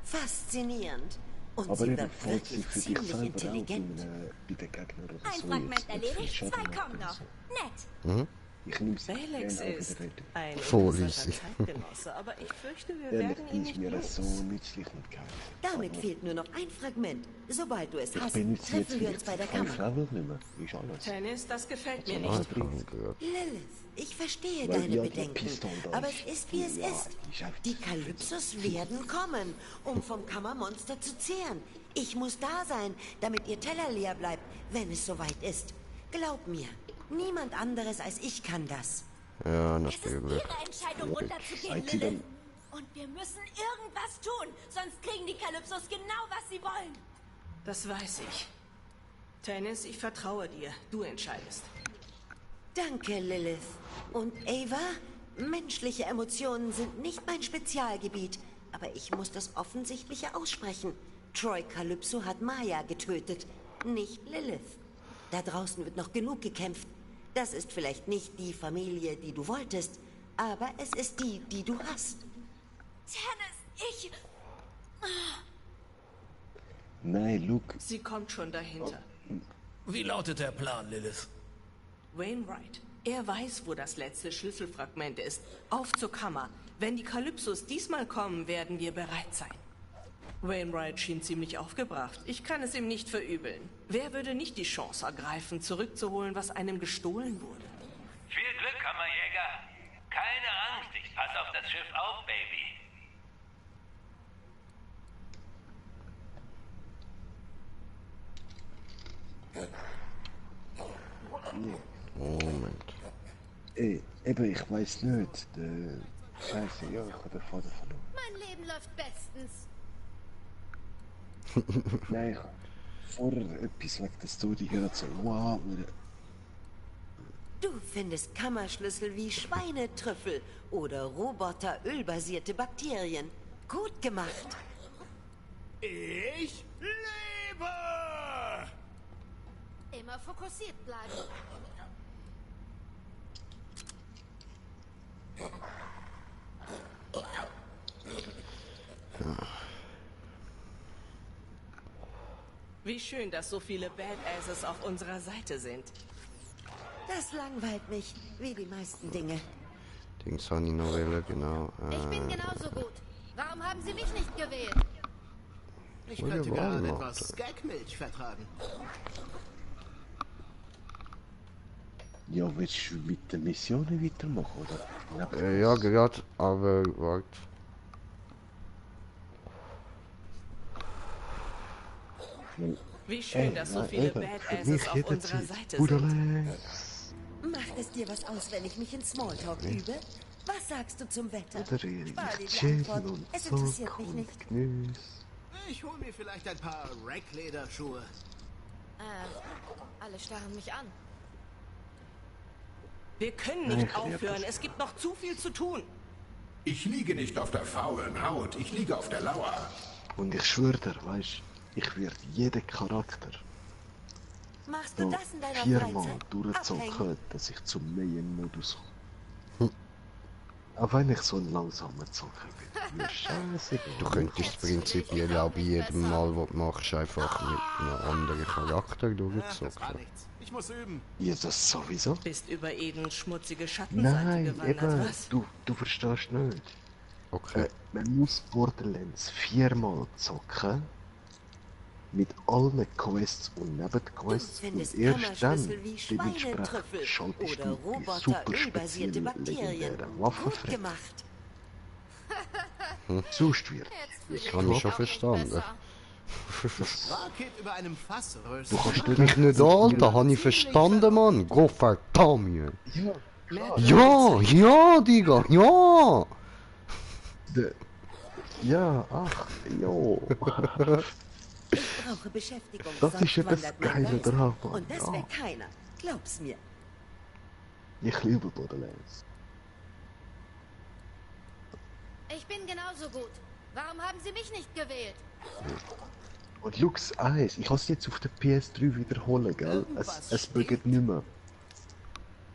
Faszinierend. Und Aber sie eben, wird falls sie wirklich für dich ziemlich selber auch intelligent. bei den Gegnern oder Ein so Fragment jetzt nicht viel erledigt, Schaden zwei macht kommen oder noch. so. Nett. Ich nehme sie Felix gerne auch ist wieder retten. ein Voll interessanter easy. Zeitgenosse, aber ich fürchte, wir Ehrlich, werden die ihn ist nicht mir los. so nützlich mit Geist. Damit fehlt nur noch ein Fragment. Sobald du es Ich hast, benutze jetzt treffen wir uns bei der kein Kammer. Level nicht mehr. Ist alles. Tennis, das gefällt mir Also, nicht. Lilith, ich verstehe Weil deine ja die Bedenken, Pistole da aber ist. es ist wie es Ja, ist. ich hab- Die Kalypsos werden kommen, um vom Kammermonster zu zehren. Ich muss da sein, damit ihr Teller leer bleibt, wenn es soweit ist. Glaub mir, niemand anderes als ich kann das. Ja, Es ist natürlich. ihre Entscheidung, runterzugehen, Seid ihr Lilith. Und wir müssen irgendwas tun, sonst kriegen die Kalypsos genau, was sie wollen. Das weiß ich. Tennis, ich vertraue dir. Du entscheidest. Danke, Lilith. Und Ava, menschliche Emotionen sind nicht mein Spezialgebiet, aber ich muss das Offensichtliche aussprechen. Troy Calypso hat Maya getötet, nicht Lilith. Da draußen wird noch genug gekämpft. Das ist vielleicht nicht die Familie, die du wolltest, aber es ist die, die du hast. Tennis, ich... Nein, Luke. Sie kommt schon dahinter. Wie lautet der Plan, Lilith? Wainwright. Er weiß, wo das letzte Schlüsselfragment ist. Auf zur Kammer. Wenn die Kalypsos diesmal kommen, werden wir bereit sein. Wainwright schien ziemlich aufgebracht. Ich kann es ihm nicht verübeln. Wer würde nicht die Chance ergreifen, zurückzuholen, was einem gestohlen wurde? Viel Glück, Kammerjäger. Keine Angst, ich passe auf das Schiff auf, Baby. Moment. Ey, eben, ich weiß nicht. Scheiße, ja, ich habe den Vater verloren. Mein Leben läuft bestens. Nein, ich habe vorher etwas wegen der Story gehört, so, wow, Du findest Kammerschlüssel wie Schweinetrüffel oder Roboter-ölbasierte Bakterien. Gut gemacht. Ich lebe! Immer fokussiert bleiben. Wie schön, dass so viele Badasses auf unserer Seite sind. Das langweilt mich, wie die meisten Dinge. Dings habe ich noch wollen, genau. Ich bin genauso gut. Warum haben Sie mich nicht gewählt? Ich könnte gerade etwas Skagmilch vertragen. Ja, willst du mit den Missionen weitermachen, oder? Ja, gerade, aber warte. Wie schön, dass so viele Badasses auf unserer Seite sind. Macht es dir was aus, wenn ich mich in Smalltalk übe? Was sagst du zum Wetter? Oder Spar dir die chillen Antwort. und Es interessiert mich nicht. Ich hol mir vielleicht ein paar Racklederschuhe. Alle starren mich an. Wir können nicht aufhören, es gibt noch zu viel zu tun. Ich liege nicht auf der faulen Haut, ich liege auf der Lauer. Und ich schwöre dir, weißt, ich werde jeden Charakter Machst du das in deiner 4-mal Freizeit? durchzocken, dass ich zum Main-Modus komme. Auch wenn ich so ein langsamer Zocker bin. Mir scheißegal. Du könntest prinzipiell auch bei jedem Mal, was du machst, einfach mit einem anderen Charakter durchzocken. Ich muss üben. Ja, das sowieso. Bist über Edens schmutzige Schattenseite Nein, gewandert, eben, was? du verstehst nicht. Okay. Man muss Borderlands 4-mal zocken. Mit allen Quests und Nebenquests. Und erst dann, dementsprechend, schaltest du die super spezielle legendäre Waffe frei. Sonst wird. Das habe ich schon verstanden. Rakit über einem Fass Du kannst Mich nicht an, da habe ich verstanden, Mann. Gott verdammt mir. Ja, Digga, ja. Ja, ach, jo. Ich brauche Beschäftigung, Das sonst ist ja das wandert mein Geile Geist. daran, Mann. Und das Ja. will keiner. Glaub's mir. Ich liebe Borderlands. Ich bin genauso gut. Warum haben Sie mich nicht gewählt? Und Lux 1, ich kann es jetzt auf der PS3 wiederholen, gell? Es buggt nicht mehr.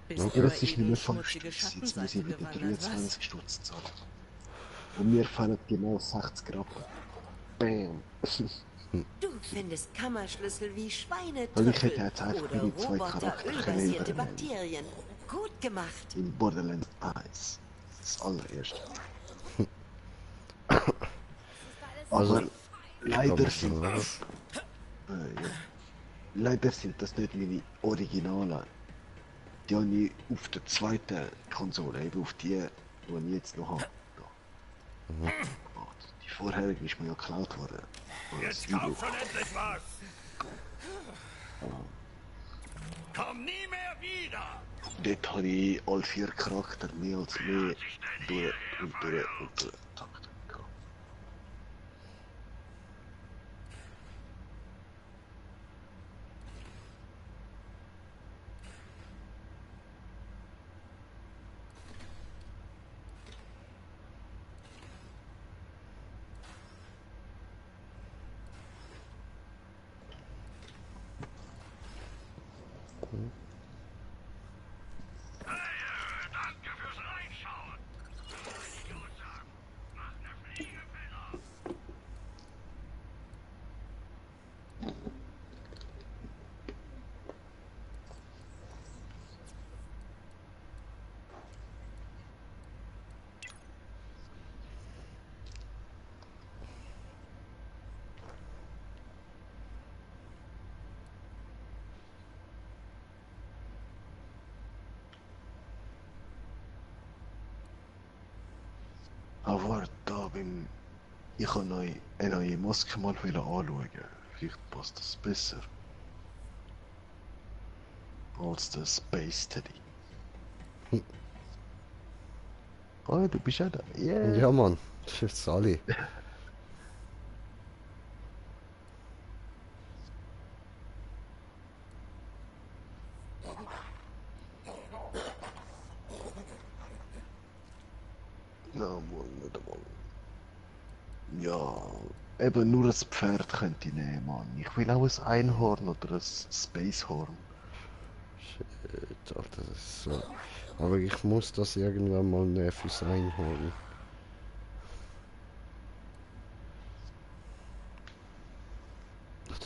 Ja, das ist nicht mehr 5 Stutz, jetzt muss ich wieder 23 Stutz zahlen. Und mir fallen genau 60 Rappen. Bam! Du findest Kammerschlüssel wie Weil ich Schweinetrüffel hätte jetzt einfach oder meine zwei Charaktere roboterölbasierte können Bakterien. Gut gemacht. In Borderlands 1. Das allererste. Aber leider sind das... ja. Leider sind das nicht meine Originale. Die habe ich auf der zweiten Konsole, eben auf die ich jetzt noch habe. Da. Die vorherige ist mir ja geklaut worden. Jetzt kauf schon endlich was! Komm nie mehr wieder! Dort habe ich alle 4 Charakter mehr als mehr durch und durch und durch. Aber da beim... Ich habe eine neue Maske mal anschauen. Vielleicht passt das besser. Als der Space Teddy. Oh, du bist ja da. Yeah. Ja, Mann. Tschüss, alle. Na, Mann, nicht einmal. Ja, eben nur ein Pferd könnte ich nehmen, Mann. Ich will auch ein Einhorn oder ein Spacehorn. Shit, Alter, das ist so. Aber ich muss das irgendwann mal nehmen fürs Einholen.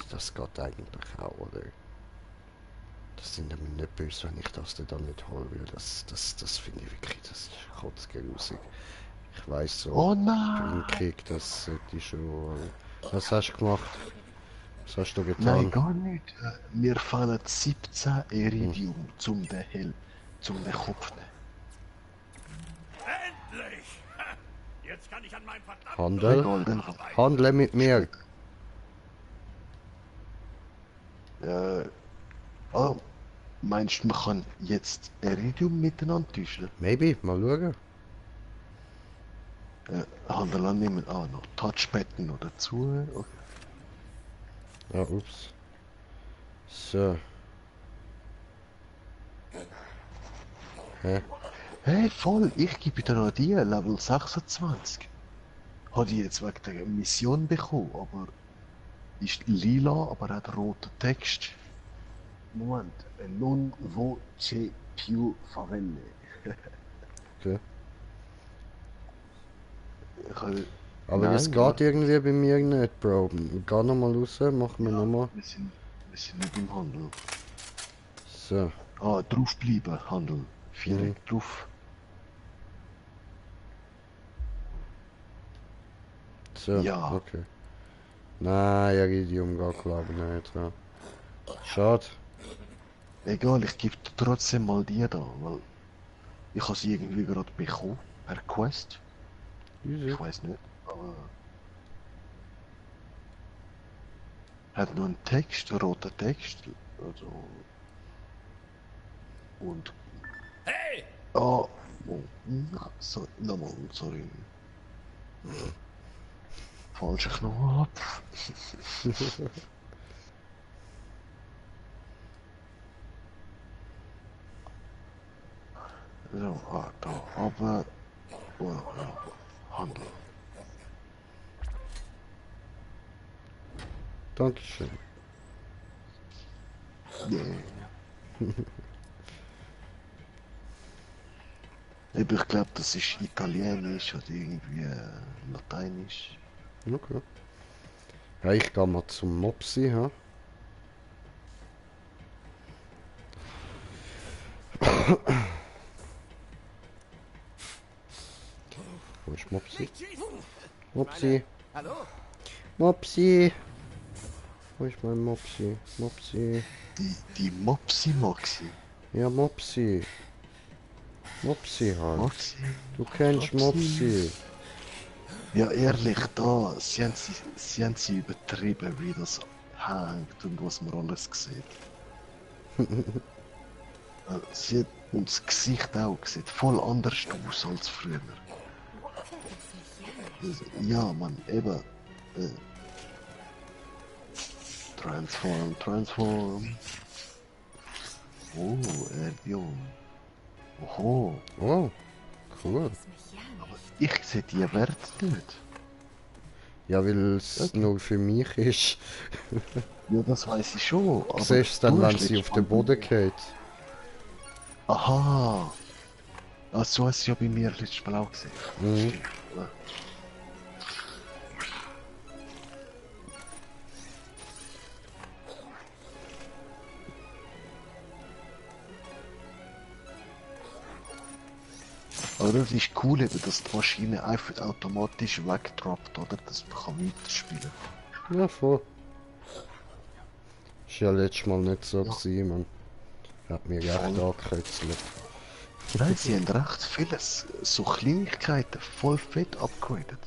Das geht eigentlich auch, oder? Das sind nämlich nicht böse, wenn ich das dann nicht holen will. Das finde ich wirklich, das ist kotzgerusig. Ich weiss so, Oh nein! Krieg, das sollte ich schon... Was hast du gemacht? Was hast du getan? Nein, gar nicht. Mir fehlen 17 Iridium zum den Kopf nehmen. Endlich! Jetzt kann ich an meinem verdammten Handel? Handle mit mir. Meinst du, man kann jetzt Iridium miteinander tauschen? Maybe, mal schauen. Handel annehmen. Noch Touchpadden oder dazu. Okay. Ja, ups. So. Hä? Hey, voll, ich gebe dir noch die, Level 26. Habe ich jetzt wegen der Mission bekommen, aber ist lila, aber hat roten Text. Moment, non voce più favelle. Okay. Aber Nein, es geht irgendwie bei mir nicht, Bro. Geh nochmal raus, machen wir nochmal. Wir sind nicht im Handel. So. Draufbleiben, Handel. Vier drauf. So, ja. Okay. Nein, Iridium geht glaube ich nicht. Ja. Schade. Egal, ich gebe trotzdem mal die da, weil ich habe sie irgendwie gerade bekommen, per Quest. Easy. Ich weiß nicht, aber... Hat nur einen Text, einen roten Text, also... Und... Hey! Oh, so, nochmal, sorry. Falscher Knopf. So, da, aber... Handel. Dankeschön. Yeah. Ich glaube, das ist Italienisch oder irgendwie Lateinisch. Okay. Ja, ich gehe mal zum Mopsi, ha? Wo ist Mopsi? Mopsi! Hallo? Mopsi! Wo ist mein Mopsi? Mopsi! Die Mopsi-Moxi? Ja, Mopsi! Mopsi halt! Mopsi? Du kennst Mopsi! Ja, ehrlich, da, sie haben sie übertrieben, wie das hängt und was man alles sieht. Sie hat, und das Gesicht auch sieht voll anders aus als früher. Ja, man, eben. Transform. Oh, Erbion. Oho. Oh, cool. Ich sehe die Werte nicht. Ja, weil es nur für mich ist. Ja, das weiß ich schon. Du siehst es dann, wenn sie auf den Boden geht. Aha. Also, so hast du ja bei mir letztes Mal auch gesehen. Mhm. Ja. Aber das ist cool, eben, dass die Maschine einfach automatisch wegdroppt, oder? Dass man kann weiterspielen. Ja, voll. Ist ja letztes Mal nicht so gewesen, man. Hat mir echt angekitzelt. Nein, sie haben recht vieles, so Kleinigkeiten, voll fett upgraded.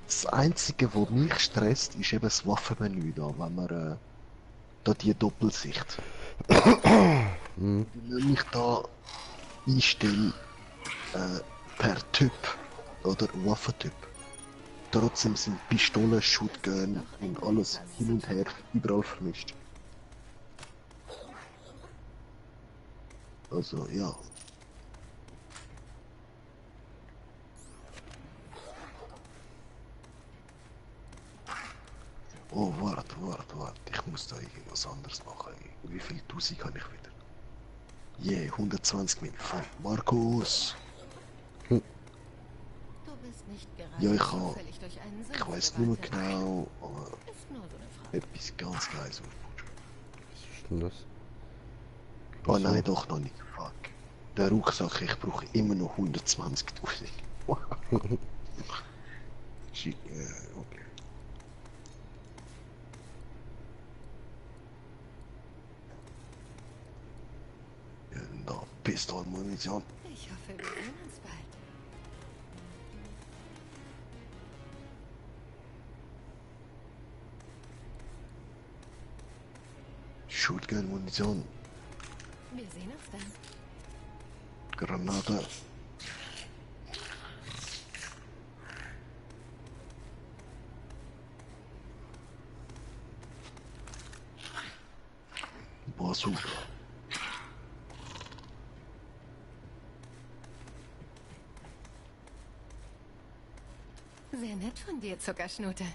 Das Einzige, was mich stresst, ist eben das Waffenmenü da, wenn man da die Doppelsicht. Wenn ich da einstelle per Typ oder Waffentyp. Trotzdem sind Pistolen, Shotgun und alles hin und her überall vermischt. Also ja. Oh, warte. Ich muss da irgendwas anderes machen. Wie viel Tausend kann ich wieder? Yeah, 120 Mil. Von Markus. Ja, ich weiß nur genau, aber etwas ganz Geiles aufbauen. Was ist denn das? Oh nein, doch noch nicht. Fuck. Der Rucksack, ich brauche immer noch 120.000. Shit, okay. Pistolmunition. Ich hoffe, wir sehen uns bald. Shotgun-Munition. Wir sehen uns dann. Granate. Bazooka. Sehr nett von dir, Zuckerschnute.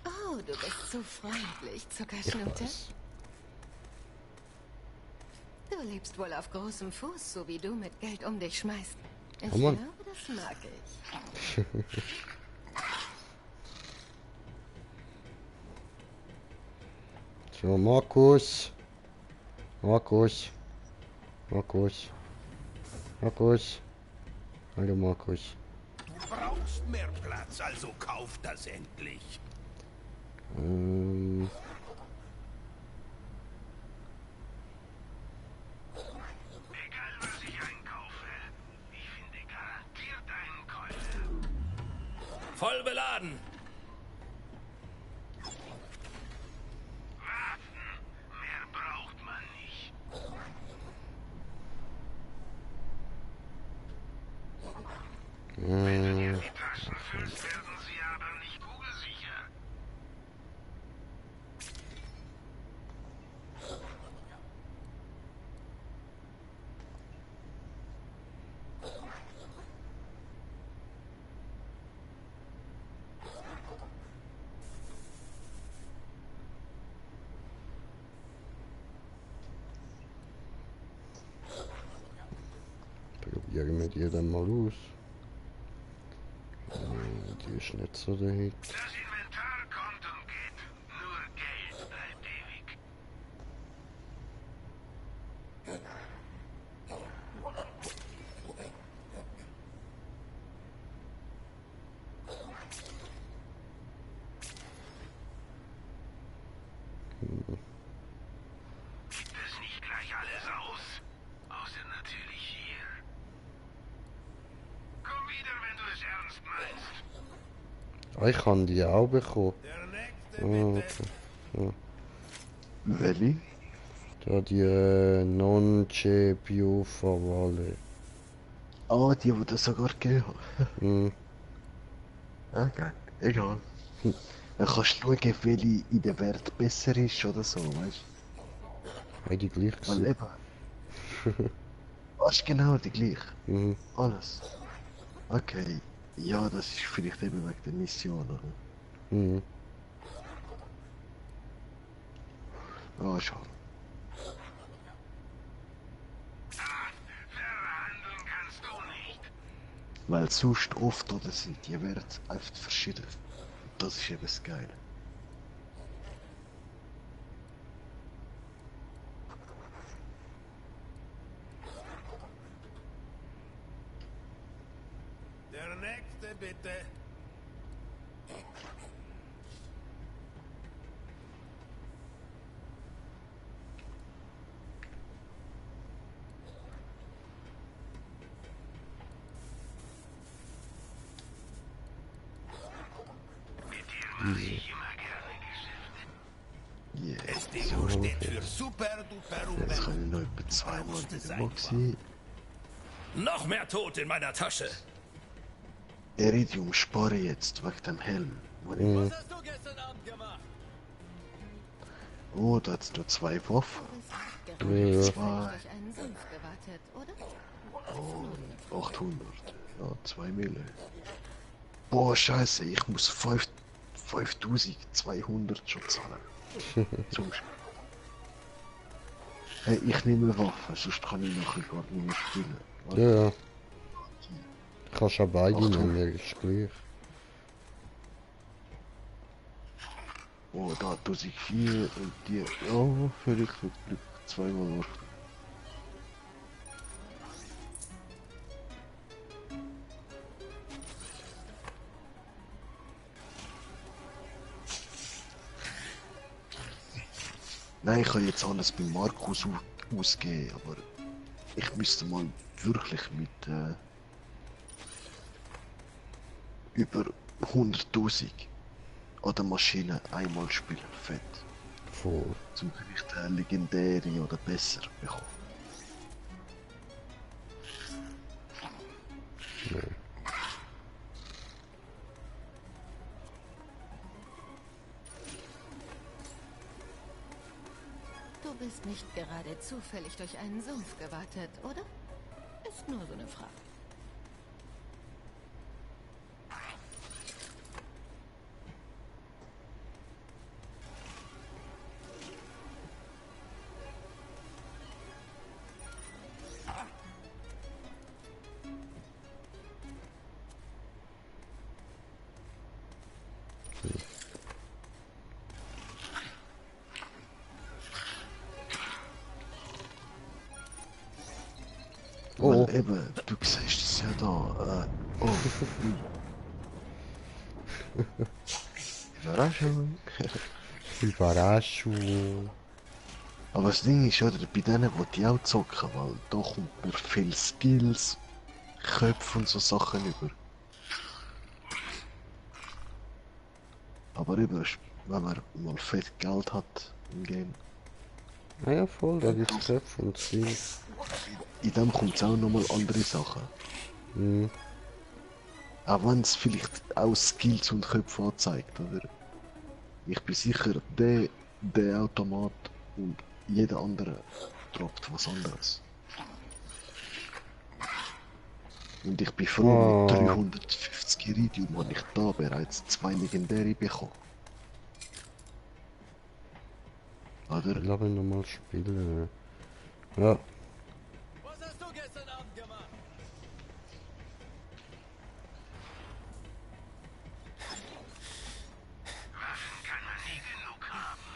Oh, du bist so freundlich, Zuckerschnute. Du lebst wohl auf großem Fuß, so wie du mit Geld um dich schmeißt. Ich glaube, das mag ich. So, Markus. Markus. Markus. Markus. Hallo, Markus. Du brauchst mehr Platz, also kauf das endlich. Egal was ich einkaufe, ich finde garantiert einen Käufer. Voll beladen. Waffen, mehr braucht man nicht. Wenn du dir die Taschen füllst, werden sie aber nicht kugelsicher. Probieren wir die dann mal aus. Die ist nicht so dahin. Das Inventar kommt und geht. Nur Geld bleibt ewig. Gibt es nicht gleich alles aus? Außer natürlich hier. Komm wieder, wenn du es ernst meinst. Ah, ich kann die auch bekommen. Okay. Ja. Welche? Da die non c'è più favale. Ah, die das sogar gegeben hat. Okay, egal. Dann kannst du schauen, welche in der Welt besser ist oder so, weißt du? Die gleich Weil eben. Das ist genau die gleiche. Alles. Okay. Ja, das ist vielleicht eben wegen der Mission, oder? Ah, schade. Verhandeln kannst du nicht. Weil sonst oft oder sind die Werte einfach verschieden. Das ist eben das Geile. Der nächste bitte. SDU steht für Super Duper Jetzt kann ich noch etwa zweimal in der Boxi. Noch mehr Tod in meiner Tasche. Iridium spare jetzt wegen dem Helm. Was hast du gestern Abend gemacht? Oh, da hat's nur 2 Waffen. Ja. 2. Oh, 800. Ja, 2 Mille. Boah, scheiße, ich muss 5200 schon zahlen. Sonst. Hey, ich nehme Waffen, sonst kann ich nachher gar nicht mehr spielen. Warte. Ja. Kannst auch beide nehmen, mir ist gleich. Oh, da 1004 und die. Oh, völlig Glück. Zweimal noch. Nein, ich kann jetzt alles bei Markus ausgeben, aber Ich müsste mal wirklich mit über 100.000 an der Maschine einmal spielen. Fett. Voll. Zum vielleicht legendäre oder besser bekommen. Nee. Du bist nicht gerade zufällig durch einen Sumpf gewartet, oder? Ist nur so eine Frage. Weil eben, du siehst es ja da. Überraschung. Überraschung. Aber das Ding ist, oder, bei denen, die auch zocken, weil da kommt man viel Skills, Köpfe und so Sachen über. Aber eben, wenn man mal fett Geld hat im Game. Ah ja, voll, da gibt's Köpfe und Skills. In dem kommt es auch nochmal andere Sachen. Mhm. Auch wenn es vielleicht auch Skills und Köpfe anzeigt, oder? Ich bin sicher, der Automat und jeder andere droppt was anderes. Und ich bin froh, mit 350 Iridium habe ich da bereits 2 legendäre bekommen. Oder? Ich glaube nochmal spielen. Ja. Was hast du gestern Abend gemacht? Waffen kann man nie genug haben.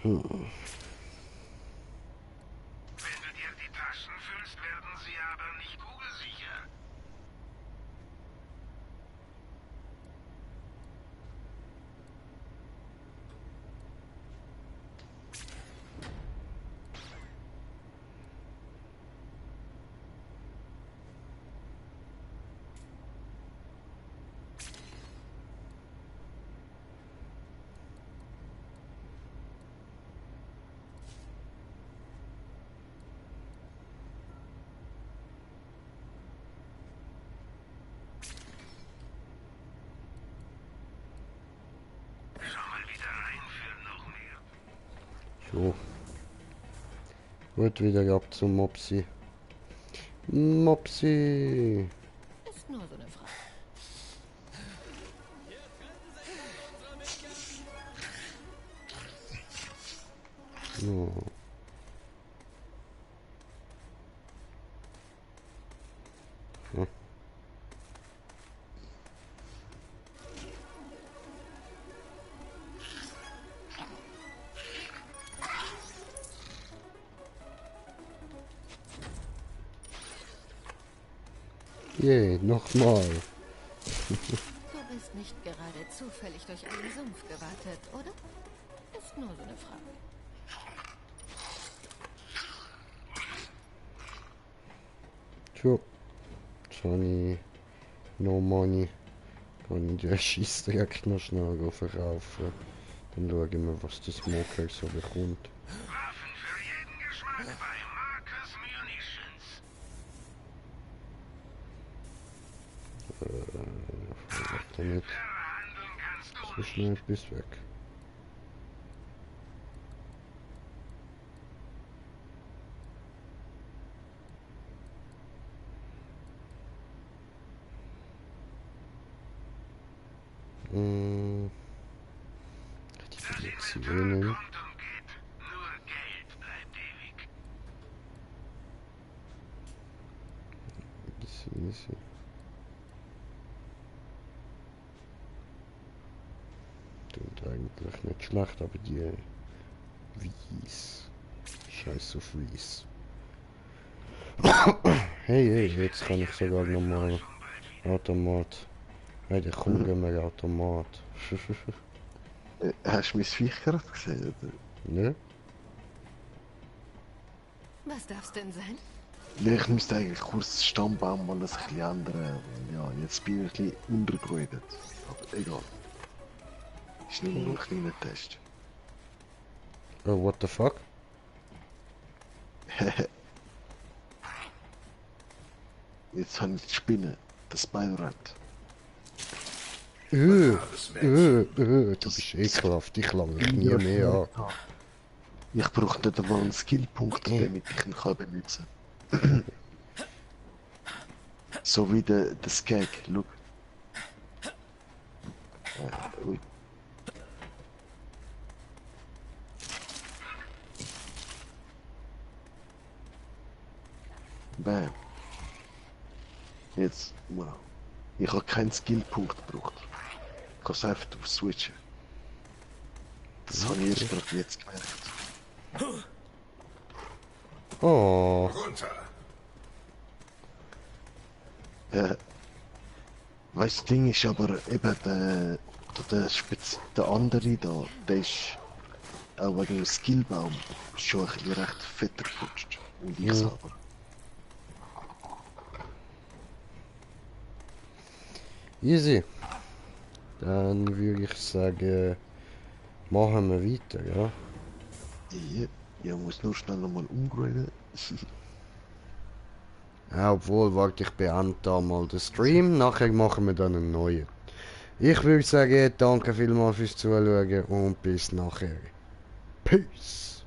Hm. Wenn du dir die Taschen füllst, werden sie aber nicht kugelsicher. So. Gut, wieder ab zum Mopsi. Mopsi! Ist nur so eine Frage. So. Hm. Nochmal. Du bist nicht gerade zufällig durch einen Sumpf gewartet, oder? Ist nur so eine Frage. Tja. Johnny. No money. Kann ich den Scheiss direkt noch schnell verkaufen. Dann schauen wir, was der Smoker so bekommt. Waffen für jeden Geschmack bei Marcus Munitions. Warte nicht. So schnell bis weg. Die Lektionen. Easy. Klingt eigentlich nicht schlecht, aber die Wies. Scheiß auf Wies. Hey, jetzt kann ich sogar nochmal Automat Hey, der Automat. Hast du mein Viech gerade gesehen, oder? Ne? Was darf's denn sein? Ja, ich müsste eigentlich kurz den Stammbaum mal ein bisschen ändern. Ja, jetzt bin ich ein bisschen untergegradet. Aber egal. Ist nur ein kleiner Test. Oh, what the fuck? Jetzt habe ich die Spinne, das Spider-Rat. Du bist ekelhaft, ich lange mich nie mehr an. Ich brauche nicht einmal einen Skillpunkt, damit ich ihn kann benutzen so wie der Skag, schau. Ui. Bam. Jetzt, wow. Ich habe keinen Skillpunkt gebraucht. Ich kann es einfach drauf switchen. Das habe ich erst gerade jetzt gemerkt. Oh. Weißt du, das Ding ist aber eben der andere da, der ist auch wegen dem Skillbaum schon ein bisschen recht fett geputscht. Und ich selber. Easy. Dann würde ich sagen, machen wir weiter, ja? Ja, ich muss nur schnell nochmal umgraden. Ja, obwohl, warte, ich beende da mal den Stream, nachher machen wir dann einen neuen. Ich würde sagen, danke vielmals fürs Zuschauen und bis nachher. Peace!